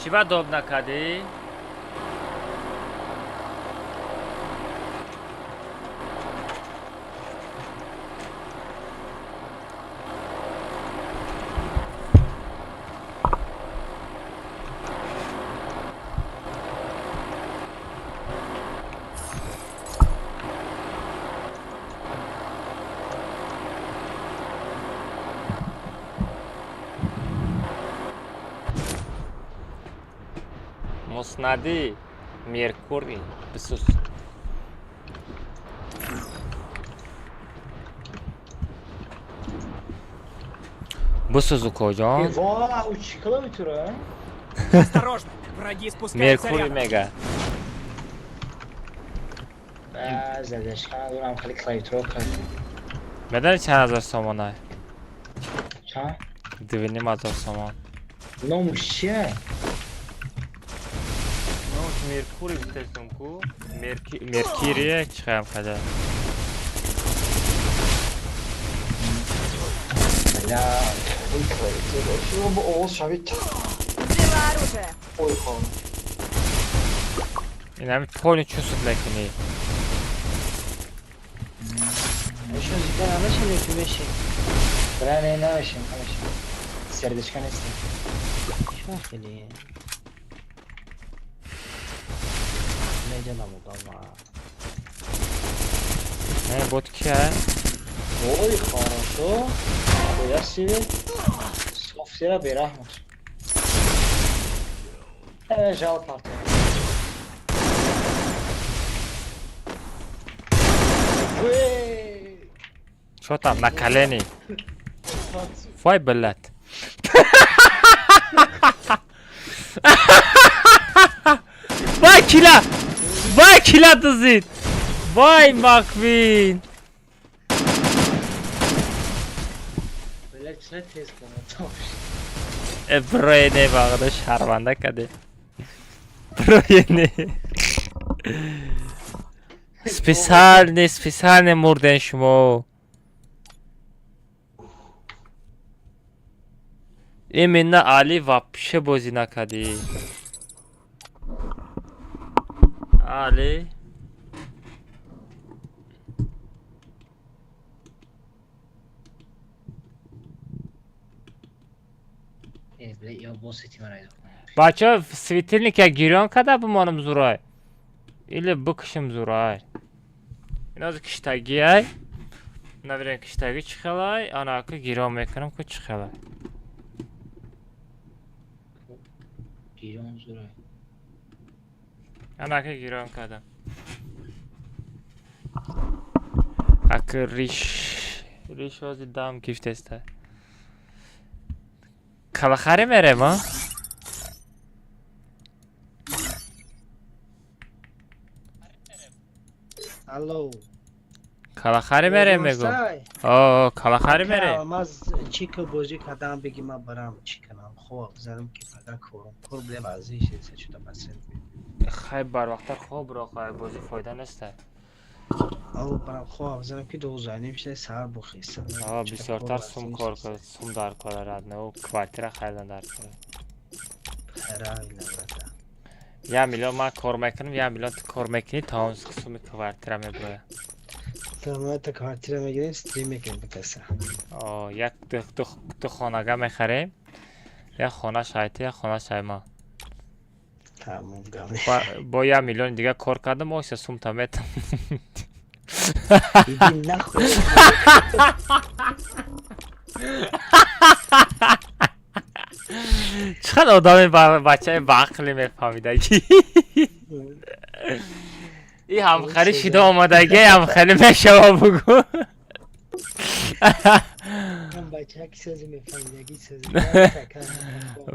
Чӣ ба доб накардӣ? Муснади Меркурий бисӯз. Бисӯз укоҷон.
Ва, у чӣ клавиатура?
Осторожно, враги спускаются
Меркурий
рядом.
мега.
Ба, задашка дорам хеле клавиатура кард.
Медонӣ чанд ҳазор сомонай?
Чанд?
2,5 ҳазор сомон.
Номуш чия?
Номуш Меркурий гуфтестум ку. Меркирие чӣ хаям када?
Бля,
Шумо бо овоз шавед.
Взяла оружие.
Ой хон.
Ин ҳами поли чӯ суд мекунӣ?
Ещё зикр намешем ё ки мешем?
Бля, не, намешем, намешем. Сердечка нестем.
Чӣ хеле? Неҷа намудам.
Не, бот кия?
Ой, хорошо. Хуя себе. Софтера бераҳмаш. Жал парта.
Чё там, на колени? Фой, блядь. Вай, кила! Вай, кила дузид! Вай, Маквин!
Блядь, чӣ тез кунад?
Броене бағда шарманда каде. Броене. Специально, специально мурден шумо. Именно Али вообще бозӣ накардӣ. Али.
Бля, я босити мара.
Бача, светильник я гирён када бимонам зурай. Или бикушим зурай. Иноз киштагиай. Навирен киштаги чӣ хелай, анака гирён мекунам ку чӣ хелай.
Гирён зурай.
Анака гирён кардам. Ак риш ози дам гифтеста. Калахари мерем, а?
Алло.
Калахари мерем мегум. О, калахари мерем.
Ман чӣ ки бозӣ кардам беги ман барам чӣ кунам? Хоб занам ки фақат корам. Кор билем азиш шуда масен.
Хай барвақттар хоб ро хай бозӣ фойда неста.
Ау барам хоб занам ки 12:30 шуда саҳар бухестам.
А, бисёртар сум кор кар, сум дар кора радна, о квартира харидан дар кора.
Хайра брата.
1 миллион ман кор мекунам, 1 миллион ту кор мекунӣ, то он суми квартира меброяд.
Та квартира мегирем, стрим мекунем бикаса.
О, як ду хонага мехарем. Як хона шайти, як хона шайма.
Тамом гап.
Бо 1 миллион дига кор кардам, ойса сумта метам.
Иди нахуй.
Чӣ қадр одами бачаи баақлӣ мефаҳмидагӣ. И ҳамхелӣ шида омадагӣ, ҳамхелӣ мешава бугӯ.
Бача ки сӯзи мефаҳмидагӣ сӯзи.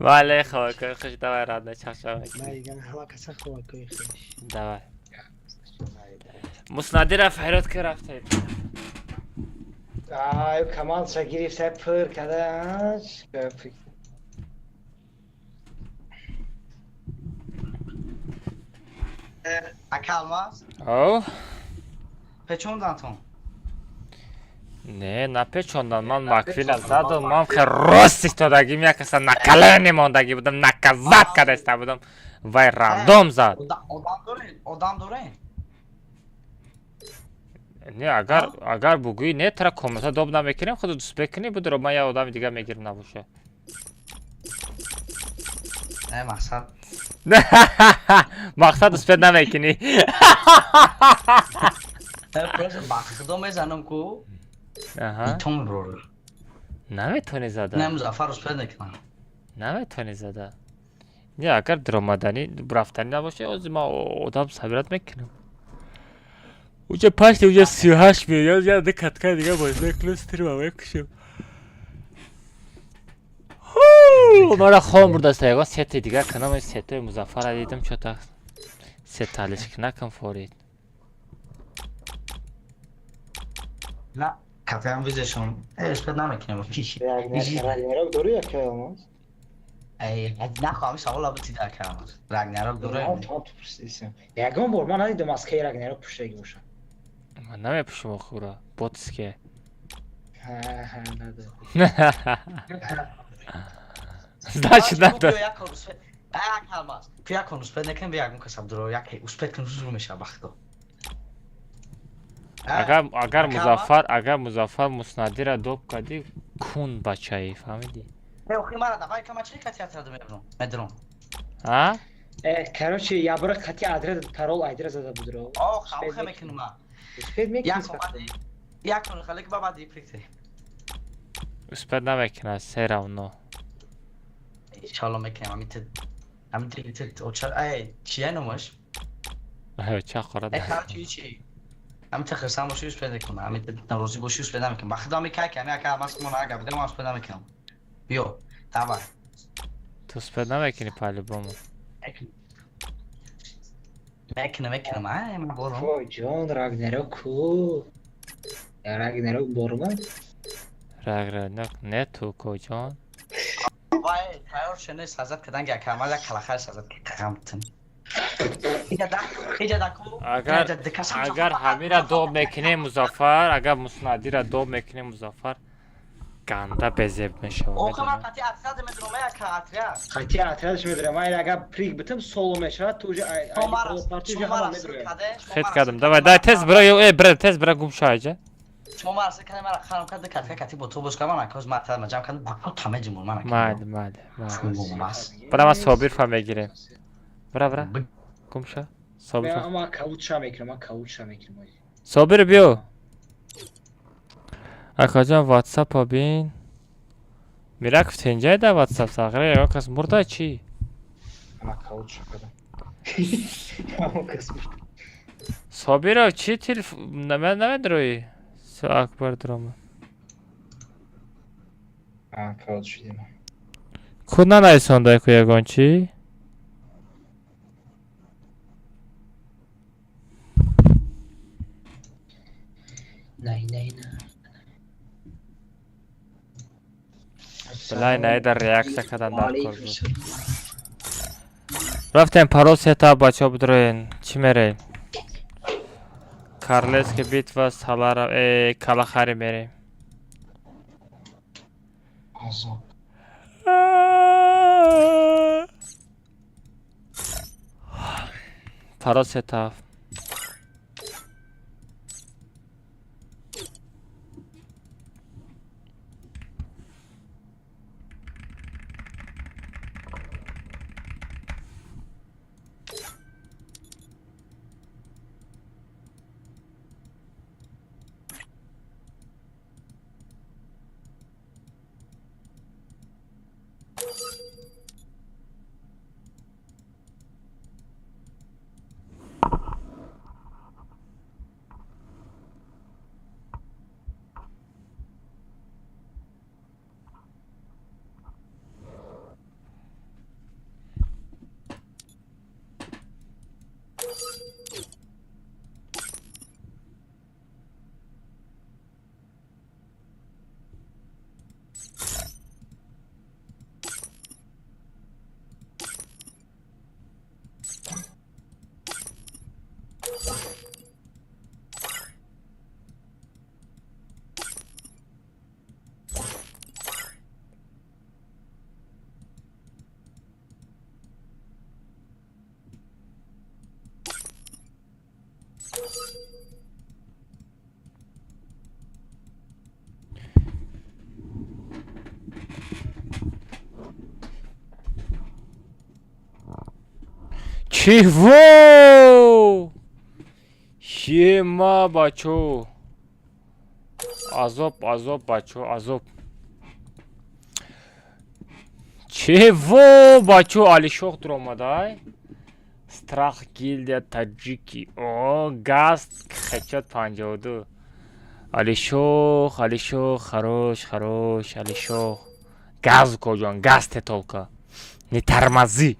Бале, ховакои хуш, давай радна чақчақ.
Ҳама каса ховакои хуш.
Давай. Муснадира файрод ки рафтед.
Ай, командша гирифта пур када.
Ака Алмаз?
О?
Печондантон?
Не, напечондан, ман Маквина задум, ман хел рост истодагим, як каса на колени мондагӣ будам, наказать карда иста будам. Вай рандом зад.
Одам дорен, одам дорен.
Не, агар бугӯӣ, не, тара комната доб намекунем, худо дуст бекунӣ, будро ман як одами дигар мегирам набоша.
Не, мақсад.
Мақсад успет намекунӣ.
Не, просто ба худо мезанам ку.
Аҳа.
Итом брор.
Наметавонӣ зада.
Не, Музаффар успет мекунам.
Наметавонӣ зада. Не, агар даромаданӣ, рафтанӣ набошад, ҳозир ман одам сабират мекунам. Уҷа пашти, уҷа 38 миллион, я ду катка дига бозӣ мекунам, стрима мекушам. Мара хом бурдаст, ягон сети дигар кунам, сетои Музаффара дидам, чо-то сет алиш накун форид.
На, кафеам визешон. Успет намекунем.
Рагнарок дорӣ як Алмаз?
Эй, нахоҳам савола битида кардам. Рагнарок дорем.
Ягон бор ман надидам аз кай Рагнарок пуштагӣ бошад.
Ман намепушам охура, ботске.
Ҳа, надо.
Значит, надо.
Як кор успет накунем, ягон касаб дуро, як успет кунем зур мешава ба худо.
Агар Музаффар, агар Музаффар Муснадира доб кардӣ, кун бачаи, фаҳмидӣ?
Не, охи мара давай кама чӣ кати отряду мебром? Медром.
А?
Короче, ябра кати отряд парол айдра зада будро.
Ох, охе мекунам ма.
Успет мекунӣ?
Як кун халик баба ди прикте.
Успет намекунад, все равно.
Иншалло мекунам, ами те оча, эй, чия номаш?
Ча хӯрад?
Э, короче, чӣ? Ами те хирсам бошӣ успет мекунам, ами те норозӣ бошӣ успет намекунам. Ба худо ами кай ками ака мас мон ага бидам успет намекунам. Биё, давай.
Ту успет намекунӣ по-любому.
Мекунам, ай, ман борам.
Вой ҷон, Рагнарок ку. Рагнарок борма?
Рагнарок нету ко ҷон.
Вай, тайёр шуне сазат кадан ки ака ман як калахар сазат ки қамтин.
Агар ҳамира доб мекунем Музаффар, агар Муснадира доб мекунем Музаффар, ганда безеб мешавад.
Охе ман қати отряд медурам, ака отряд.
Қати отрядш медурам, ай агар приг битам соло мешавад, ту уже ай партия уже ҳама медурам.
Хет кардам. Давай, дай тез бира, эй бира, тез бира гум шав аҷа.
Шумо мара сир кардем, мара харам кард, катка кати бо ту боз кардам, ман акоз ман тар ҷамъ кардам, ба таме ҷумур ман ака.
Майли, майли, майли. Бира ман Собир фа мегирем. Бира, бира. Гум ша. Собир.
Ман каут ша мекунам, ман каут ша мекунам.
Собир биё. Акаҷон WhatsApp-а бин. Мираков тенҷай да WhatsApp сағира, ягон кас мурда чӣ?
Ман каут ша кардам. Ҳамон кас мурд.
Собиров чӣ телефон намедроӣ? Акбар дрома.
А, каут шудем.
Ку нанависондай ку ягон чӣ?
Най, най, най.
Билай най дар реаксия кардан дар кор буд. Рафтем парол сета бачаҳо бидроен. Чӣ мерем? Карлески битва Салара Калахари мерем. Парол сета. Чего? Ема, бачо. Азоб, азоб, бачо, азоб. Чего, бачо, Алишох дромадай? Страх гильдия таджики. О, газ хечот 52. Алишох, Алишох, хорош, хорош, Алишох. Газ коҷон, газ те толка. Не тормози.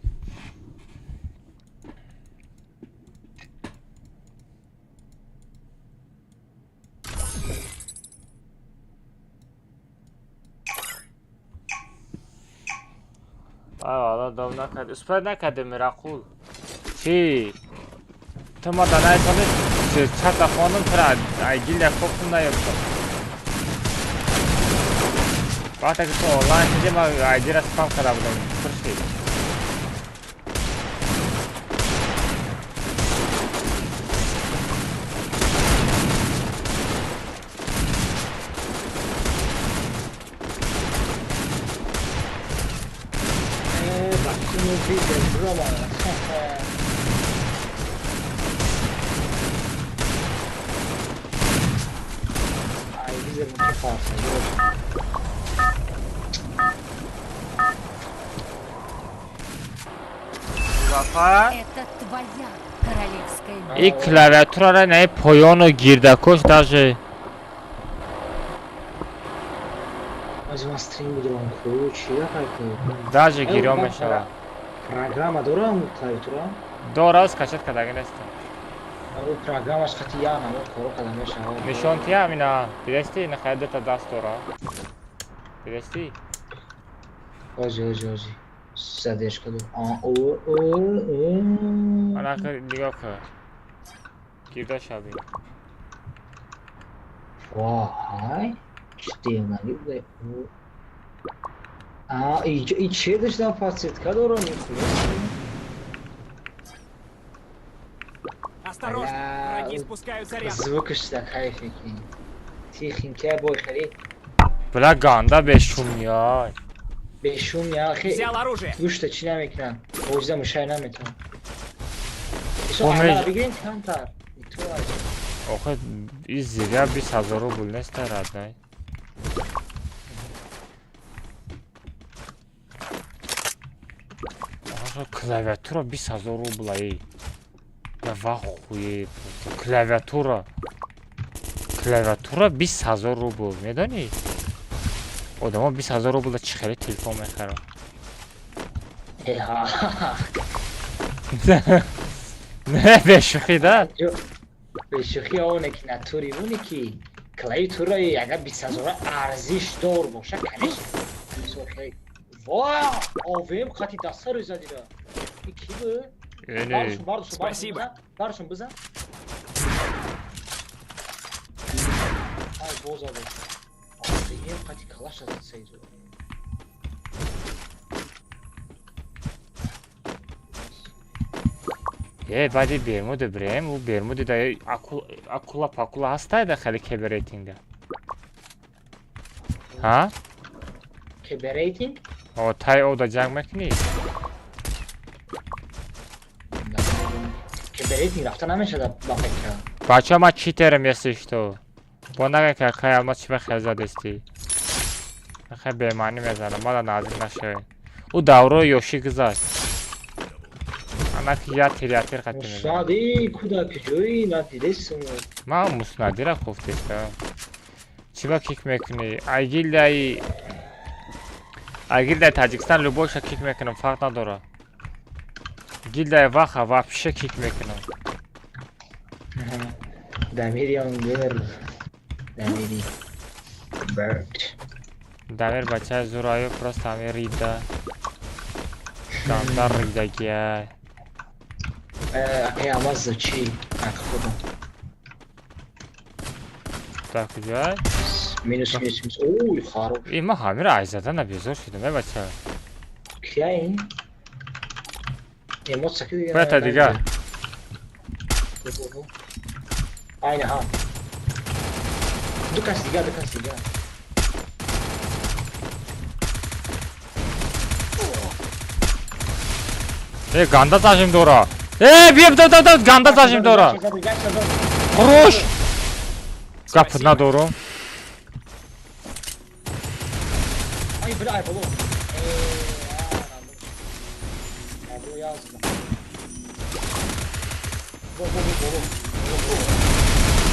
Ала дом накард. Успед накарде Мирақул. Чӣ? Ту ма данай тони чата хонум тра ай гилия кофтум наёфтам. Вақте ки ту онлайн шудӣ ма айдира спам карда будам. Пур шид.
Это твоя королевская.
И клавиатура на поёну гирдакош даже. Даже гирё мешава.
Программа дорам клавиатура?
Дора, скачать кадаги нестам.
Программаш хати я намод коро када мешава.
Нишон тия амина. Дидести на хайдета даст дора. Дидести?
Ози, ози, ози. Задержка ду. А, о, о, о.
Ана нигоҳ кун. Гирда шави.
Вай, чӣ девонаги буда. А, и че доштам подсветка дорам, нихуя.
Осторожно, враги спускаются рядом.
Звукаш да кайф мекунӣ. Тихенькая бой хали.
Бля, ганда бешум яй.
Бешум я, хе.
Взял оружие.
Гӯшта чӣ намекунам? Бозида мушай наметавонам. Бигирем камтар.
Охе, и зиря 20 000 рубл нест родной. Охе, клавиатура 20 000 рубла, эй. Я в ахуе. Клавиатура. Клавиатура 20 000 рубл, медонӣ? Одамо 20 000 рубл чӣ хеле телефон мехаранд. Не, бешӯхӣ да?
Бешӯхӣ оне ки натури оне ки клавиатураи агар 20 000 арзиш дор боша, конечно. Ва, ОВМ хати даста рӯй задира. И ки буд?
Спасибо.
Баршон бизан. Ай, бозаде. ОВМ хати калаша зад сайзу.
Е, баъди Бермуда бирем, ӯ Бермуда да акула пакула ҳастай да хеле кеберейтинга. Ҳа?
Кеберейтинг?
О, тай о да ҷанг мекунӣ?
Кеберейтинг рафта намешада ба фикра.
Бача, ма читерам, если что. Бо нага ки хай алмаз чима хел задести. Хай бемаънӣ мезанам, мада наздик нашавед. Ӯ даврои ёшӣ гузашт. Анаки я тир қати мезанам.
Муснади куда куҷои надидесум.
Ман муснадира кофтеста. Чиба кик мекунӣ? Айгилдаи Айгилдаи Таҷикистон любойша кик мекунам, фарқ надора. Гилдаи Ваха вообще кик мекунам.
Дамирион герл. Дамири. Берт.
Дамир бачаи зураю просто ҳами рида. Дамдар ридагия.
Акай Алмаз чӣ? Худо.
Дар куҷай?
Минус, минус, минус. Ой, хорош.
И ма ҳамира айзадана безор шудам, э бача.
Кия ин? Эмоция ки дига.
Бета дига.
Айна ҳа. Ду кас дигар, ду кас дигар.
Э, ганда зажим дора. Э, биё, да, да, да, ганда зажим дора. Хорош. Гап надорум.
Ай, бля, ай, боло. Э, а, ясно. Бо, бо, бо, бо.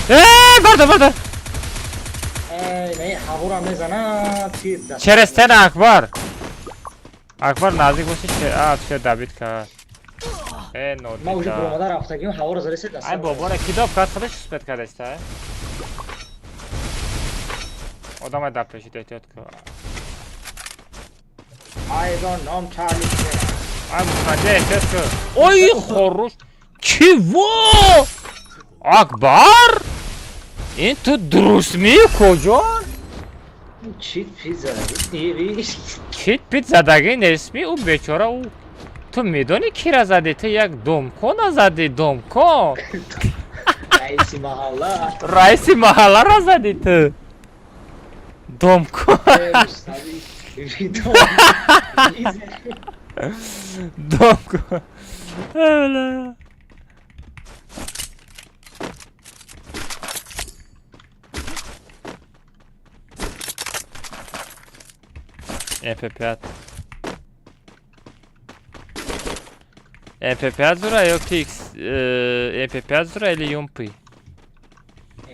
Э, барда, барда.
Эй, не, ҳавора мезана, тир.
Через стена, Акбар. Акбар наздик боши, а, всё, добит кард. Э, нодида.
Ма уже буромада рафтагим, ҳавора зареса даст.
Ай, бобора, кидоб кард, худаш успет кардаста. Одамай дар пешит эҳтиёт кун.
I don't know, Charlie.
Ай, мухаҷа эҳтиёт кун. Ой, хорош. Чего? Акбар? Ин ту дуруст меи куҷо?
Чит пит задаги?
Чит пит задаги нестми? Ӯ бечора ӯ. Ту медонӣ кира задӣ? Ту як домкона задӣ, домкон.
Раиси маҳалла.
Раиси маҳалларо задӣ ту. Домкон. Домкон. MP5. MP5 зура ё ки MP5 зура или UMP?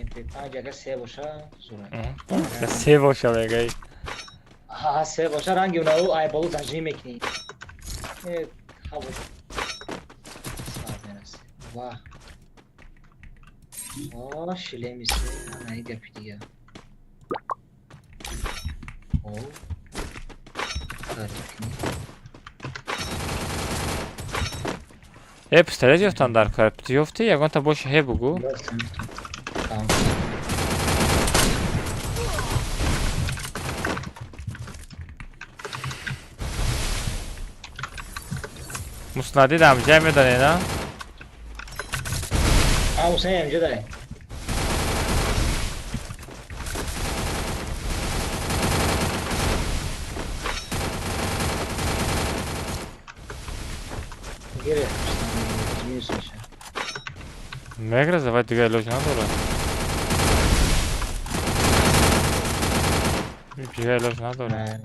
MP5 агар се боша зура.
Се боша мегӯӣ.
Ҳа, се боша ранги унау ай боло зажим мекунӣ. Э, ҳаво. Сар мерасӣ. Ва. О, шлеми се, ана и гапи дигар. О.
Э, пистолет ёфтан дар кор. Ёфтӣ ягонта боша ҳе бугӯ. Муснадид ҳамҷа медонӣ, на?
А, Муснадид ҳамҷа дай.
Меграза, вай дигар илоҷ надорад. Дигар илоҷ надорад.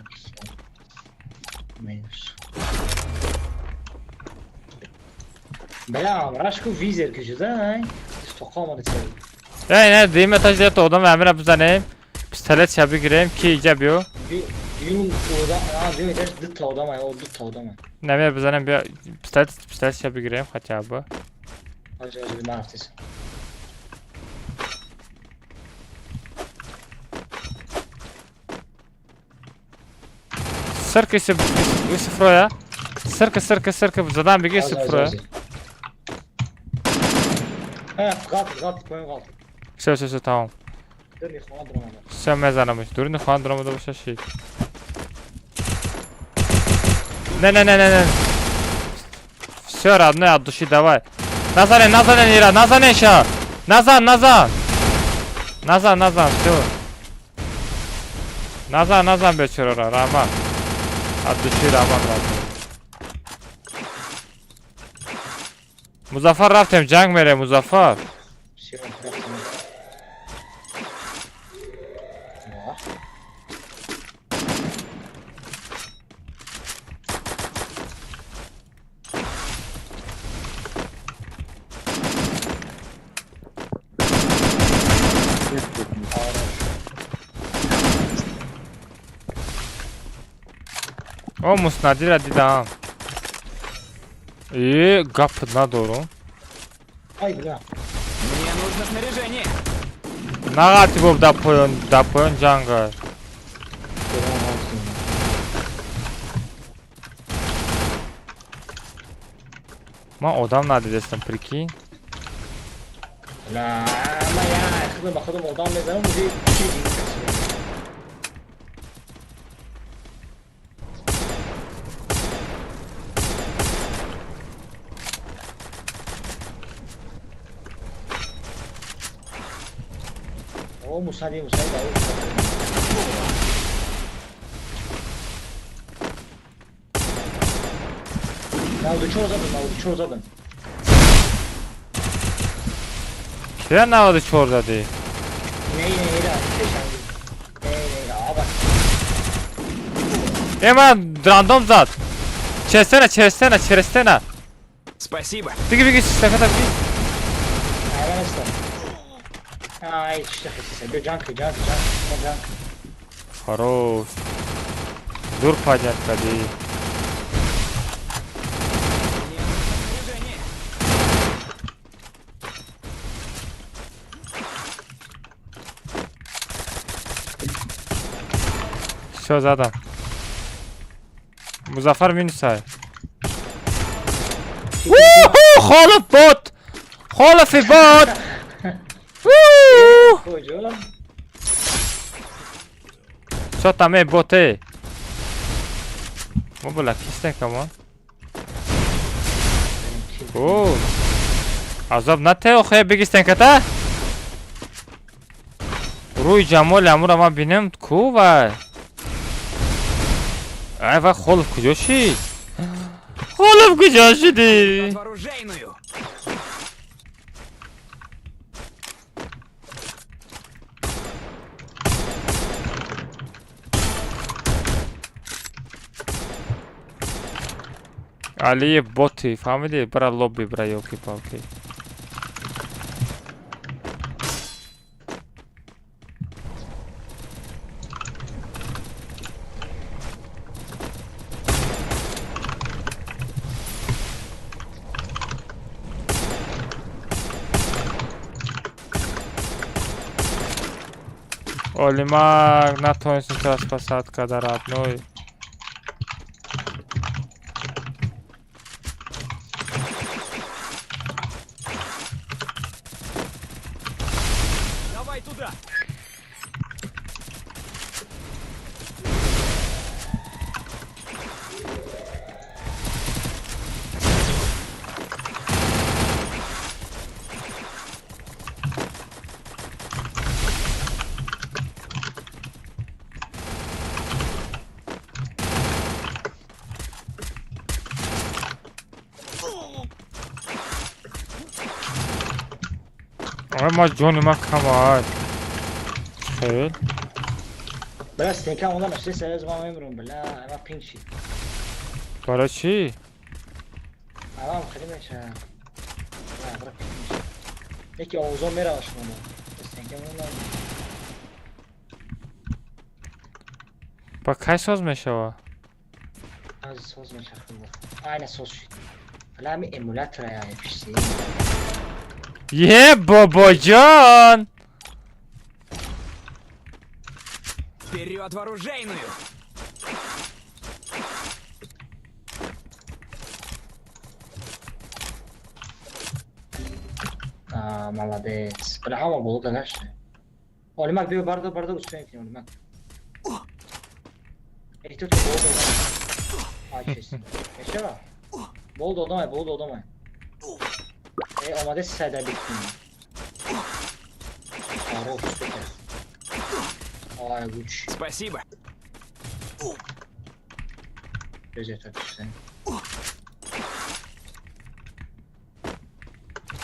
Бля, рашку визер ки шуда, ай? Стоқа омада ча.
Э, не, дуюм этаж дета одам амира бизанем. Пистолет ша бигирем, ки иҷа биё.
Дуюм одам, а, дуюм этаж дута одам, ай, дута одам.
Намира бизанем, биё, пистолет, пистолет ша бигирем хотя бы.
Ҳозир, ҳозир, ман рафтесам.
Сирка исифроя. Сирка, сирка, сирка, задан бигир сифроя.
Ғалт, ғалт, поён ғалт.
Всё, всё, всё, тамом.
Дурни хона дуромада.
Всё, мезанамш. Дурни хона дуромада боша шид. Не, не, не, не, не. Всё, родной, от души давай. Назанен, назанен, Ира, назанен ша. Назан, назан. Назан, назан, всё. Назан, назан бечорора, Раман. От души Раман, родной. Музаффар рафтем, ҷанг мерем, Музаффар. О, муснадира дидам. Э, гап надорум.
Ай, бля.
Мне нужно снаряжение.
Нағати боб да поён, да поён ҷанга. Ман одам надидестам, прикинь.
Ла, ма я, худам ба худам одам мезанам, уже О, мусади, мусади, да. 94 задам, 94 задам.
Кия 94 задӣ?
Не, не, ира, пешанги. Не, не, аба.
Э, ман рандом зад. Через стена, через стена, через стена.
Спасибо.
Беги, беги, стаката беги.
Ай, ванеста. Ай, что хисиса. Бё джанк, джанк, джанк, джанк.
Хорош. Зур поднять кади. Все задам. Музаффар минусай. Уху, холов бот. Холов и бот. Что там, эй, боты? Мо бла кистен камон. О. Азоб нате охе бигистен ката? Рӯи ҷамоли амура ман бинем ку вай. Ай вай холов куҷо шид? Холов куҷо шидӣ? Алиев боти, фаҳмидӣ? Бара лобби бара ёлки-палки. Олимак натонистем тура спасать карда родной.
Давай туда.
Ой, ма ҷони ма камай. Хел.
Бля, стенка онда нашли, сразу вам эмрум, бля, ама пинг шид.
Барои чӣ?
Ама хеле меша. Бля, бра пинг шид. Яки овозо мерава шумо. Стенка онда.
Ба кай соз мешава?
Аз соз меша хуб. Айна соз шид. Бля, ами эмулятора я пишси.
Е, бобоҷон!
Вперед в оружейную!
А, молодец. Бля, ҳама боло дагашт. Олимак, биё бардор, бардор, успеем кунем, Олимак. Эҳтиёт кун, боло додам. Ай, чест. Мешава? Боло додамай, боло додамай. Э, омаде сайда бикунем. Хорош, супер. Ай, луч.
Спасибо.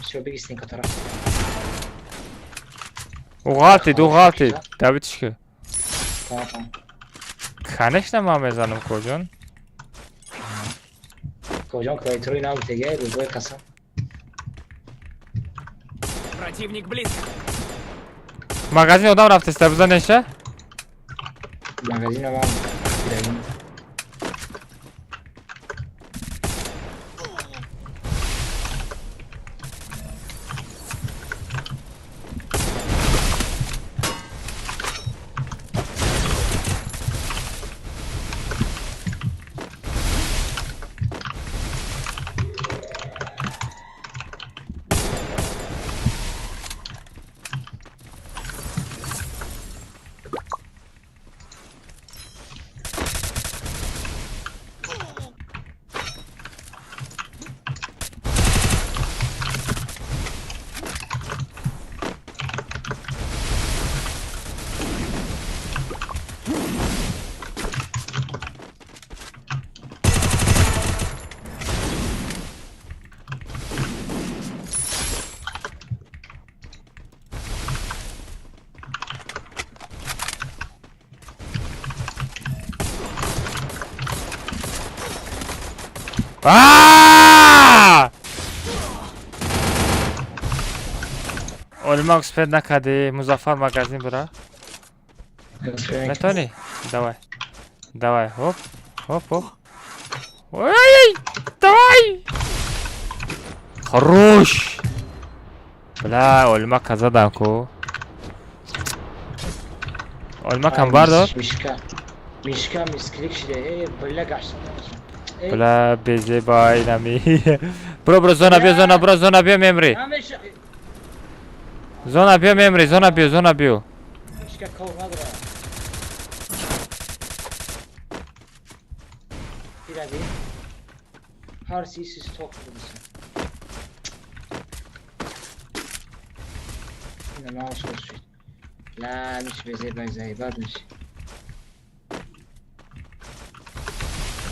Все, беги с ним, который.
Уғалтид, уғалтид. Давидишка.
Тамам, тамам.
Конечно, ман мезанам, коҷон.
Коҷон, клавиатураи нав теге, рӯзои қасам.
Противник близко.
Магазин одам рафтеста, бизанеша?
Магазин ман дидагим.
А! Олимак успед накарди, Музаффар магазин бура. Метавонӣ? Давай. Давай, хоп. Хоп, хоп. Ой, давай! Хорош! Бля, Олимака задам ку. Олимакам бардор.
Мишка. Мишка мисклик шиде. Бля гаштам.
Бля, безебай нами. Бро, бро, зона биё, зона, бро, зона биё, мемри. Зона биё, мемри, зона биё, зона биё.
Мишка кор надора. Биради. Ҳар сиси сток будиса. Ина маус шуд. Ла, миш безебай заебат миш.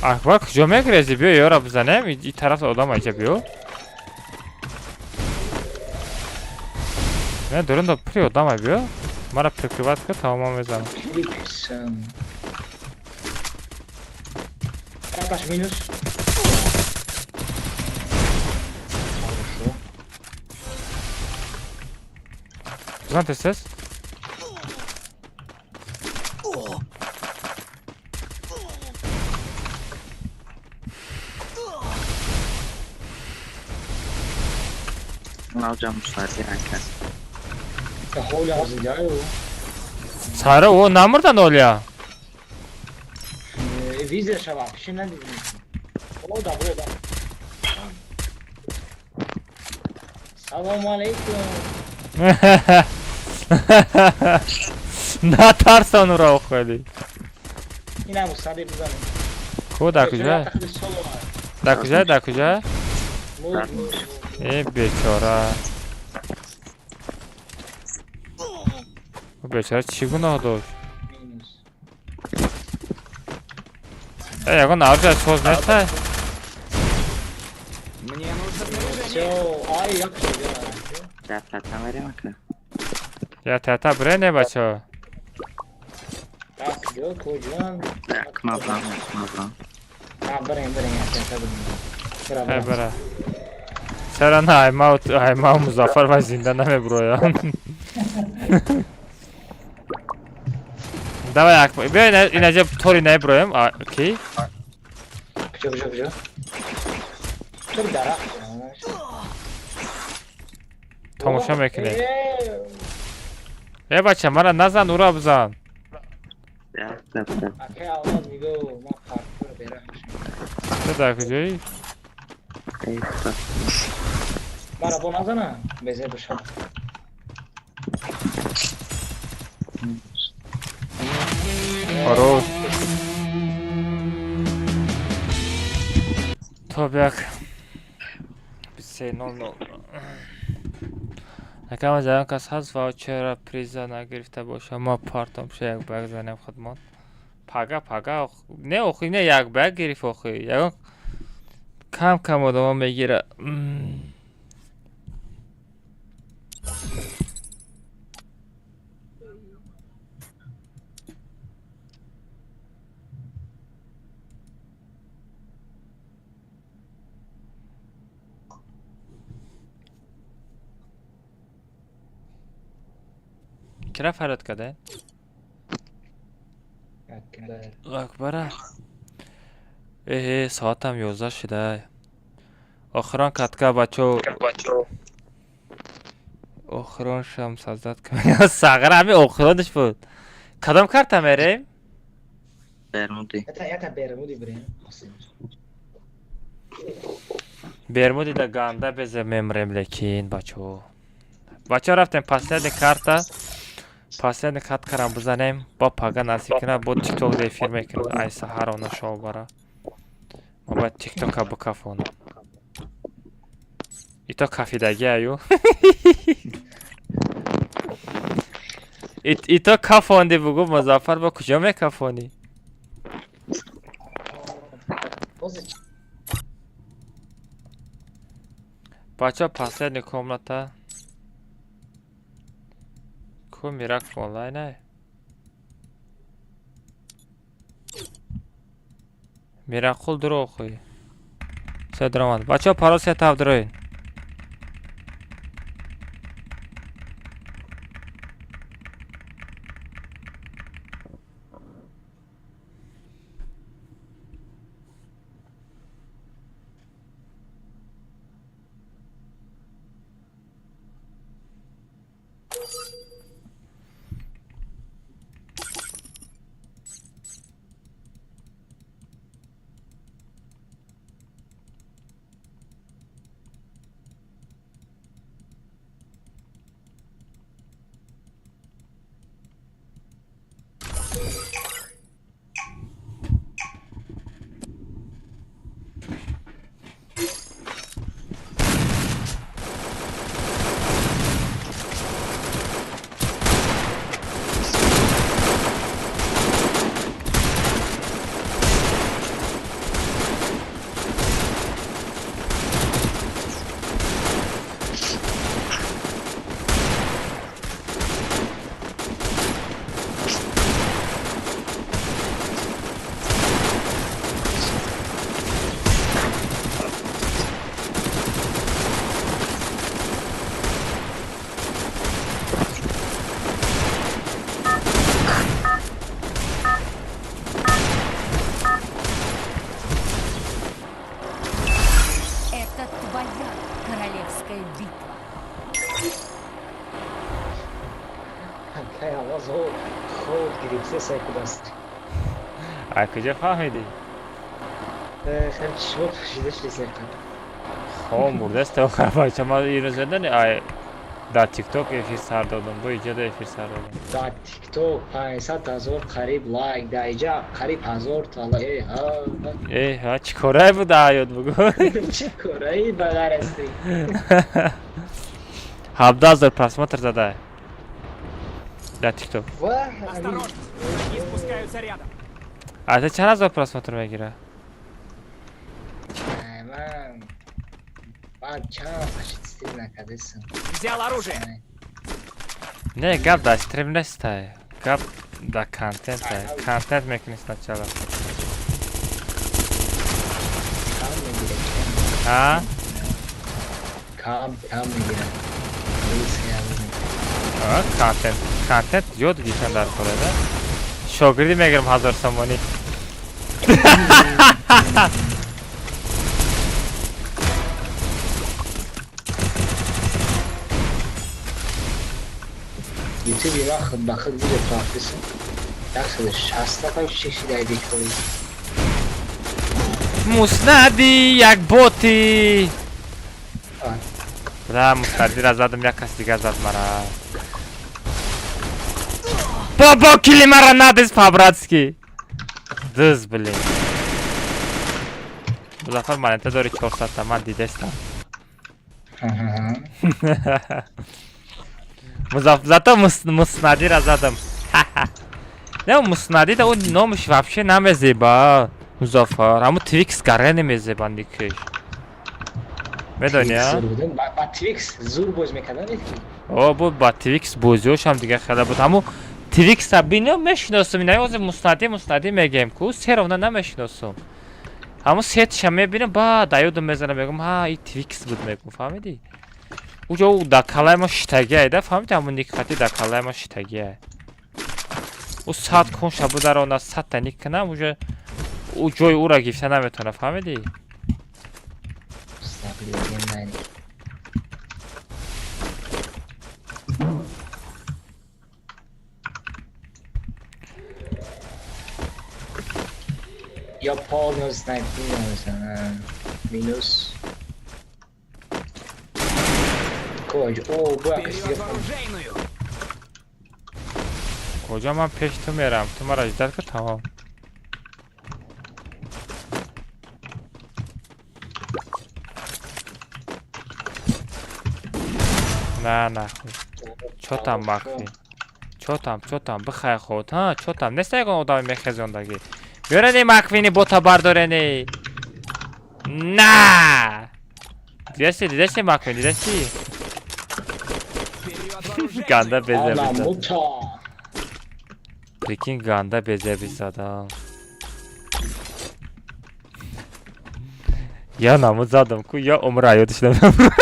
Акбар куҷо мегирези? Биё ёра бизанем, и тараф одам айҷа биё. Не, дурун при одам ай биё. Мара прикрывать ка, тамом мезанам.
Капаш минус. Хорошо.
Бизан тез-тез. Сара о намурдан Оля.
Визер шава, пиши надидем. О, да, бро, да. Салом алейкум.
Натарсан ура охуели.
Ина мусади бизанем.
Ку да куҷа? Да куҷа, да куҷа? Э бечора. Бечора чӣ гуноҳ дошт? Э, ягон оружие соз неста? Я тата брене бачо. Бра. Чара на аймау Музаффар ва зинда намеброянд. Давай, Акбар. Биё инаҷа тори наброем, окей?
Куҷо, куҷо, куҷо? Тори дарахт.
Тамошо мекунем. Э бача, мара назан, ура бизан.
Акай Алмаз мегӯ, ма паркур берам.
Ту дар куҷоӣ?
Мара бо назана? Безе бошам.
Хорош. Топ як 23:00. Акама ҷаён кас ҳаст ваучера приза нагирифта боша, ма партом ша як ба як занем худмон. Пага пага не охи не як ба як гирифт охи. Ягон кам кам одама мегира. Кира фарёд карда? Акбара. Эҳе, соатам 11 шуда. Охирон катка бачо. Охирон шам саздат кунам. Сағра ҳами охиронаш буд. Кадом карта мерем?
Бермуди.
Ята Бермуди бирем.
Бермуди да ганда безе мемрем лекин бачо. Бачо рафтем последний карта. Последний каткарам бизанем, бо пага насиб кунад, бо тикток да эфир мекунад. Ай саҳарона шобара. Ма бояд тиктока бикафонам. Ито кафидаги аю. Ито кафонди бугу Музаффар бо куҷо мекафонӣ? Бачо последний комната. Ку Мирак онлайн ай? Мирақул дурӯғ хӯй. Все даромад. Бачаҳо, парол 3 7 дароед.
Это твоя королевская битва.
Кай аваз ход гирифте сайкудаст.
Ай куҷо фаҳмидӣ?
Хел чишмо пӯшида шуди сайқад.
Хо мурдаст охар бача, ман ирӯз медони, ай дар тикток эфир сар додам, бо иҷода эфир сар додам.
Дар тикток 500 000 қариб лайк, дар иҷа қариб 1000 та лайк. Э, ҳа.
Э, ҳа, чӣ корае буда, ҳаёт бугӯ.
Чӣ кораи ба ғайр аз ти?
17 000 просмотр зада дар тикток.
Ва.
Осторожно! Враги спускаются рядом.
А ту чанд ҳазор просмотр мегира?
Ай, ман баъд чанд вақт шид стрим накардесам.
Взял оружие.
Не, гап дар стрим нестай, гап дар контентай. Контент мекунӣ сначала.
Кам мегирад.
А.
Кам кам мегирад.
А, контент ёд гирифтан дар кора да. Шогирдӣ мегирам 1000 сомонӣ.
Ютуби ма худ ба худ видео профисам. 160 нафар шишидаи бекорӣ.
Муснади як боти. Ра муснадира задам, як кас дигар зад мара. Бобо, кили мара надиз по-братски. Дыз, блин. Музаффар, монета дори 400 та, ман дидестам. Музаф зато муснадира задам. Не, муснади да, ӯ номаш вообще намезеба. Музаффар, ҳамун Твикс гаре намезеба никиш. Медони, а?
Ба Твикс зур боз мекардан ки?
О, буд, ба Твикс бозиҳошам дига хеле буд. Ҳамун Твикса бино мешиносум, ина ҳозир муснади муснади мегем ку, се ровна намешиносум. Ҳамун сетша мебинам, ба да ёдам мезанам, мегӯм, ҳа, и Твикс буд, мегӯм, фаҳмидӣ? Уҷо ӯ дар калаи мо шитагиай да, фаҳмидӣ, ҳамун никхати дар калаи мо шитагиай. Ӯ 100 кунша бударона, 100-та ник кунам, уже ӯ ҷои ӯра гирифта наметавона, фаҳмидӣ?
Легендарный. Я полный снайп минус, минус. Коҷ, о, буяк.
Вперед в оружейную!
Куҷо, ман пеш ту мерам, ту мара ждать кун, тамом. На, нахуй. Чотам махфӣ. Чотам, чотам, бихай худ, ҳа, чотам. Нест ягон одами мехезондагӣ. Биёрени маквини бота бардорени. На! Дидаси, дидаси маквин, дидаси?
Вперед в оружейную!
Ганда безеби
Ана
зад.
мута.
Прикинь, ганда безеби задам. Я намуд задам ку, я умра ёдиш намебурам.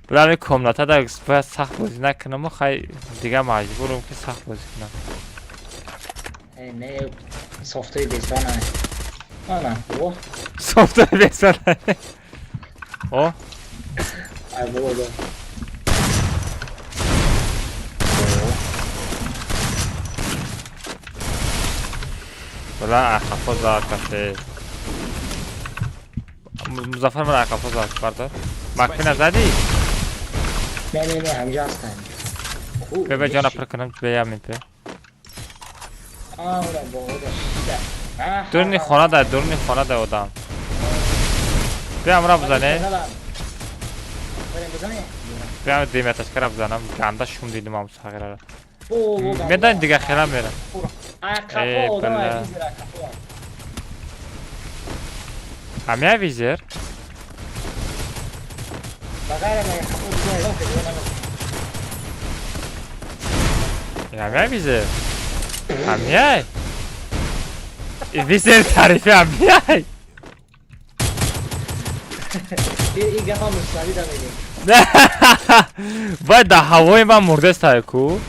Бля, комната да бояд сахт бозӣ накунам, хай дига маҷбурам ки сахт бозӣ кунам.
Не, софтои бесана. Ана, о.
Софтои бесана. О.
Ай, бо.
Бля, ахафо зад касе. Музаффар ман ахафо зад, бардор. Макфина задӣ?
Не, не, не, ҳамҷа ҳастам.
Бе ҷона пур кунам, беям мепе. Дурни хона да, дурни хона да одам. Биям ра бизане. Биям диметашкара бизанам, ганда шум дидим ам сағирара. Медан дига хела мерам. Ҳамя визер? Ҳамя визер? Ҳамяй? Визер тарифи ҳамяй? Вай да ҳавои ман мурдестай ку?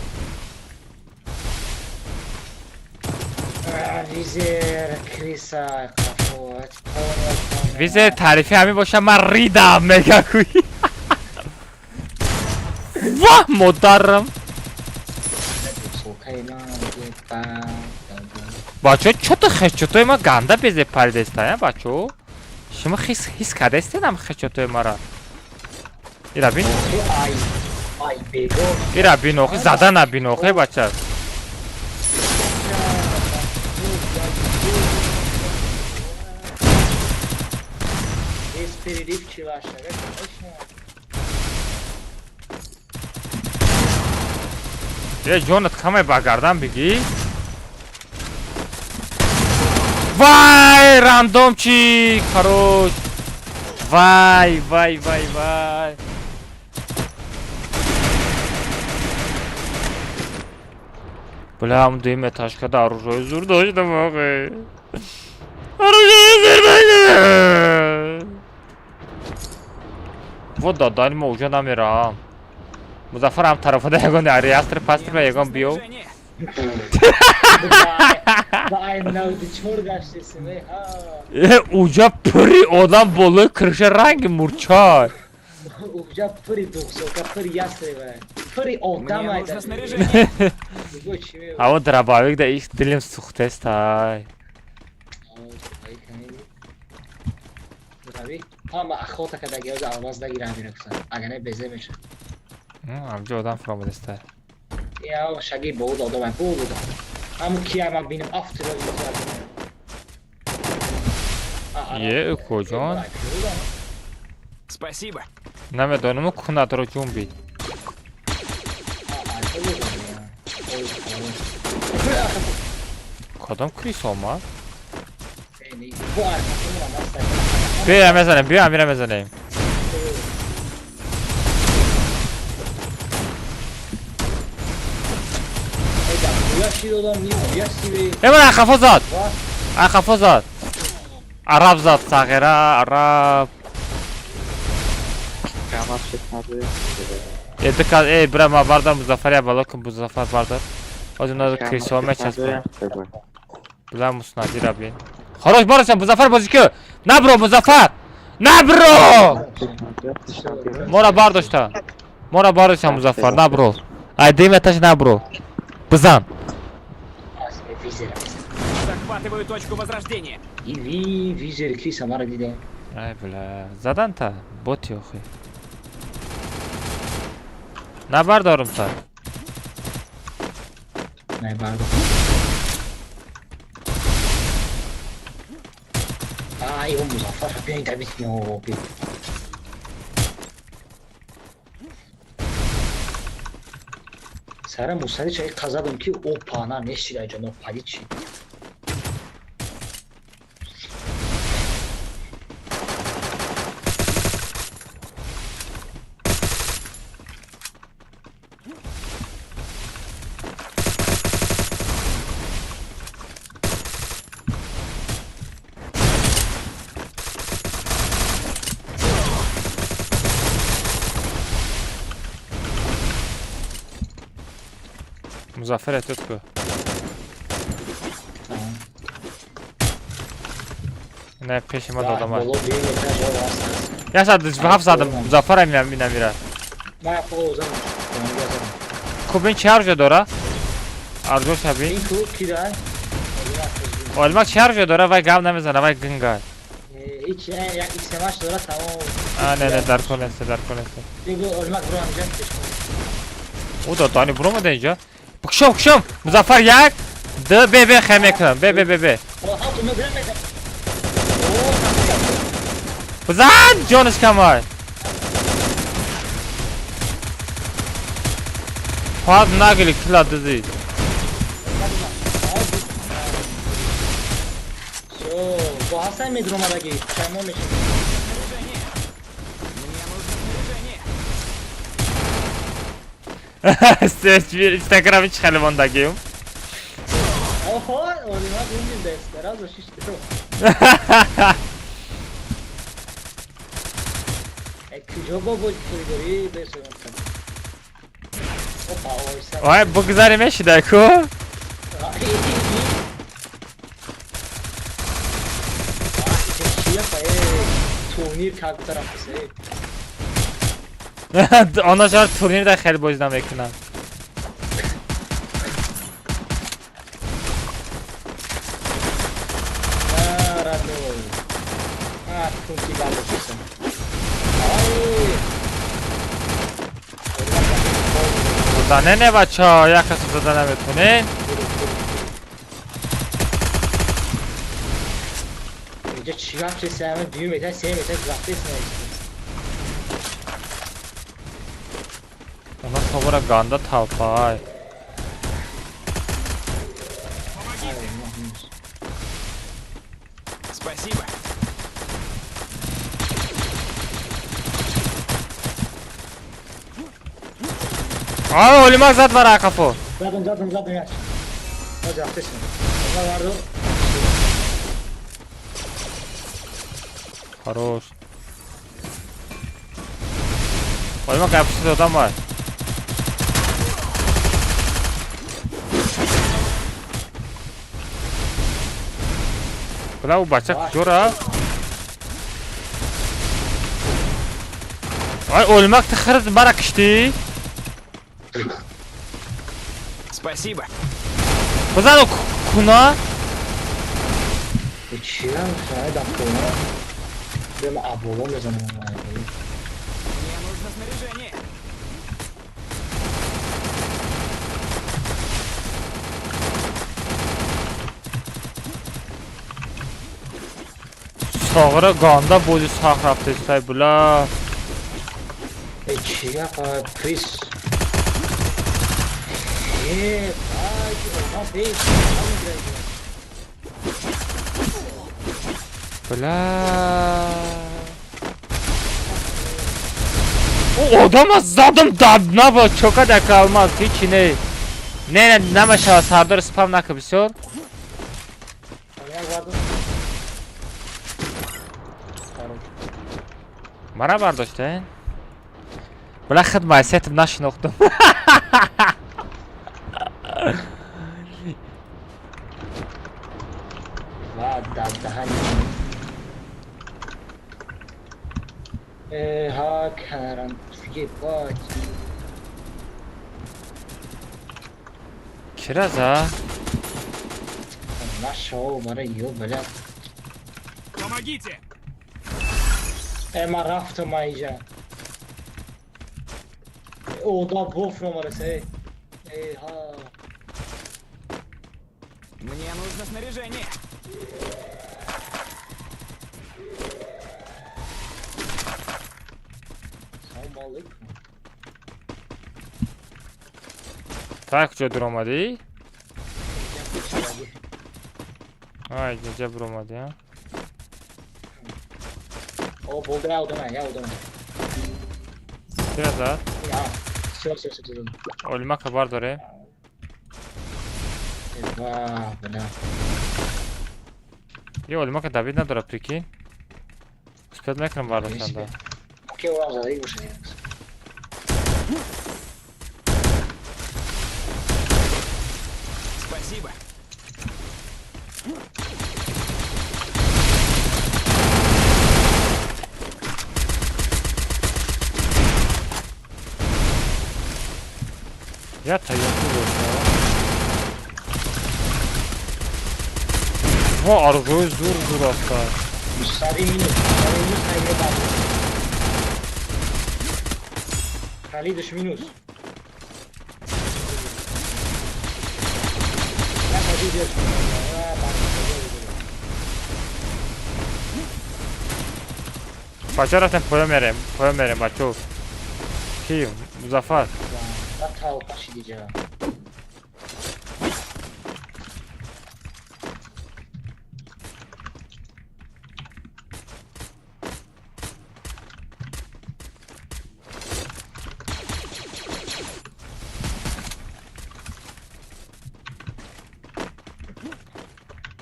Визер тарифи ҳамин боша, ман ридам мега куи. Ваҳ модарам. Бачо, чото хечотои ма ганда безе паридестая, бачо? Шумо ҳис кардестедам хечотои мара? Ира бин? Ира бин охи, зада набин охи, бача. Е, ҷонат камай ба гардан бигӣ? Вай, рандомчик, хорош. Вай, вай, вай, вай. Бля, ам дуюм этажкада оружие зур доштам охе. Оружие зур доштам. Вот дадани мо уҷа намерам. Музаффар ҳам тарафода ягон реастр пастр ягон биё. Уҷа пури одам болои крыша ранги мурчай. Ҳаво дробовик да иш дилим сухтестай. Ҳамҷо одам фуромадестай.
Я шаги буд одам буд. Ҳаму кия ман бинам афтиро.
Е, куҷон?
Спасибо.
Намедонам кунадро ҷунбид. Кадом крис омад? Биё мезанем, биё амира мезанем. Эмон ахафо зад! Ахафо зад! Араб зад, сағира, араб. Э, бира ма бардар Музаффар я бало кун Музаффар бардар. Ҳозир надо крисо мечаспам. Била муснадира бин. Хорош баросан Музаффар бозӣ ку. Набро Музаффар! Набро! Мора бардошта. Мора бардошта Музаффар, набро. Ай диметаш набро. Бизан.
Захватываю точку возрождения.
И визер криса мара дида.
Ай бля, задан та боти охи. Набардорум та.
Набардорум. Ай, он Музаффар биёин давид но би. Сара мусади чай қазадам ки опа на нешида ҷо но пади чи.
Музаффар эҳтиёт кун. Не, пеши ма додам. 107 задам, Музаффар минамира. Кубин чи арҷо дора? Арҷоша бин. Олмак чи арҷо дора? Вай гап намезана, вай гинга. Не, не, дар кор нест, дар кор нест. Ӯ додани буромада инҷо. Кушом, кушом! Музаффар як, д, б, б, хай мекунам. Б, б, б, б. Бизан, ҷониш камай. Фаз нагили кила дизид.
Бо ҳасан медромадаги, шаймо мешавад.
Инстаграми чӣ хеле мондагиюм?
Оҳо, олима гумдим дестера, шиш. Куҷо бо коридори бесоям?
Ой, бугзари мешида ку?
Турнир как тараф.
Она шар турнир да хеле бозӣ намекунам. Зане не бача, як касо зада наметонен.
Инҷа чӣ гап чист? Дуюм этаж, сеюм этаж рафтест.
Она собора ганда толпай.
Спасибо.
А, олимак зад вара қафо.
Задам, задам, задам, яш. Ҳозир рафтест. Варду.
Хорош. Олимак гапши додам вай. Бля, ӯ бача куҷо рафт? Ай, олимак ту хирд мара киштӣ?
Спасибо.
Бизан куна?
Чиам шояд куна. Бем аболо мезанам.
Мне нужно снаряжение.
Соғра ганда бози сах рафтестай була.
Э чия приз. Э, ай, ома бей.
Бля. О, одама задам даб наба чока да калмаз ҳичи не. Не, не, намешава сардор спам нака бисёр. Мара бардоштен? Бля, худ майсетм нашинохтум.
Ва, даҳани. Э, ха, карам, ебать.
Кира за?
Нашел, мара, ё, бля.
Помогите!
Э, ма рафтам инҷа. Ода боф омадаст, э. Э, ҳа.
Мне нужно снаряжение.
Салом алейкум.
Так, куҷо дуромадӣ? Ай, инҷа буромадӣ, а?
О, болда я одама, я одама.
Кира зад?
Я. Всё, всё, всё, всё.
Олимака бардоре.
Ва, бля.
Ё, олимака давид надора, прикинь. Успел мекунам бардоштанда.
Окей, урам задаги бошад.
Спасибо.
Я таёнку боша. Во оружие зур зур аста.
Сари минус, сари минус, хайре баб. Халидаш минус. Я ходи держу.
Бача рафтем поё мерем, поё мерем бачо. Ки Музаффар?
Толпа шиди ҷа.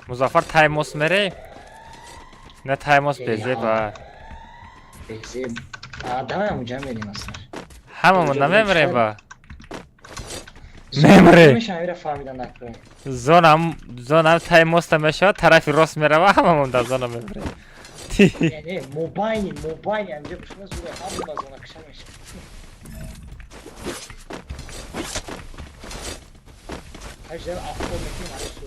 Музаффар таймос мере? Не таймос безеба.
Безеб. А давай ҳамунҷа мерем аслан.
Ҳамамон намемрем ба. Мемре.
Мешам фаҳмидан накунем.
Зонам зонам таймоста мешавад, тарафи рост мерава, ҳамамон дар зона мемрем.
Не, не, мобайни, мобайни анҷа бошад зура ҳамон зона киша мешавад. Ҳаждар афтод мекунем ҳар су.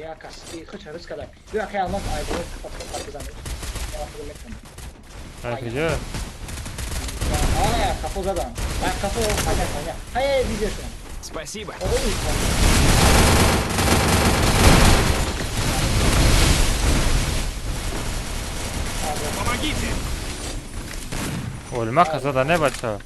Я кас худ рӯз када. Ю акай алмаз айбо пат бизанед. Я худ мекунам.
Ай куҷо?
А, кафо задам. А кафо хайя хайя. Хайя видеошон.
Спасибо. Помогите!
Олма казада не бача.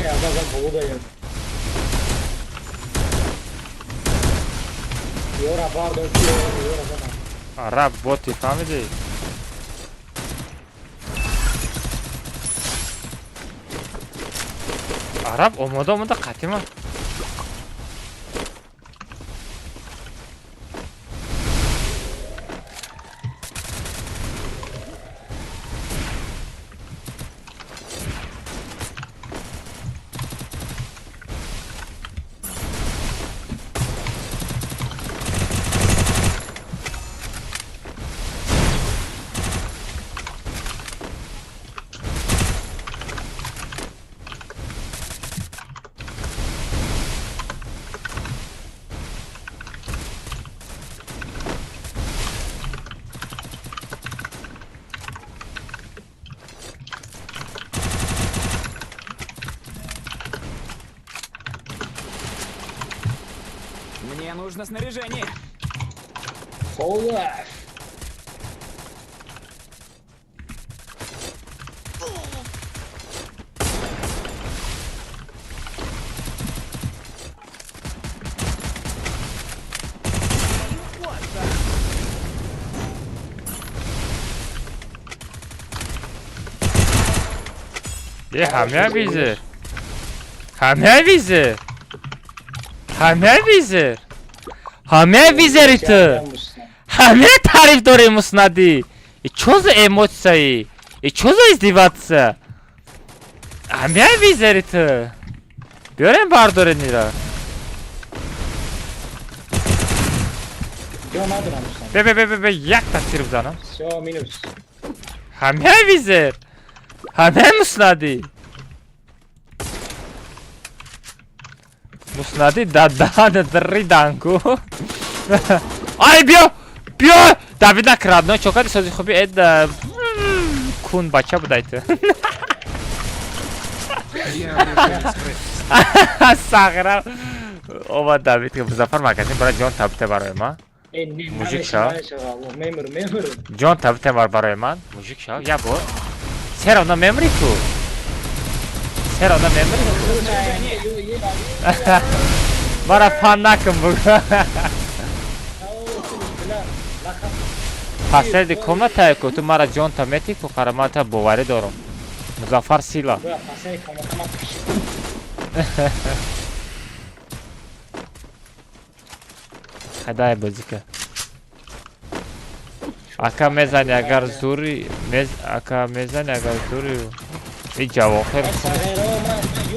Я зазам болудаем. Ёра бардор, ёра задам.
Араб боти фаҳмидӣ? Араб омода омода қатима.
Мне нужно снаряжение.
Холaf.
Е ҳамя визер. Ҳамя визер. Ҳамя визер. Ҳамя визери ту. Ҳамя тариф дори муснадӣ. И чё за эмоции? И чё за издеваться? Ҳамя визери ту. Биёрем бардоред нира.
Ҷо надорам муснад.
Бе бе бе бе бе якта тир бизанам.
Всё минус.
Ҳамя визер. Ҳамя муснадӣ. Муснадӣ даданата риданку. Ай биё! Биё! Давид накрадно, чо кади сози хуби эд кун бача будай ту.
Я решил справиться.
Сағира. Ова Давид ки Музаффар магазин бара ҷон табите барои ман.
Э, не,
Мужик
намешава,
ша.
намешава, Аллоҳ, мемиру, мемиру.
Ҷон табите бар барои ман. Мужик ша. Я бор. Все равно мемри ту. Все равно мемри. Мара фан накун бугу. Пасади комната ку ту мара ҷон та мети ку қара ман та боварӣ дорам. Музаффар сила.
Боя пасаи комната ман кашид.
Хадай бозика. Ака мезани агар зури, мез ака мезани агар зури. И ҷавохир.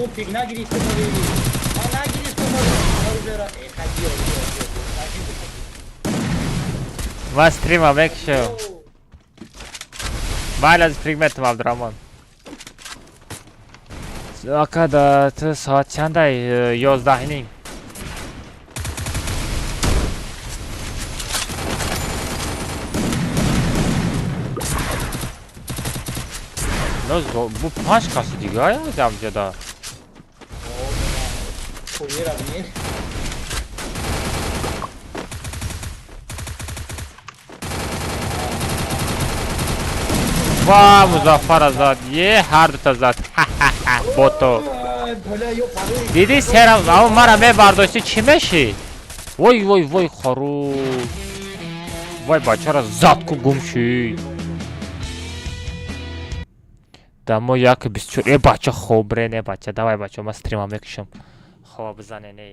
Юпик нагирифтам. Ман нагирифтам.
Ман стрима мекушам. Майли аз пригметам Абдураҳмон. Ака да ту соат чандай? 11:30. Ноз бу панҷ каси дига ҷамҷада. Ва Музаффара зад. Е ҳар дута зад. Бото. Диди серам, ама мара мебардошти чӣ мешид? Вой вой вой хору. Вой бачара зад ку гум шид. Дамо 1:24. Э бача хоб ре, не бача. Давай бача, ман стрима мекушам. Хоб бизане не.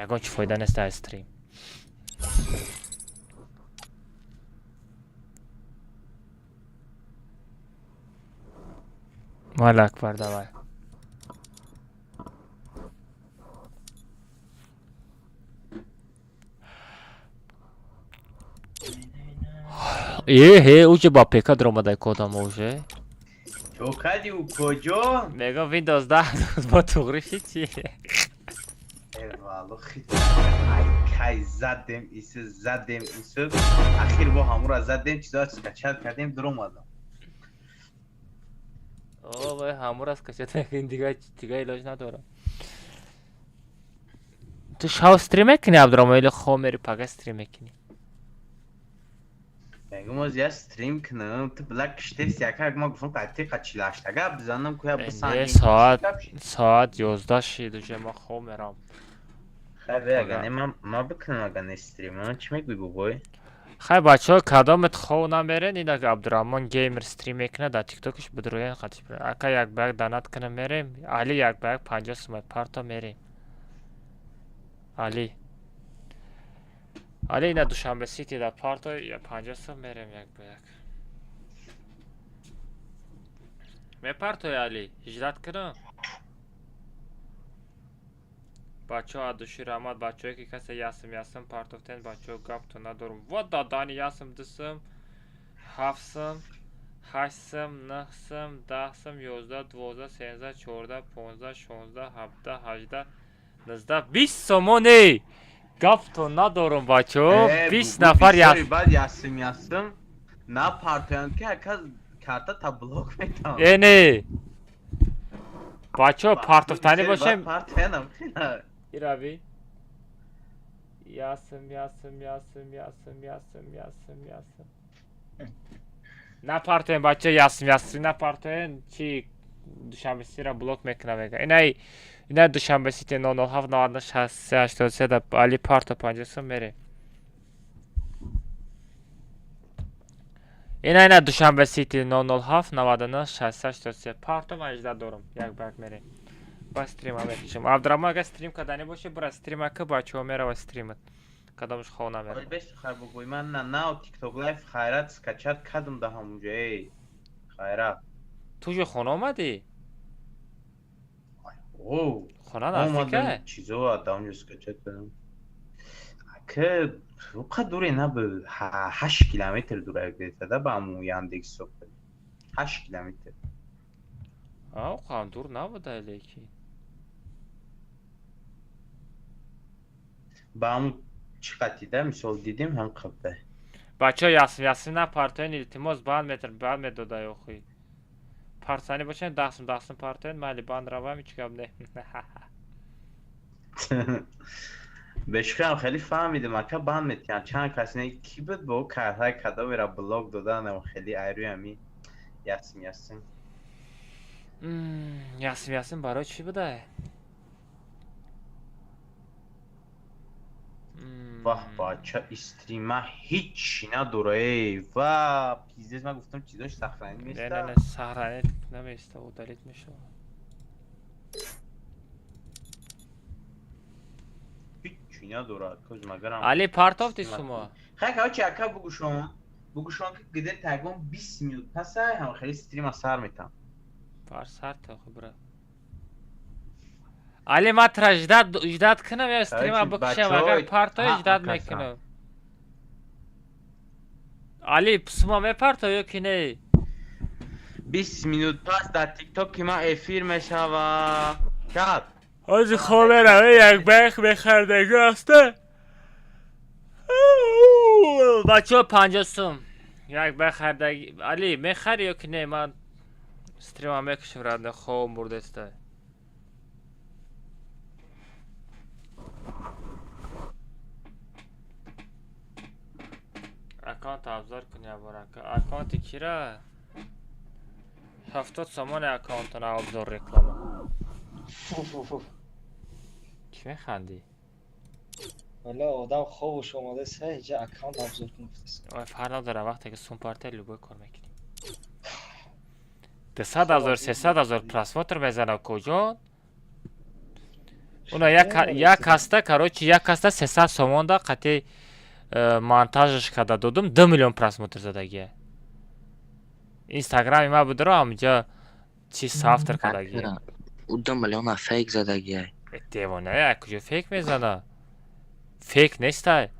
Ягон чӣ фоида нест аз стрим. Майли Акбар, давай. Е, ҳе, уже ба ПК даромадай кодам уже.
Чо кардӣ ӯ куҷо?
Мегам Windows 10 бо туғри шид чи?
Э валло хит. Ай кай задем иси задем иси. Ахир бо ҳамура задем чизо скачать кардем даромадам.
О, вай ҳамура скачать накунӣ дига дига илоҷ надорам. Ту шав стрим мекунӣ Абдураҳмон или хоб мери пага стрим мекунӣ?
Мегум оз я стрим кунам, ту била киштеси яка ма гуфтам ка тиқа 48 гап бизанам куя
Не
бисанем.
соат 11 шид уже ма хоб мерам.
Хай бе ага не ма бикунам ага не стрим. Чӣ мегӯӣ бобой?
Хай бачаҳо кадомет хов намерен инак Абдураҳмон геймер стрим мекунад дар тиктокаш бидроян қатиш бирен. Ака як ба як донат кунам мерем. Али як ба як 50 сумай парто мерем. Али. Али ина Душанбе Сити дар парто 50 сум мерем як ба як. Мепартои Али, ҳиҷрат кунам. Бачаҳо аз души раҳмат бачаҳое ки касе ясм ясм партофтен бачаҳо гапто надорум. Во дадани ясм 2 сум, 7 сум, 8 сум, 9 сум, 10 сум, 11, 12, 13, 14, 15, 16, 17, 18, 19, 20 сомоне! Гапто надорум бачаҳо.
Э,
20
бугу
нафар
бисёри
яс.
баъд ясм ясм на партоянд ки ака карта та блок метавон.
Э не. Бачаҳо партофтанӣ
Бисёри баъд
бошем.
партоянам хела.
Ирави. Ясм, ясм, ясм, ясм, ясм, ясм, ясм. Напартоен бача ясм, ясм, напартоен чи Душанбе Ситиро блок мекунам мега. Инай инай Душанбе Сити 007 96 83 да Али парто 50 сум мерем. Ина ина Душанбе Сити 007 99 68 83 парто ман 18 дорам. Як ба як мерем. Ба стрима мекушам. Абдураҳмон агар стрим кардани боше бура стрима ки бачаҳо мерава стримат. Кадомаш хов намерава.
Ой беш хай бобой ман на нав TikTok live хайрат скачать кардам да ҳамунҷо эй. Хайрат.
Ту же хона омадӣ?
О,
Хона наздика?
омадам чизо да онҷо скачать кардам. Ака уқа дуре набуд. 8 километр дура где-то да ба ҳамун Яндекс ҳисоб кардем. 8 километр.
А, уқам дур набуда лекин.
Ба ҳамун чӣ қатида мисол дидем ҳам қабда.
Бачаҳо ясм ясм напартоен илтимос банд метр банд медодай охи. Партани бошен 10 сум 10 сум партоен майли банд равам ҳеч гап не.
Бешукрам хеле фаҳмидам ака банд метиҳанд чанд кас не ки буд бо картаи кадомеро блок доданам хеле айрӯи ҳами ясм ясм.
Ясм ясм барои чӣ будай?
Ваҳ бача истрима ҳичи надора эй ва пиздец ман гуфтам чизош сохранить
Не, не,
места.
не, сохранить наместа, удалить мешавад.
Ҳичи надорад. Коз магарам.
Али партофти сума.
Хай короче ака бугушон. Бугушон ки где-то ягон 20 минут пасай ҳам хеле стрима сар метам.
Пар сар та хубра. Али ма тра ждать кунам ё стрима бикушам, агар парто ждать мекунам. Али сума мепарто ё ки не?
20 минут пас дар тикток ки ман эфир мешава. Чат.
Ҳози хобера як бах мехардаги аста. Бачаҳо 50 сум. Як бах хардаги. Али мехари ё ки не? Ман стрима мекушам радна хобам бурдаста. Аккаунт абзор кун як бор ака. Аккаунти кира? 70 сомони аккаунтона обзор реклама.
Фу.
Чӣ механдӣ?
Валла одам хобуш омадааст, ҳеҷа аккаунт обзор кун гуфтааст.
Ой, фарқ надорад, вақте ки сум партия любой кор мекунӣ. 200 ҳазор, 300 ҳазор просмотр мезанад куҷо? Уна як каста, короче, як каста 300 сомонда қати монтажаш карда додум, 2 миллион просмотр задагия. Инстаграми ма будро, ҳамҷа чи соавтор кардагия.
У 2 миллиона фейк задагия.
Девона, куҷо фейк мезана? Фейк нестай.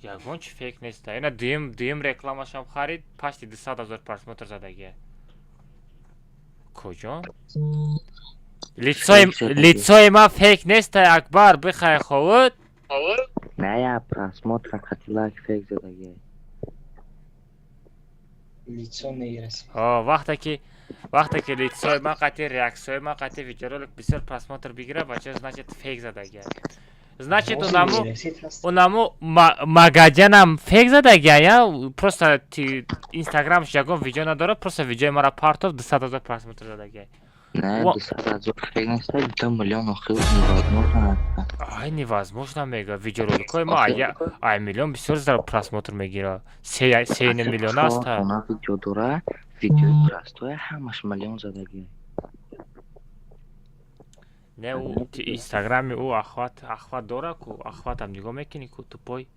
Ягон чи фейк нестай. Ина дуюм рекламашам харид, пашти 200 ҳазор просмотр задагия. Куҷо? Лицои ма фейк нестай, Акбар, бихай ховуд.
Не, я просмотр қати лайк фейк задагия.
Лицо нерасид.
Вақте ки лицои ман қати реаксияи ман қати видеоролик бисёр просмотр бигира, бача, значит фейк задагия. Значит, унаму магаҷанам фейк задагия, я? Просто инстаграмш ягон видео надорад, просто видеои мара партов 200 ҳазор просмотр задагия.
Не, 200 ҳазор фейк нест, 2 миллион охир невозможно.
Ай, невозможно мега. Видеороликҳои ма ай миллион бисёр зара просмотр мегира. 3 миллион аст.
Она видео дора, видеои простое, ҳамаш миллион задагия.
Не, ӯ инстаграми ӯ ахват дора ку, ахватам нигоҳ мекунӣ ку, тупой.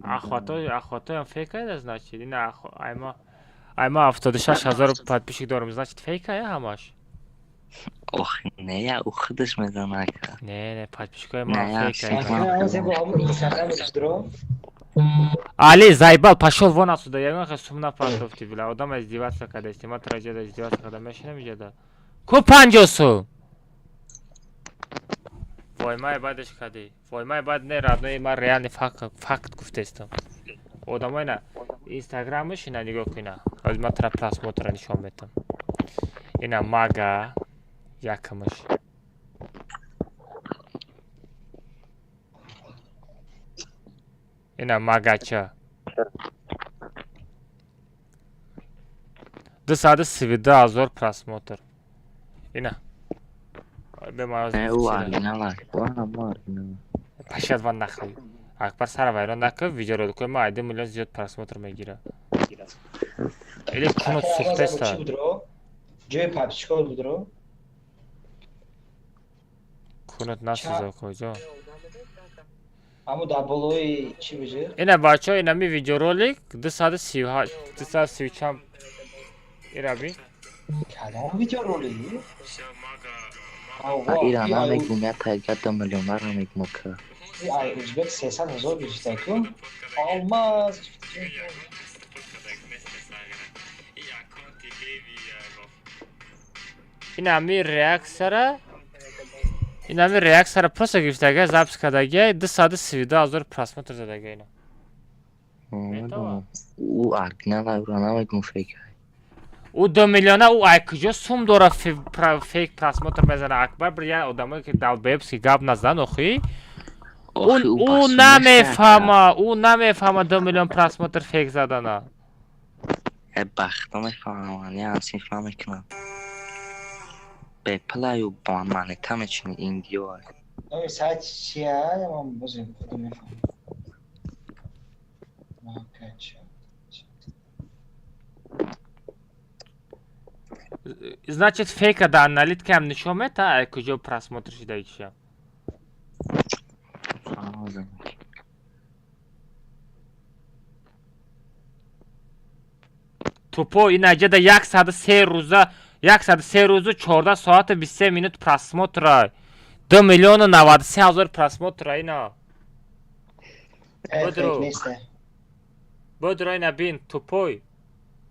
Ахватоям фейк ая, значит, ина ай ма 76 ҳазор подписчик дорам, значит фейк ая ҳамаш.
Ох, не, я ӯ худаш мезанад.
Не, подписчикои ма фейк ая. Али, заебал, пошел вон отсюда. Я ягон сум напартофти, бля. Одама издеваться кардасти, ма траҷада издеваться карда мешинам иҷада. Ку 50 сум? Воймаи бадаш кардӣ. Воймаи бад не, родной, ман реальный факт гуфтестам. Одамои на инстаграмаш ина нигоҳ куна. Ҳозир ман тра просмотрро нишон метам. Ина мага якамаш. Ина магача. 232 ҳазор просмотр. Ина. Пашад ван нахли. Акбар сара вайрон накун, видеороликҳои ма 1 миллион зиёд просмотр мегирад. Или кунут сӯхтеста.
Ҷои подписчикҳо будро?
Кунут насӯза куҷо?
Аммо дар болои чӣ бижи?
Ина бачаҳо, инами видеоролик 238, 230 чанд ира бин.
Кадом видеоролик?
Ира намегум, я тайга 2 миллионара мегум ка.
Ай узбек 300 ҳазор гирифта ку. Алмаз.
Инами реаксияра инами реаксияра просто гирифтага, запись кардагия, 232 ҳазор просмотр задага ина.
Ӯ оригинал, ӯра намегум фейк.
Ӯ 2 миллиона, ӯ ай куҷо сум дора фейк просмотр мезана? Акбар, бір я одамое ки долбоебски гап назан охи. Ӯ намефаҳма, ӯ намефаҳма 2 миллион просмотр фейк задана.
Э бахта мефаҳмам, я ҳамсинф намекунам. Бепулаю ба монета мечини индиё.
Номи сайт чия? Ман бозем худам мефаҳмам.
Значит, фейка да аналитикаам нишон мета, ай куҷо просмотр шидагиша. Тупо инаҷада 103 рӯза, 103 рӯзу 14 соату 23 минут просмотра. 2 миллиону 93 ҳазор просмотра ина.
Фейк нест.
Бодро, ина бин, тупой.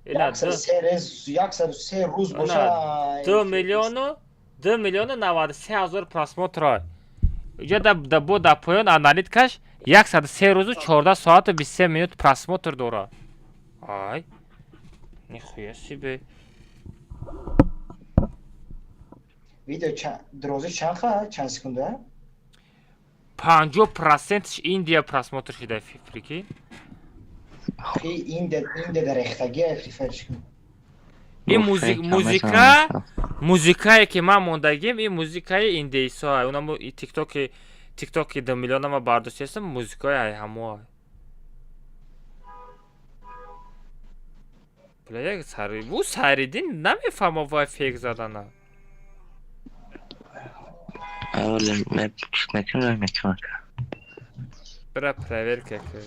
Ина
103 рӯз боша.
2 миллиону 2 миллиону 93 ҳазор просмотра. Иҷа да бо да поён аналитикаш 103 рӯзу 14 соату 23 минут просмотр дора. Ай. Нихуя себе.
Видео дрози чанд ха? Чанд секунда?
50%-ш Индия просмотр шида, прикинь.
Охи Индия дар рехтагия фрифайр.
Ин музика, музикае ки ман мондагим, ин музикаи индейсоа. Унамо тиктоки 2 миллиона ма бардоштаистам, музикаи ай ҳамоа. Бля, як сари, ӯ Сайриддин намефаҳма вай фейк задана. Бира проверка ки.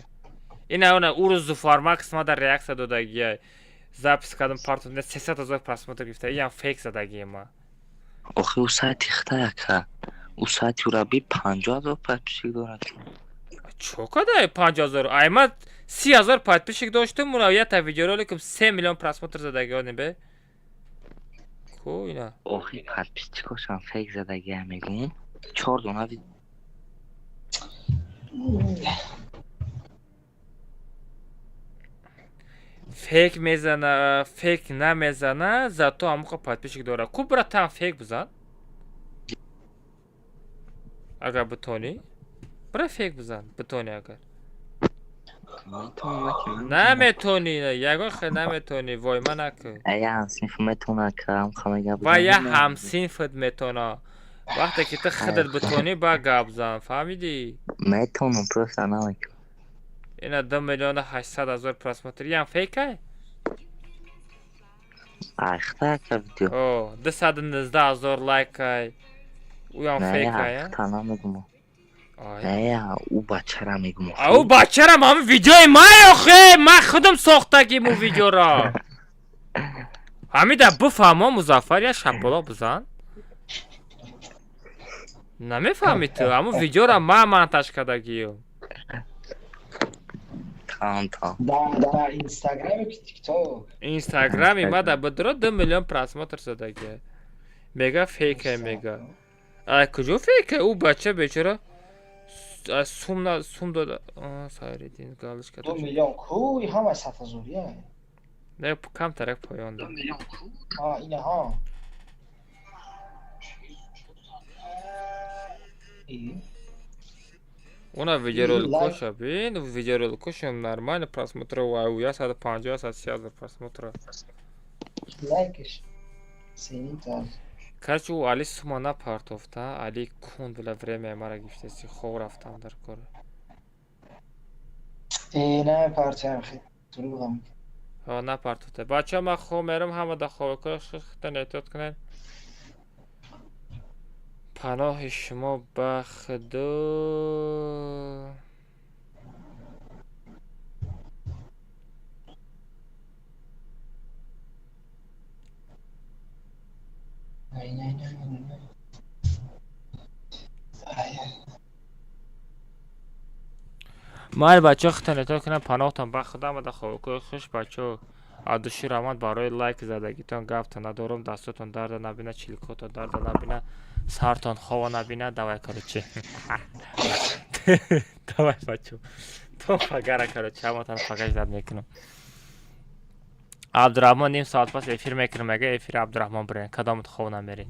Ина она ӯ рӯз Зуфармакс ма дар реаксия додагия. Запись кардам, парту 300 ҳазор просмотр гирифта. Иам фейк задагие ма.
Охи, ӯ сайти хитай ака. Ӯ сайти ураби 50 ҳазор подписчик дорад.
Чо кадай 50 ҳазор? Ай ма 30 ҳазор подписчик доштум, уна ята видеороликам 3 миллион просмотр задагиёни бе. Ку ина?
Охи, подписчикошам фейк задагия мегӯм. Чор дона
фейк мезана, фейк намезана, зато ҳамоқа подписчик дора. Ку бира там фейк бизан? Агар битонӣ, бира фейк бизан, битонӣ агар. Наметонӣ, ягон хел наметонӣ, войма накун.
Я ҳамсинф метона кам хамега.
Ва я ҳамсинфат метона. Вақте ки ту худат битонӣ, ба гап зан, фаҳмидӣ?
Метонам, просто намекунам.
Ина 2 миллиону 800 ҳазор просмотр. Иам фейкай?
Айхта ака видео.
О, 219 ҳазор лайкай. Уям фейкай, а?
Айхта намегумам. Не, ӯ бачара мегумам.
А ӯ бачарам ҳами видеои май охе, ман худам сохтагим ӯ видеоро. Ҳамида бифаҳмо, Музаффар, я шапалоқ бизан. Намефаҳмӣ ту, ҳамун видеоро ман монтаж кардагиюм.
Там там.
Дар Инстаграм ки Тикток?
Инстаграми ма да бидро 2 миллион просмотр задагия. Мега фейка мега. А куҷо фейка? Ӯ бача бечора аз сум на сум дода. Сайриддин галочка.
2 миллион ку ҳама 100 ҳазор я.
Не, камтарак поён да.
А, ина ҳа.
Уна видеороликоша бин, видеороликоша нормально просмотр, ва 150, 160 ҳазор просмотра.
Лайкш. Сенитар.
Короче, ӯ Али сума напартофта, Али кун била время мара гифтеси, хов рафтам дар кор.
Э, намепартоям, хе дурӯғам.
Ҳа, напартофта. Бача, ман хов мерам, ҳама да ховакои худтон эҳтиёт кунед. Паноҳи шумо ба Худо.
Най, най, най, най. Ай.
Майли, бачаҳо, худтон эҳтиёт кунед, паноҳтон ба Худо, ҳама да ховакои хуш, бачаҳо. Адуши раҳмат барои лайк задагитон, гаптон надорам, дастотон дарда набина, чиликотон дарда набина, сартон хова набина. Давай, короче. Давай, бачо. То пагара, короче, ҳаматон пагаш зад мекунам. Абдураҳмон ним соат пас эфир мекунам, мега эфири Абдураҳмон бирен, кадомат хов намерӣ.